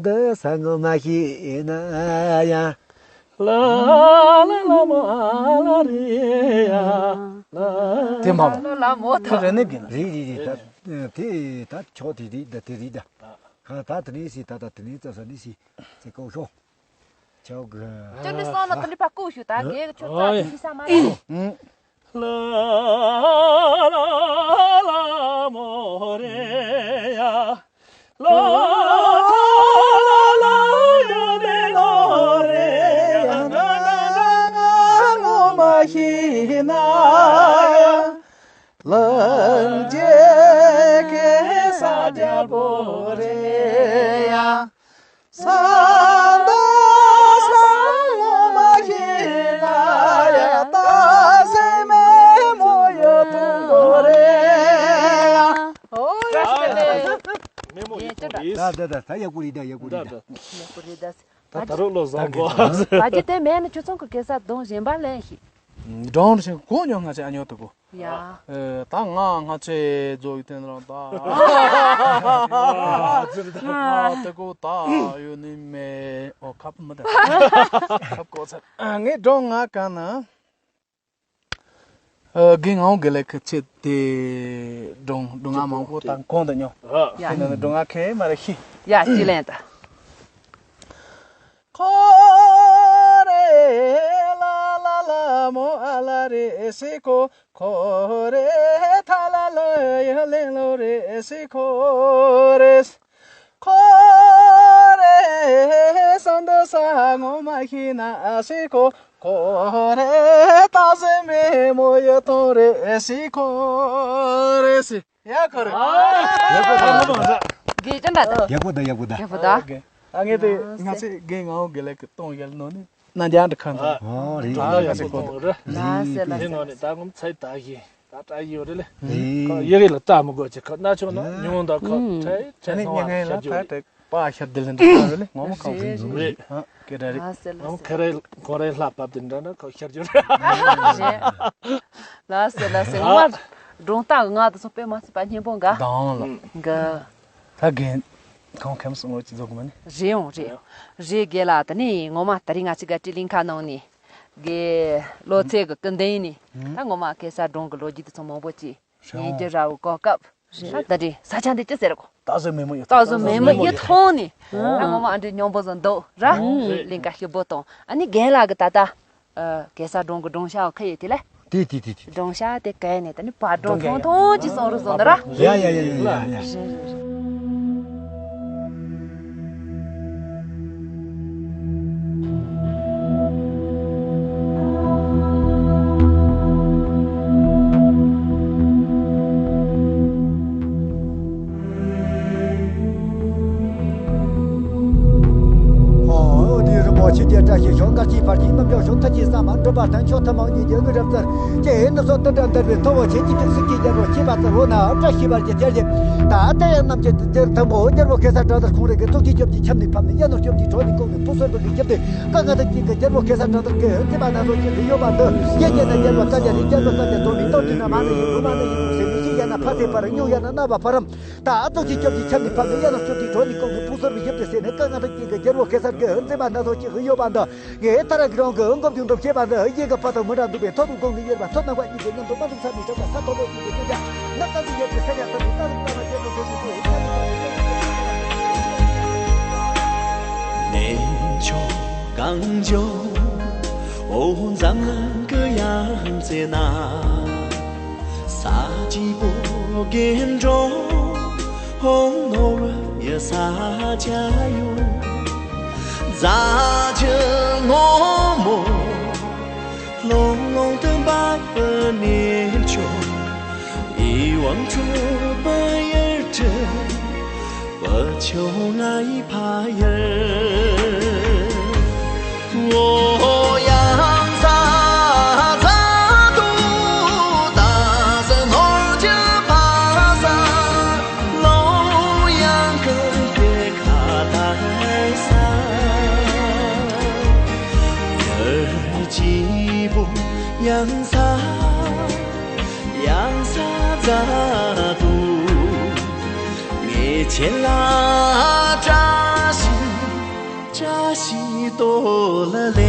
འདི་ས་ངོ་མ་ཤེས་ན་ཡ། ལ་ལ་ལ་མོ་ཨ་ལ་རི་ཡ་ལ། དེ་མ་མོ། ལ་ལ་མོ་ད། རེ་ནི་གི་ན། རི་རི་རི་ད། དེ་ད་ཆོག་དེ་རི་ད་དེ་རི་ད། གང་ད་དེ་ནི་སི་ད་ད་དེ་ནི་ཙ་ས་ནི་སི་ཙི་ཀོ་ཤོ། ཆོག་གི། ཅོ་ནི་སོང་ན་དེ་ནི་པ་ཀོ་ཤུ་ད་གེ་ཆོག་ད་ཤི་ས་མ་རེད། ལ་ལ་ལ་མོ་རེ་ཡ་ལ། རྒྱལ་པོ་རེད་ཡ། ས་མདའ་ས་ངོ་མ་ཤེས་ན་ཡ། ད་སེ་མེ་མོ་ཡོད་དུ་རེད་ཡ། ཨོ་ཡ། མེ་མོ་ཡོད་དུ་རེད། ད་ད་ད་ད་ཡག་པོ་རེད། ད་ཡག་པོ་རེད། ད་ཡག་པོ་རེད། ད་ཡག་པོ་རེད། ད་ད་ད་རུང་བློ་བཟང་གོ། བ་ཇི་དེ་མེད་ན་ཁྱོད་ཚང་གི་གེ་སར་སྒྲུང་གཞན་པ་ལེན་ཞིག་སྒྲུང་ཞིག་གོ་མྱོང་། ང་ཚོ་ཨ་ཉོ་ཐུབ་གོ། ཡ། ཨེ། ད་ང་ང་ཚོའི་རྫོགས་ཡུལ་དེ་ནང་ད། ང་དེ་གོ་ད་ཡོད་ནི་མེད། ཨོ་ཁབ་མི་ད། ཁབ་གོ་ཚར། ངའི་སྒྲུང་ང་ག་ན། ཨ། རྒན་ངག་དབང་དགེ་ལེགས་ཀྱི་ཆེད་དུ་སྒྲུང་སྒྲུང་ང་མང་པོ་དང་གོང་དུ་ཉོ། ཡ། དེ་ནང་ནས་སྒྲུང་ང་གས་མ་རེད་ཤི། ཡ། ཅི་ལེན་ད། ཁོ་རེ་ལ་ལ་ལ་མོ་ཨ་ལ་རེ་སི་ཁོ། ཁོ་རེ་ཐ་ལ་ལ་ཡ་ལེ་ལོ་རེ་སི་ཁོ་རེ། ཁོ་རེ་ས་འདི་ས་ངོ་མ་ཤེས་ན་སི་ཁོ། ཁོ་རེ་ད་སེ་མེ་མོ་ཡོད་དུ་རེ་སི་ཁོ་རེ་སི། ཡ་ཁོ་རེ། ཡག་པོ་དང་། དགེ་ཅན་ད་ད། ཡག་པོ་དང་། ཡག་པོ་དང་། ཡག་པོ་ད། ཨ་ངས་དེ་ང་ཚོའི་རྒན་ངག་དབང་དགེ་ལེགས་ཀྱི་སྟོང་ཡལ་ནོ་ནི་ན་འཇང་འདྲ་ཁ་འདུག་ཨ་རེད། ད་ཡག་པོ་གཏོང་རེད། ལ་སེ་ལ་དེ་སེ་ནང་ནས་ད་ངོམ་ཚད་ད་གི་ད་ད་ཡོད་རེད་ལེ། རེད། ཁོ་ཡི་གེ་ལ་ལྟ་མི་དགོས་ཅིག་ཁོ་ན་ཆུང་ན་ཉུང་ད་ཁོ་ཨུམ། ཁྲེ་ཁྲེ་ཨ་ནི་སོང་བ་ཉེ་ངའི་ལ་ཤར་རྒྱུ་ད་རེད། དེ་པ་ཤར་དེ་ལེན་འདུག་ཁ་རེད་ལེ། ངོ་མ་ཁ་རེད་རེད། རེད། ཨ་ཀེ་ད་རེད། ལ་སེ་ལ་ངོ་སེ། ཁ་རེད་ཁོ་རེད་ལྷ་བབ་དེ་འདྲ་ན་ཁོ་ཤར་རྒྱུ་རེད། རེད། ལ་སེ་ལ་སེ། ངོ་མ་སྒྲུང་རྟགས་ང་དུ་སོང་པས་མ་སི་པ་སྙན་པོ་འགའ་དང་ལ་འགའ། ད་རྒན་ཁོང་ཁེམ་སོང་ངོ་ཅི་ཟོ་གི་མ་ནི། རེད་ཡོང་རེད། རེད་རྒན་ལགས། ད་ནི་ངོ་མ་ད་རིང་ང་ཅི་ག་ཏྲི་ལིང་ཁ་ནང་ནི་རྒན་ལོ་ཚད་གི་སྐུ་མདུན་ནི་ད་ངོ་མ་གེ་སར་སྒྲུང་གི་ལོ་རྒྱུས་དེ་ཚོ་མང་པོ་ཅིག་ཉན་རྒྱུ་ར་བུ་གོ་སྐབས་ད་ད་རེད། ས་ཆ་འདི་ཅི་ཟེར་གོ། ད་གཟོད་མེ་མོ་ཡོད། ད་གཟོད་མེ་མོ་ཡོད་ཐོང་ནི་ད་ངོ་མ་ཨ་འདྲི་སྙོམས་པོ་བཟོ་འདུག་ར། ལིང་ཁ་ཞིབ་པོ་དང་ཨ་ནི་རྒན་ལགས་གི་ད་ད། ཨ། གེ་སར་སྒྲུང་གི་སྒྲུང་ཤག་ཁ་ཡོད་དེ་ལ། དེ་དེ་དེ་དེ། སྒྲུང་ཤག་དེ་ག་ནས་ད་ནི་བར་སྒྲུང་ཐུང་ཐུང་ཅིག་གསུང་རོགས་གསུངས་ན་ར། ཡ་ཡ་ཡ་ཡ་ཡ་ཡ། རེད་རེད་རེད། ཨོ། དེ་རིན་པོ་ཆེ་རྒྱལ་བཀྲ་ཤིས་ཤོག་དཀར་ཆེན་ཕར་གྱི་རྣམ་འཇོག་ཤོག་མཐའ་གྱི་ས་མ་འགྲུབ་པ་ཐན་ཆོག་ཐུན་མོང་ཉིད་ཀྱི་དངོས་གྲུབ་སྩལ། ཀྱེ་ནུབ་སོ་ཏི་དགྲ་འདར་བའི་ཐོ་བོ་ཆེན་གྱི་དུག་སེལ་གྱི་རྒྱལ་པོ་ཤེས་པ་ཙི་འོ་ན་བཀྲ་ཤིས་པར་གྱི་རྒྱལ་གྱི། ད་ལྟ་ཡང་རྣམས་ཀྱི་དེར་ཐུན་མོང་རྒྱལ་པོ་གེ་སར་དགྲ་དར་ཁོང་རེ་གི་ཐུགས་ཀྱི་སྐྱོབ་ཀྱི་ཁྱབ་ནས་ཕབ་ནས་གཡས་ནོར་སྐྱོབ་ཀྱི་གྲོགས་ནས་བཀོག་ནས་ཕུགས་གསར་བུ་གི་ཞབས་ཏེ་བཀའ་ང་དང་གཅིག་གི་རྒྱལ་པོ་གེ་སར་དགྲ་དར་གི་མཛད་པ་སྣ་ཚོགས་ཀྱི་ལུས་ཡོད་པ་འདི་ཡེ་རྒྱལ་ན་རྒྱལ་པོ་ས་རྒྱ་རི་རྒྱལ་པོ་ས་རྒྱ་དོ་མི་རྟོག་དུས་ན་མ་ནི་ཡིན་རུ་མ་ནི་ཡིན་རུ་ཟེར་མི་ཤེས་ཡ་ན་ཕ་ཚེ་པར་སྨྱུག་ཡ་ན་རྣ་བ་ཕ་རམ། ད་ཨ་ཐུགས་ཀྱི་སྐྱབས་ཀྱི་ཁྱབ་ནི་ཕབ་ནི་གཡས་ནོར་སྐྱོབ་ཀྱི་གྲོགས་ནི་བཀོག་ནི་ཕུགས་གསར་བུ་ཞབས་ཏེ་ཟེར་ནས་བཀའ་ང་དང་གཅིག་གི་རྒྱལ་པོ་གེ་སར་གི་མཛད་པ་སྣ་ཚོགས་ཀྱི་ཡོད་པ་འདི། ངས་ཐ་ར་གི་རང་གི་འགོ་བརྒྱུད་འདུམ་བྱས་པ་འདི་གཡས་གི་ཕ་དང་མི་འདྲ་འདུག་པས་ཐོ་དང་གོང་གི་གཡས་པ་ཐོ་ནང་པ་གཉིས་ཀྱི་མཉམ་དུ་མ་འདུག་ས་མི་གྲགས་པ་ས་ཐོ་ལོ་གཉིས་ཀྱི་སྟོན་ཆ་ནག་ཏང་གི་ཡོད་ཀྱི་ས་ཆ་ས་མི་ཏ་རིག་ཏ་མ་རྒྱལ་པོ་ཟེར་གྱི་འདུག་ས་མི་ཏ་རིག་ཏ་མ་རྒྱལ་པོ། ནས་མཆོག་གང་བྱོ་འོ་འཛམ་གླིང་གི་ཡང་རྩེ་ན། ས་གཅིག་པོ་དགེ་འགྲོ་ཧོ་ནོར་ཡ་ས་ཆ་ཡོད། རྫ་ཆུ་སྔོན་མོ་ལྷུང་ལྷུང་དུ་འབབ་པའི་གནས་མཆོག་ཡིད་དབང་འཕྲོག་པའི་ཡུལ་གྲུ། 不求俺一怕人，我养啥咋都打着我就怕啥，老杨跟别卡带啥，一儿几步养啥，养啥咋都。 ངས་ཁྱེད་ལ་བཀྲ་ཤིས་བཀྲ་ཤིས་ཏོ་ལ་ལེ།